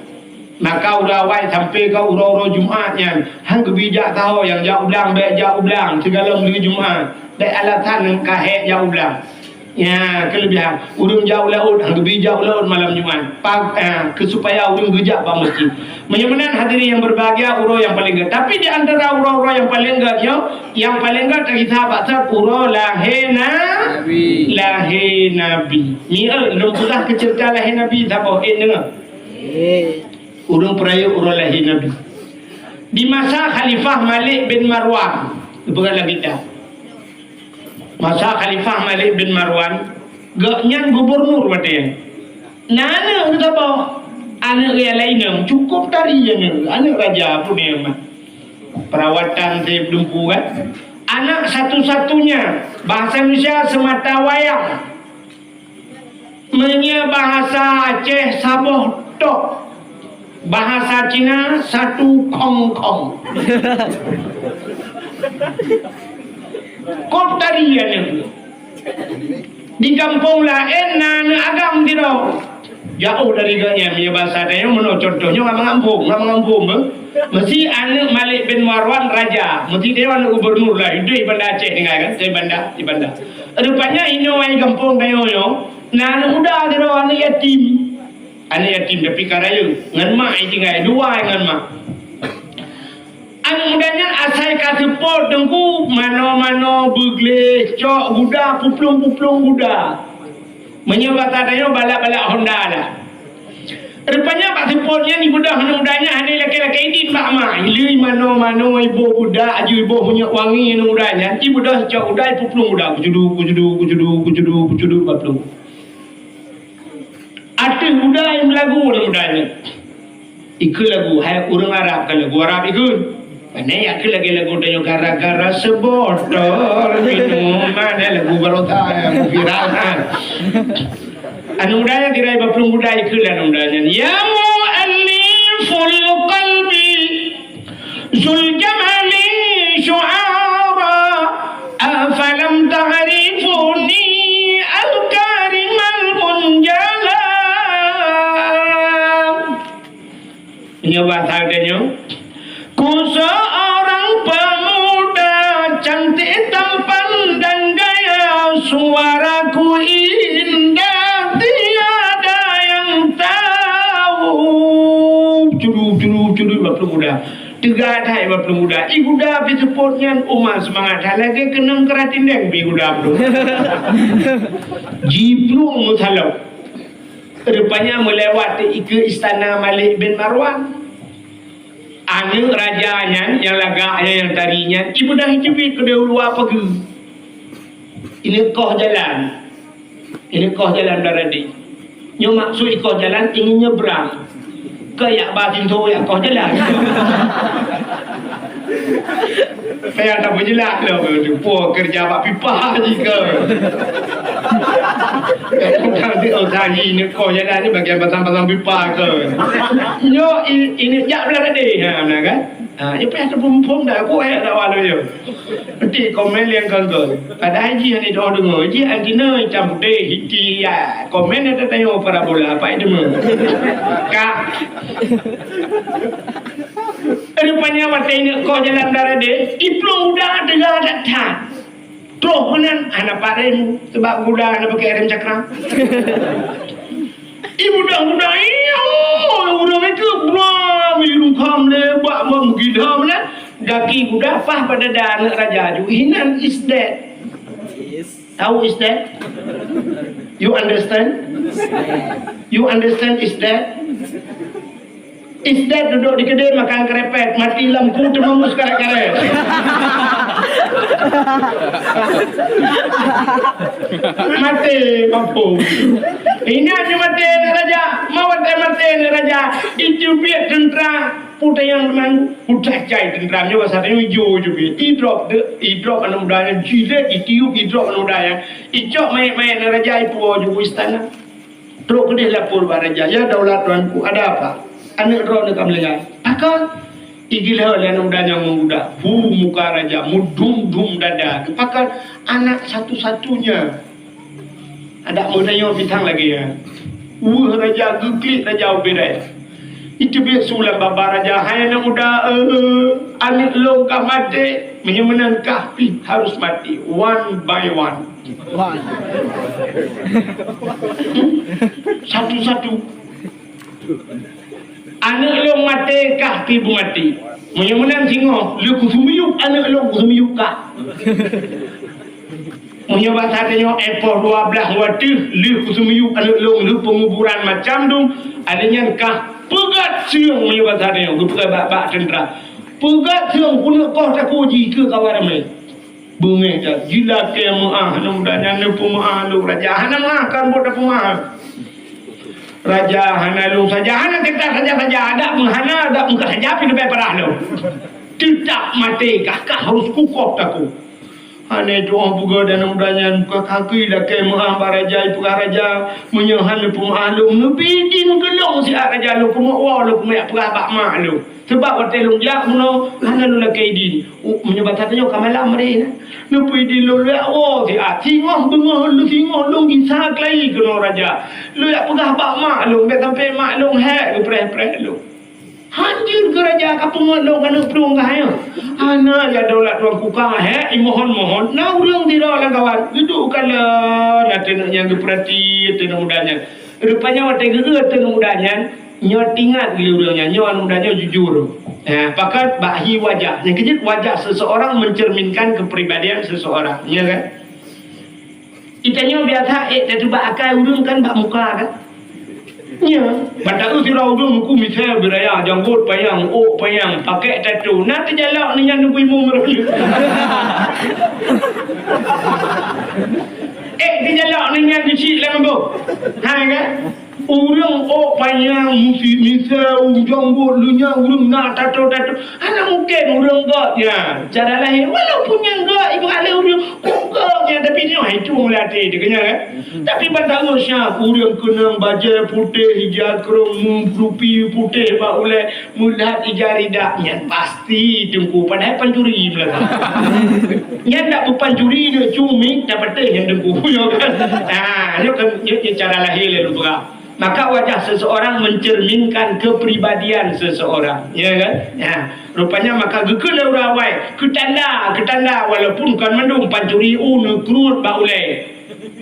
Maka uroe awai sampai ka uroe-uroe Jumat nyan, han geubri jak saho, nyang jak u blang, bèk jak u blang, sigohlom lheueh Jumat. Bèk alasan ka hék jak u blang. Nyan keulebihan. Ureueng jak u laôt, han geubri jak u laôt malam Jumat. Pa-, eh, keu supaya ureueng geujak bak meuseujid. Meunyoe meunan hadirin yang berbahagia, uroe nyang paleng gèt. Tapi di antara uroe-uroe nyang paleng gèt nyoe, nyang paleng gèt teuka bak sab uroe lahé na-, Lahé Nabi. Mieu, lôn peugah keu ceurita lahé Nabi saboh, eh, deungoe. Ureueng peurayeuk uroe lahé Nabi. Di masa Khalifah Malik bin Marwan, geupeugah lagèe nyan. Masa Khalifah Malik bin Marwan, gobnyan gubunur watèe nyan. Na aneuk geusaboh, aneuk nyang laén nyan cukôp tari aneuk, aneuk raja pun nyan mah. Perawatan seb dumpu kan. Anak satu-satunya, bahasa Indonesia semata wayang. Meunyoe bahasa Aceh saboh tok, bahasa Cina satu kong-kong. Kôp tari aneuk. Di gampông laén na aneuk agam sidroe. Jiôh dari geuh nyan, meunyoe basa tanyoe, meunoe contoh nyoe, ngon meugampông, ngon meugampông, beuh. Meusi aneuk Malik bin Marwan raja, meusi tanyoe aneuk gubunur lah, di Banda Aceh tinggai kan, di Banda, di Banda. Rupanya inoe di gampông tanyoe nyoe, na aneuk muda sidroe, aneuk yatim. Aneuk yatim tapi ka rayeuk, ngon mak tinggai, dua ngon mak. Aneuk muda nyan asai ka seupôt teungku, manoe-manoe, beugleh, cok guda, puplueng-puplueng guda. Meunyoe basa tanyoe balak-balak honda lah. Rupanya bak seupôt nyan ibeudôh aneuk muda nyan hana lakèe-lakèe idin bak ma. Ileueng manoe-manoe, iboh guda, aju iboh minyeuk wangi aneuk muda nyan, ibeudôh cok guda, ipuplueng guda, kucudu, kucudu, kucudu, kucudu, kucudu, bak plueng. Ateueh guda nyang meulagu aneuk muda nyan. Ikheun lagu, hai ureueng Arab kan lagu Arab ikheun. Mana ya ikheun lagèe lagu tanyoe gara-gara sebotol minuman, eh, lagu baroesa nyang viral kan. Aneuk muda nyan kira bak plueng guda ikheun aneuk muda nyan. Ya mu'allifal qalbi zul jamali syu'ara, afalam ta'rifuni al-karimal munjala. Nyoe basa geutanyoe. Ku seorang pemuda cantik tampan dan gaya, suaraku indah tiada yang tahu. Cudu, cudu, cudu, bak plueng guda. Teuga that bak plueng guda. I guda pih seupôt nyan uma seumangat that lagèe keunong keuratindeng pih guda pih. Jiplueng meusalôk. Rupanya meulewat ikeue istana Malik bin Marwan. Aneuk raja nyan nyang lagak nyan, nyang tari nyan, ibeudôh iteubiet keudéh u luwa pageue. Ineuk koh jalan. Ineuk koh jalan darat deh. Nyoe maksud ikoh jalan ingin nyebrang. Keu jak ba pintoe jak koh jalan. Payah tapeujeulaih lom, po keureuja bak pipa jih keu. Kadang di otak jih ni koh jalan ni bagian pasang-pasang pipa keu. Nyoe i-, ini jak belah tadi. Ha, beuna kan? Ha, nyoe payah tapeuphom dak, kuéh dak walau nyoe. Peuti komen nyang kongkong. Padahai jih hana jideungoe, jih anti na itam putéh, hiti, ya. Komen na teutanyoe parabola, apa itu meuh? Kak. Rupanya watèe ineuk koh jalan darat deh, iplueng guda teuga that-that. Troh keunan, hana pat rem, sabab guda hana pakèk rem cakram. Ibeudôh guda, iya, ureueng itu bram, irungkam lé bak meugidam lah. Gaki guda paih bak dada aneuk raja ju. Inan is that. Tahu is that? You understand? You understand is that? Is that duduk di keudè makan krepet, mati lampu teuma meukaret-karet. Maté lampu. Inan nyoe maté aneuk raja, ma watèe maté aneuk raja, iteubiet teuntra, putéh nyang teumang, putéh cai teuntra nyoe basa tanyoe ijo iteubiet. Idrop deuek, idrop aneuk muda nyan, jilet, itiup, idrop aneuk muda nyan. Icok mayét-mayét aneuk raja ipuwoe ju u istana. Trok keudeh lapor bak raja, "Ya daulat tuanku, ada apa? Aneuk droeneuh ka meuninggai." "Pakon?" Igiloe lé aneuk muda nyang meuguda. Hu muka raja, meudum-dum dada. "Pakon? Anak satu-satunya." Adak meutanyoe pisang lagèe nyan. Weueh raja, geuklik raja ubé raja. Iteubiet su lam babah raja, "Hai aneuk muda, eh, aneuk lôn ka maté, meunyoe meunan kah pih harus maté, one by one." Wah. Satu-satu. Aneuk lôn maté kah pih beumaté. Meunyoe meunan singoh, lheueh kuseumiyueb aneuk lôn, kuseumiyueb kah. Meunyoe bak saat nyoe, eh, poh dua blaih watèe lheueh kuseumiyueb aneuk lôn, lheueh peunguburan macam dum, aneuk nyan kah peugöt sieueng meunyoe bak saat nyoe, geupeugah bak, bak teuntra. Peugöt sieueng keuneuk koh takue jih keu kawan ramè. Beungéh that, jilakèe meu'ah aneuk muda nyan, neupeumeu'ah lôn raja. Hana meu'ah, kan buet tapeumeu'ah. Raja hana lôn saja, hana teuka saja-saja, adak meuhana, adak meuka saja pih leubeh parah lôn. Teutap maté kah, kah harus kukoh takue. Hana itu oh peugah dan muda nyan, buka kaki lakèe meu'ah bak raja, ipeugah raja, meunyoe hana peumeu'ah lôn, neubi idin keu lôn siat raja lôn, keumeuk woe lôn, keumeuk peugah bak mak lôn. Sabab watèe lôn jak bunoe, hana lôn lakèe idin. U, meunyoe bak saat nyoe ka malam hari na. Neupeu idin lôn, lôn jak woe siat. Singoh beungoh lôn, singoh lôn gisa keulayi keunoe raja. Lôn jak peugah bak mak lôn, bèk sampoe mak lôn hèk geupreh-preh lôn. Hanjeuet keu raja ka peungeut lôn keuneuk plueng kah nyoe. Hana, ya daulat tuanku, ka hèk, imohon-mohon. Na ureueng sidroe lam kawan, geuduek kalon ateueh nyan, geupeurati ateueh muda nyan. Rupanya watèe geueu ateueh muda nyan, nyoe teuingat lé ureueng nyan, nyoe aneuk muda nyoe jujur. Ha, pakat bak hi wajah. Nyang keujeuet, wajah seseorang mencerminkan kepribadian seseorang. Ya kan? Geutanyoe biasa ék tateuba akai ureueng kan bak muka kan? Nya, bak taeu sidroe ureueng muku misai beuraya, janggot panyang, ôk panyang, pakèk tato. Na teujalok nyan nunggu imum raya. Ék teujalok nyan geuchik lam boh. Hai kan? Ureueng ôk panyang, musi misai, janggot lunyang, ureueng na tato-tato. Hana mungken ureueng göt nyan. Cara lahé, walaupun nyang göt ibarat lé ureueng, kok göt nyan, tapi nyoe hai tueng lam até teuh, keunyan kan? Tapi ban taeu siap ureueng keunong bajèe putéh, ija krong, meurupi putéh bak ulèe, meulat ija ridak, nyan pasti teungku, padahai pancuri meulaga. Nyan dak beupancuri nyoe cumi, dak patéh nyan teungku. Nyoe kan? Ha, nyoe kan, nyoe, nyoe cara lahé lé lôn peugah. Maka wajah seseorang mencerminkan kepribadian seseorang, ya kan? Ya. Rupanya maka geukheun lé ureueng awai, keutanda, keutanda, walaupun kon mandum, pancuri u neukruet bak ulèe,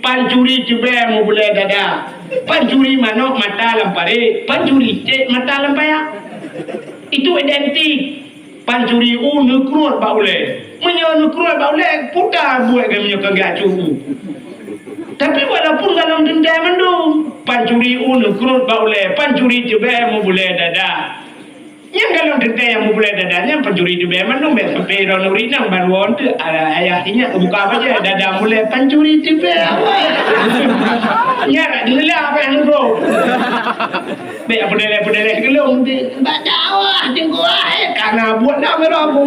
pancuri ceubèe meubulèe dada, pancuri manok mata lam parèt, pancuri cék mata lam paya. Itu identik. Pancuri u neukruet bak ulèe. Meunyoe neukruet bak ulèe, puta buet geuh meunyoe ka geuacu u. Tapi walaupun galom teuntèe mandum, pancuri u neukruet bak ulèe, pancuri ceubèe meubulèe dada. Nyang galom teuntèe nyang meubulèe dada nyan pancuri ceubèe mandum, bèk sampoe droeneuh rinang ban woe teuk, ayah sinyak buka bajèe, dada mulai pancuri ceubèe awai. Nyan dak deungoe apa nyang nurot. Bèk peudeleh-peudeleh geulong, bak dakwah teungku, hai, kana buet na meurabu.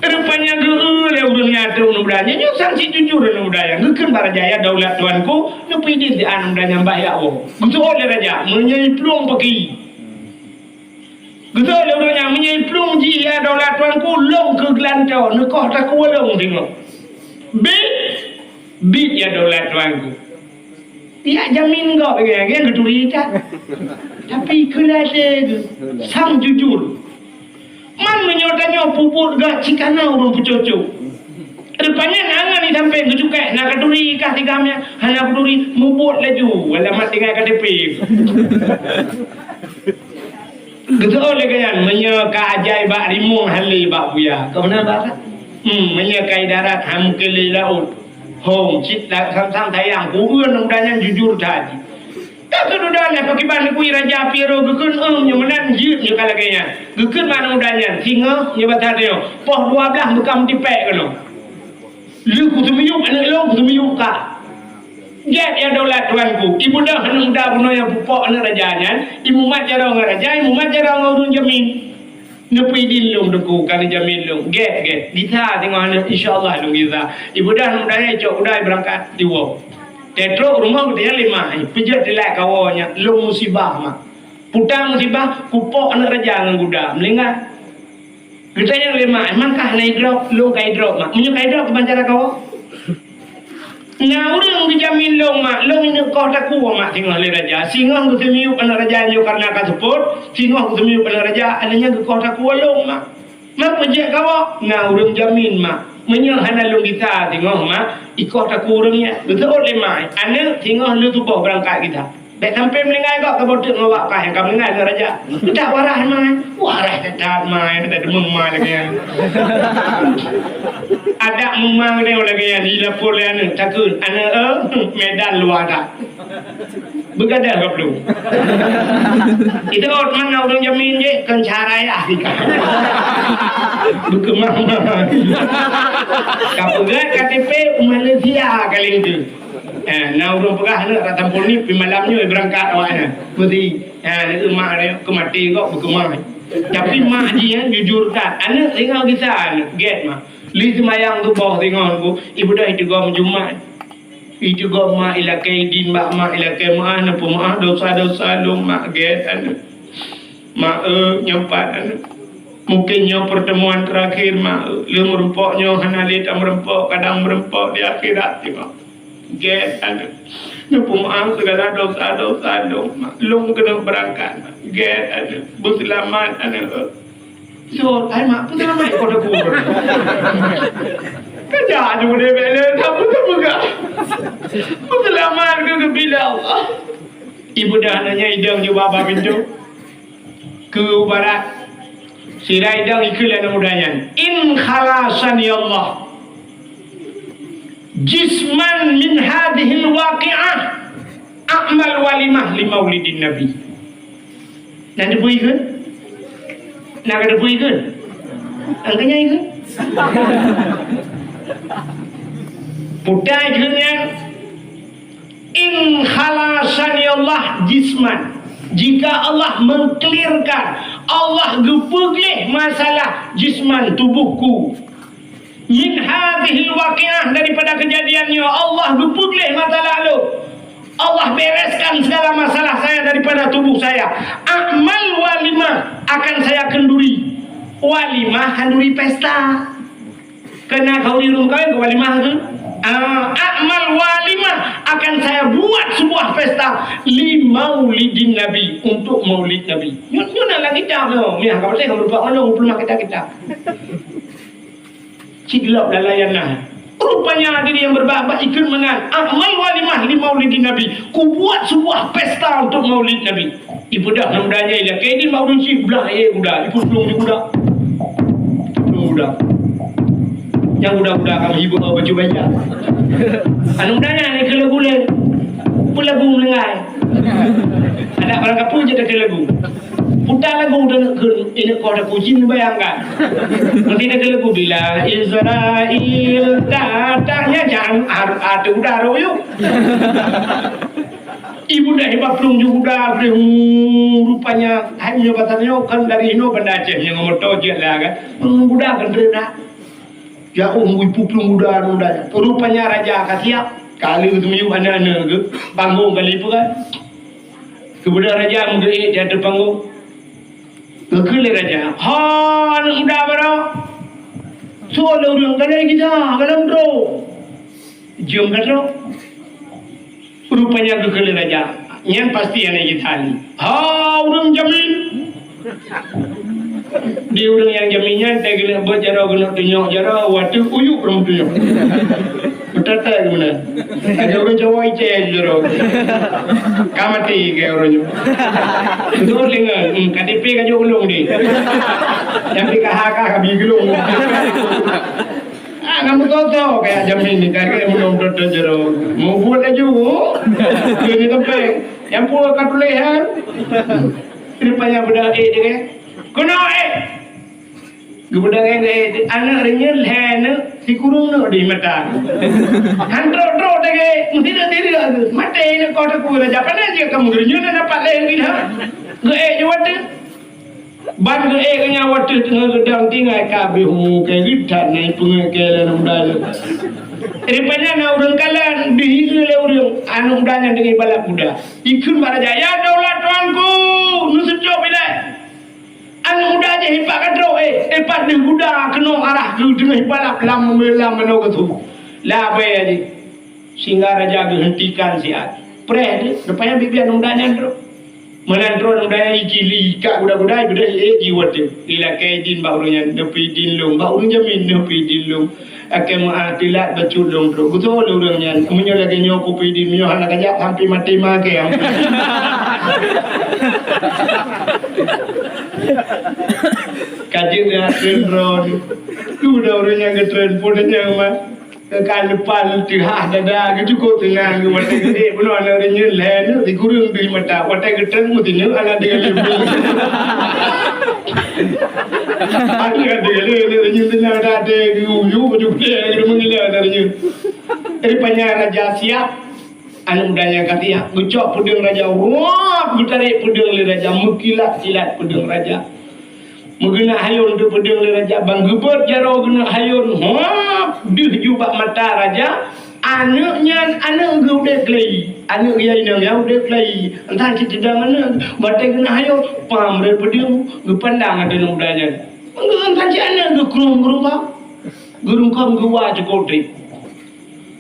Rupanya geu lé ureueng nyan ateueh muda nyan, nyoe sang cit jujur lé muda nyan. Geukheun bak raja, "Ya daulat tuanku, neupeu idin siat muda nyan bah jak woe." Geuseuôt lé raja, "Meunyoe iplueng paki." Geuseuôt lé ureueng nyan, "Meunyoe iplueng jih, ya daulat tuanku, lôn keu geulantoe, neukoh takue lôn singoh." Bit, bit, ya daulat tuanku. Pihak jamin gob, nyan geuturi that. Tapi keu lagèe geuh, sang jujur. Man meunyoe tanyoe peubuet gak cit kana ureueng peucocok. Rupanya na ngon itampe geucukek, na katuri kah tigam nyan, hana katuri, mubuet laju, alamat tinggai K T P. Geuseuôt lé geuh nyan, meunyoe ka ajai bak rimueng, hana lé bak buya. Keu meunan bak? Hmm, meunyoe ka idarat, hana mungken lé laôt. Hom, cit la-, sang-sang sayang, ku ureuen muda nyan jujur that. Ka keududoe lé pakriban neukui raja Firaun geukheun, "Euem, nyoe meunan jeuet nyoe ka lagèe nyan." Geukheun bak muda nyan, "Singoh nyoe bak saat nyoe, poh dua blaih beukam tipèk keunoe. Lheueh kuseumiyueb aneuk lôn, kuseumiyueb kah." Gèt ya daulat tuanku, ibeudôh aneuk muda bunoe nyang peuphok aneuk raja nyan, imumat jaroe ngon raja, imumat jaroe ngon ureueng jamin. Neupeu idin lôn teungku, ka neujamin lôn. Gèt, gèt. Gisa singoh aneuk, insya Allah lôn gisa. Ibeudôh aneuk muda nyan icok kuda ibeurangkat, iwoe. Teutrok rumoh geutanyoe lé ma, peujeuet teulat kawoe nyan, lôn musibah mak. Peue musibah, kuphok aneuk raja ngon kuda, meulinggat. Geutanyong lé mak, "Man kah na idrop?" "Lôn ka idrop, mak." "Meunyoe ka idrop, kiban cara kawoe?" "Na ureueng geujamin lôn, mak. Lôn neuk koh takue, mak, singoh lé raja. Singoh geuseumiyueb aneuk raja nyoe kareuna ka seupôt, singoh geuseumiyueb aneuk raja, aneuk nyan geukoh takue lôn, mak." "Man peujeuet kawoe?" "Na ureueng jamin, mak. Meunyoe hana lôn gisa singoh, mak, ikoh takue ureueng nyan." Geuseuôt lé mak, "Aneuk, singoh lheueh suboh beurangkat gisa." Bèk sampai meuninggai gob, ka boh teuk ngon wak paih, ka meuninggai lé raja. Teutab warai mai. Warai teutab mai, teutab deungon mai lagèe nyan. Adak meumang lagèe nyan, jilapor lé aneuk, takheun, "Aneuk, eh, Medan luwa that." Beugadôh gob lom. Itu ot mana ureueng jamin jih, kon cara yah ika. Beukeumang-mang. Ka peugöt K T P Malaysia kali itu. Eh, na ureueng peugah aneuk rata pon ni, pi malam nyoe beurangkat awaknyan. Meusti, eh, aneuk mak dia keu maté gob beukeumah. Tapi mak jih, eh, jujur that. Aneuk singoh gisa aneuk, gét mak. Lé seumayang suboh singoh ku, ibudah itu gob meujumat. Itu gob mak ilakée idin bak mak ilakée meu'ah, neupeu meu'ah dosa-dosa lôn mak, gét aneuk. Mak, eh, nyoe pat aneuk. Mungkin nyoe pertemuan terakhir mak, eh. Lheueh meurumpok nyoe hana lé tameurumpok, kadang meurumpok di akhirat, mak. Gét aneuk. Neupeu meu'ah segala dosa-dosa lôn, mak. Lôn keuneuk beurangkat, mak. Gét aneuk. Beuseulamat aneuk. Jot, hai mak, peuseulamat keu teungku. Kerja aja udah bela, tak pun tak peugah. Peuseulamat keu geubila Allah. Ibudah aneuk nyan idong jubah bak pintoe. Keu barat. Sira idong ikheun lé aneuk muda nyan. In khalasani Allah jisman min hadhil waqi'ah, a'mal walimah li maulidin Nabi. Na teupeue ikheun? Na ka teupeue ikheun? Angkanya ikheun? Putai ikheun nyan. In khalasani Allah jisman. Jika Allah mengklirkan, Allah geupeugleh masalah jisman tubuhku. Min hadhil waqi'ah, daripada kejadian nyoe, Allah geupeugleh masalah lôn. Allah bereskan segala masalah saya daripada tubuh saya. A'mal walimah, akan saya kenduri. Walimah, khanduri pesta. Kena kau di rumah kawin ke walimah tu? Ah, a'mal walimah, akan saya buat sebuah pesta li maulidin Nabi, untuk maulid Nabi. Nyoe, nyoe na lam kitab tu. Miah ka beutôi, ka beureupak mandum, peuleumah kitab-kitab. Cit lop lalaian nah. Rupanya hadirin yang berbahagia, ikheun meunan, a'mal walimah li maulidin Nabi. Kubuat sebuah pesta untuk maulid Nabi. Ibudah aneuk muda nyan ilakée idin bak ureueng chik, blah, eh, guda, ipeuplong di guda. Ipeuplong guda. Nyang guda-guda ka meuhibur baju baja. Aneuk muda nyan ikheun lagu lé. Peue lagu meuninggai. Adak barang kapeue jeuet takheun lagu. Puta lagu dan kheun, ini kau ada kucing bayangkan. Nanti takheun lagu bila Israel datangnya jangan ar-, ada udah royok. Ibudah ipeuplong ju guda, beuh, rupanya, hai nyoe pasal nyoe kan dari inoe Banda Aceh nyang moto jeuet lah kan. Guda kan treuk dah. Jauh ipeuplong guda nyan. Rupanya raja ka siap. Ka lheueh teumiyueb aneuk-aneuk geuh, panggong ka lheueh peugah. Keumudian raja meugeuék di ateueh panggong. Geukheun lé raja, "Ho, aneuk muda baroe! Soe lé ureueng ka lheueh gisa, ka lheueh trok." Jeuem ka trok. Rupanya geukheun lé raja, nyan pasti hana jitali. "Ha, ureueng jamin!" Di ureueng nyang jamin nyan, teuh keuneuk beuet jaroe, keuneuk tunyok jaroe, watèe uyuek ureueng tunyok. Beuteutai keunan. Ada ureueng Jawa icè jaroe. Ka maté keu ureueng nyoe. Beutôi deungon, hmm, K T P ka jok ulôn di. Nyang P K H ka, ka bi geulong. Ah, kamoe toto kaya jamin ni, kaya ulôn toto jaroe. Mau buat laju. Keu ni tempat. Nyang pue ka tuléh, ha? Rupanya budak ék dia, kan? Keunoe ék! Geupeudong ék, ék, aneuk reunyeun lhèe neuk, sikureueng neuk di mata. Han trok-trok dagé, meusideuek-sideuek. Maté neuk koh teupeu raja, pane jeuet kamoe reunyeun na dapat lhèe neuk, ha? Geuék jeuet watèe. Ban geuék nyan watèe teungoh geudong tinggai ka abéh hu, keu geuh that na ipeungeuet keu lé aneuk muda nyan. Rupanya na ureueng kalon, dihireue lé ureueng, aneuk muda nyan deungon balap kuda. Ikheun bak raja, "Ya daulat tuanku, neuseutôt ilèe." Aneuk muda jih ipat ka trok, eh, ipat deuh guda keunoe arah keu teungoh ibalap lam, lam manoe geutu. Labée jih. Sehingga raja geuhentikan siat. Preh deuh, rupanya bibian aneuk muda nyan trok. Meunan troh nyang dayah icili, ikak guda-guda, ibeudôh iék jiwoe teuh. Ilakée idin bak ureuëng nyan, neupeu idin lôn, bak ureuëng jamin neupeu idin lôn. Akée meu'ah teulat bacut lôn trok. Geutoe lé ureuëng nyan, meunyoe lagée nyoe kupeue idin, meunyoe hana kajak, hampir maté ma kée. Ka jeuet nyan treun droe. Ku da ureuëng nyang geutreun pun nyang ma. Ka leupah teuhah dada geucukôp teungang geuh watée geuék bunoe aneuk reunyeun lhée neuk sikureueng deuh mata watée geutrang meusineuk aneuk deuh lé. Aneuk deuh lé neuk reunyeun teunang dade geuh uyu baju putih geuh meungileue aneuk reunyeun. Rupanya raja siap, aneuk muda nyang ka siap geucok peudeueng raja, wah geutarek peudeueng lé raja, meukilat-kilat peudeueng raja. Meugeunah hayôn teuh peudeueng lé raja, ban geubeuet jaroe geunah hayôn, hop, deuh ju bak mata raja, aneuk nyan aneuk geuh udeb keulayi, aneuk geuh inong nyan udeb keulayi, entah cit teudong aneuk, watée geunah hayôn, pam rot peudeueng, geupandang ateueh aneuk muda nyan. Entah cit aneuk geuh krueng geurumpok, geurungkon geuwa cukôp treb.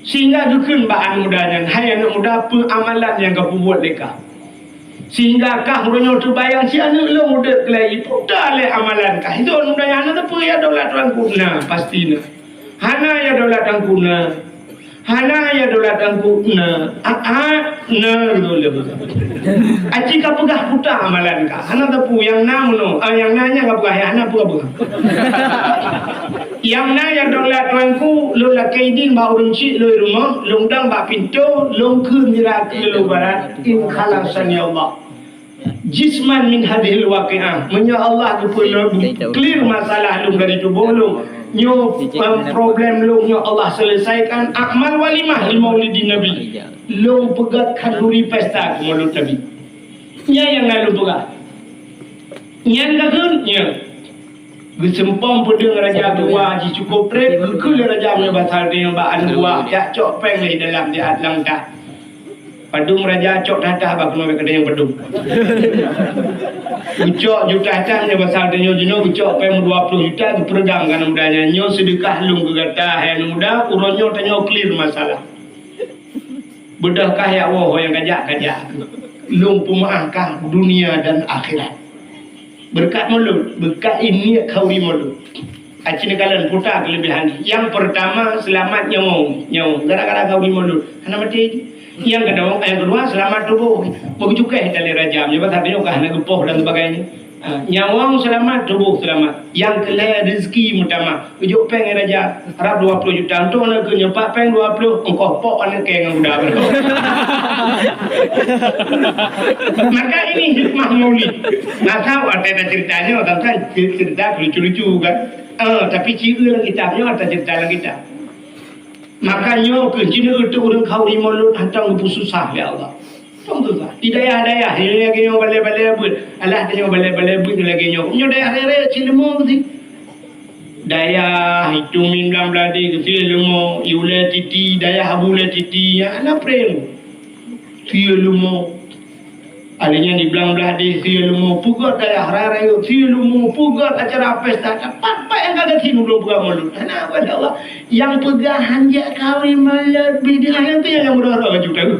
Sehingga geukheun bak aneuk muda nyan, "Hai aneuk muda, peue amalan nyang ka peubuet lé kah? Sehingga kah uroe nyoe teubayang si aneuk lôn udeb keulayi, peue lé amalan kah?" Itu aneuk muda nyan hana teupeu, "Ya daulat tuanku, na, pasti na. Hana ya daulat tuanku, na. Hana ya daulat tuanku, na. Ah, ah, na," gitu lé. Aci ka peugah peue amalan kah. Hana teupeu nyang na meunoe, ah, nyang na nyan ka peugah, nyang hana peugah-peugah. Nyang na ya daulat tuanku, lôn lakée idin bak ureuëng chik lôn rumoh, lôn dong bak pintoe, lôn kheun nira keu lôn barat, in khalasani Allah jisman min hadhil waqi'ah. Meunyoe Allah geupeu clear masalah lôn dari tuboh lôn, nyoe, em, problem lôn nyoe Allah selesaikan, a'mal walimah li maulidin Nabi. Lôn peugét khanduri pesta keu maulud Nabi. Nyan nyang na lôn peugah. Nyan ka kheun, nyan. Geuseumpom peudeueng raja dua jicukôp treb, geukheun lé raja meunyoe basal teuh nyoe bak aneuk buah, jak cok péng lé dalam siat lam tah. Padum raja cok that-that bak keunoe bak keudeh nyang padum. Geucok juta that nyoe basal teuh nyoe jinoe geucok péng dua ploh juta geupeureudam keu aneuk muda nyan. Nyoe seudeukah lôn keu gata hai aneuk muda, uroe nyoe tanyoe clear masalah. Beudôh kah ya Allah nyang kajak-kajak. Lôn peumeu'ah kah dunia dan akhirat. Beureukat maulud, beureukat iék khanduri maulud. Aci neukalon puta keuleubehan. Nyang peurtama, seulamat nyawöng. Nyawöng. Gara-gara khanduri maulud. Hana maté. Nyang keudua, nyang keudua, seulamat tuboh. Meucukéh tali rajam. Nyoe bahasa tanyoe ka hana geupoh dan sebagainya. Ha, nyawöng seulamat, tuboh seulamat. Nyang keulhèe, rezeki meutamah. Geujok péng raja, rab dua ploh juta. Untung aneuk keuh nyoe pat péng dua ploh, ongkoh pok aneuk kèe ngon guda. Maka ini hikmah maulid. Maka watèe taceurita nyoe, kan, kan, ceurita lucu-lucu, kan. Eh, tapi ci eu lam kitab nyoe, taceurita lam kitab. Maka nyoe keuh jinoe ureueng khanduri maulud hantom geupeususah lé Allah. Hantom susah. Di dayah-dayah, nyoe lagèe nyoe balè-balè beuet. Alah, nyoe balè-balè beuet nyoe lagèe nyoe. Nyoe dayah raya-raya cit leumo keuh. Dayah itu min blang bladé keuh sie leumo, i ulèe titi, dayah abu ulèe titi, ya, hana prem. Sie leumo. Ada nyan di blang bladé sie leumo, peugöt dayah raya-raya sie leumo, peugöt acara pesta, pat-pat nyang ka gaki nurung peugah maulud. Hana, masya Allah. Nyang peugah hanjeuet kawin maulud bid'ah, nyang tu nyang meurara laju tahu.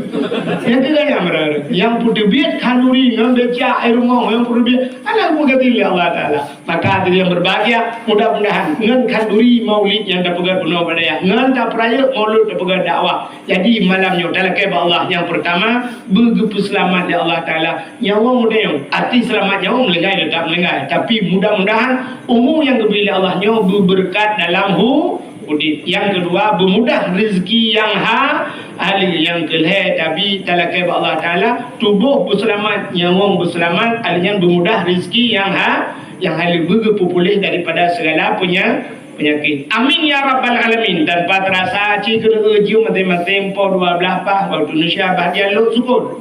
Nyang tu kan nyang meurara. Nyang peuteubiet khanduri ngon becak, air rumoh, nyang peuteubiet, alah, peugah lé Allah Taala. Maka hadirin yang berbahagia, mudah-mudahan ngon khanduri maulid nyang tapeugöt bunoe bak dayah, ngon tapeurayeuk maulud tapeugöt dakwah. Jadi malam nyoe talakèe bak Allah nyang peurtama, beugeupeuseulamat lé Allah Taala. Nyawöng meudeh, arti seulamat nyawöng meulinggai, teutap meulinggai. Tapi mudah-mudahan umu nyang geubri lé Allah nyoe beubeureukat dalam hu-, udép. Nyang keudua, beumudah rezeki nyang ha-, halal. Nyang keulhèe, tabi talakèe bak Allah Taala, tuboh beuseulamat, nyawöng beuseulamat, alèh nyan beumudah rezeki nyang ha-, nyang halal, beugeupeupuléh daripada segala penya-, penyakit. Amin ya rabbal alamin. Tanpa terasa, cit keuneuk jeuem maté-maté po dua blah pah, waktu Indonesia bahagian lhok sukon.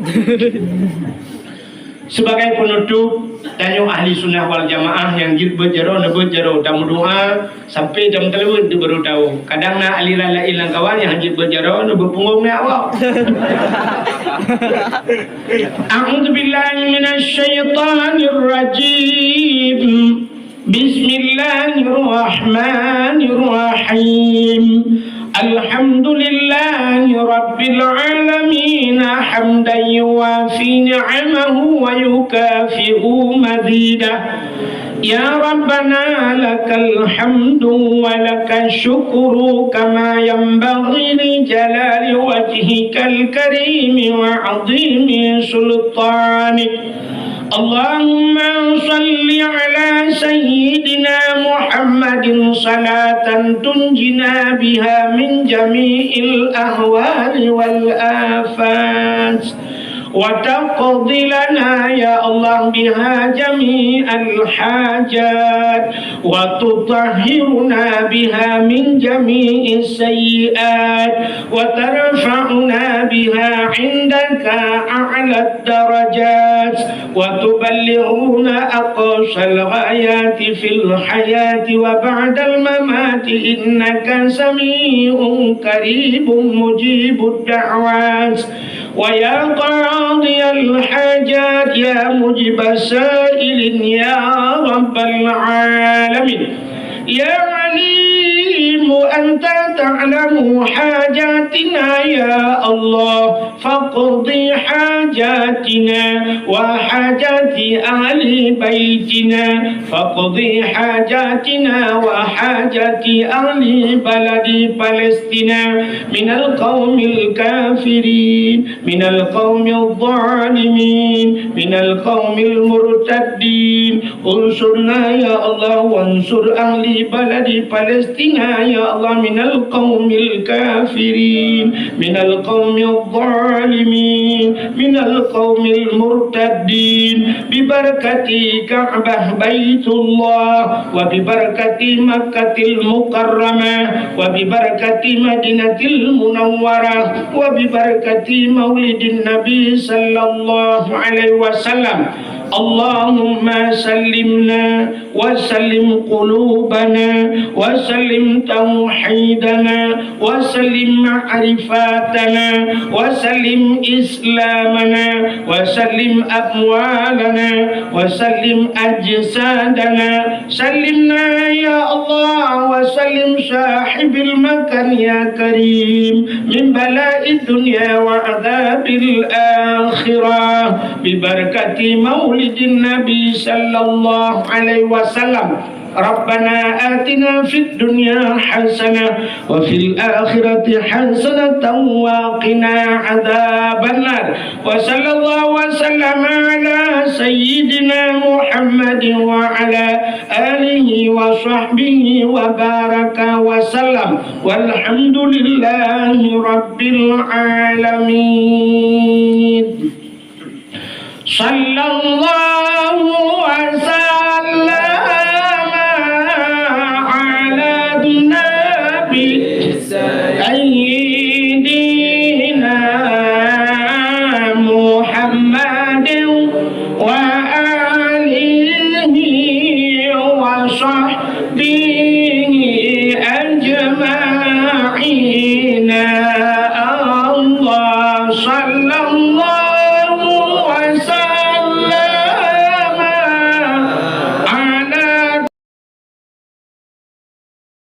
Sebagai penutup, tanyoe ahli sunnah wal jamaah nyang jeuet beuet jaroe, neubeuet jaroe, tameudoa sampai tameuteuleuweut di baru tahu. Kadang na aliran laén lam kawan nyang jeuet beuet jaroe, neubeuet punggong na awak. A'udzubillahi minasyaitonirrajim. Bismillahirrahmanirrahim. Alhamdulillahi rabbil alamin, hamdan yuwafi ni'amahu wa yukafi يا ربنا لك الحمد ولك الشكر كما ينبغي لجلال وجهك الكريم وعظيم سلطانك. اللهم صل على سيدنا محمد صلاة تنجينا بها من جميع الأهوال والآفات، وتقضي لنا يا الله بها جميع الحاجات، وتطهرنا بها من جميع السيئات، وترفعنا بها عندك أعلى الدرجات، وتبلغنا أقصى الغايات في الحياة وبعد الممات، إنك سميع قريب مجيب الدعوات. ويا قاضي الحاجات، يا مجيب السائلين، يا رب العالمين، يا عليم، أنت تعلم حاجاتنا يا الله، فاقض حاجاتنا وحاجات أهل بيتنا، فاقض حاجاتنا وحاجات أهل بلد فلسطين من القوم الكافرين، من القوم الظالمين، من القوم المرتدين. انصرنا يا الله وانصر أهل بلد فلسطين يا الله من القوم الكافرين، من القوم الظالمين، من القوم المرتدين، ببركة كعبة بيت الله، وببركة مكة المكرمة، وببركة مدينة المنورة، وببركة مولد النبي صلى الله عليه وسلم. اللهم سلمنا وسلم قلوبنا وسلم توحيدنا وسلم معرفتنا وسلم إسلامنا وسلم أموالنا وسلم أجسادنا. سلمنا يا الله وسلم صاحب المكان يا كريم من بلاء الدنيا وعذاب الآخرة ببركة مولد النبي صلى الله عليه وسلم. ربنا آتنا في الدنيا حسنة وفي الآخرة حسنة وقنا عذاب النار. وصلى الله وسلم على سيدنا محمد وعلى آله وصحبه وبارك وسلم. والحمد لله رب العالمين. صلى الله وسلم على النبي سيدنا محمد وآله وصحبه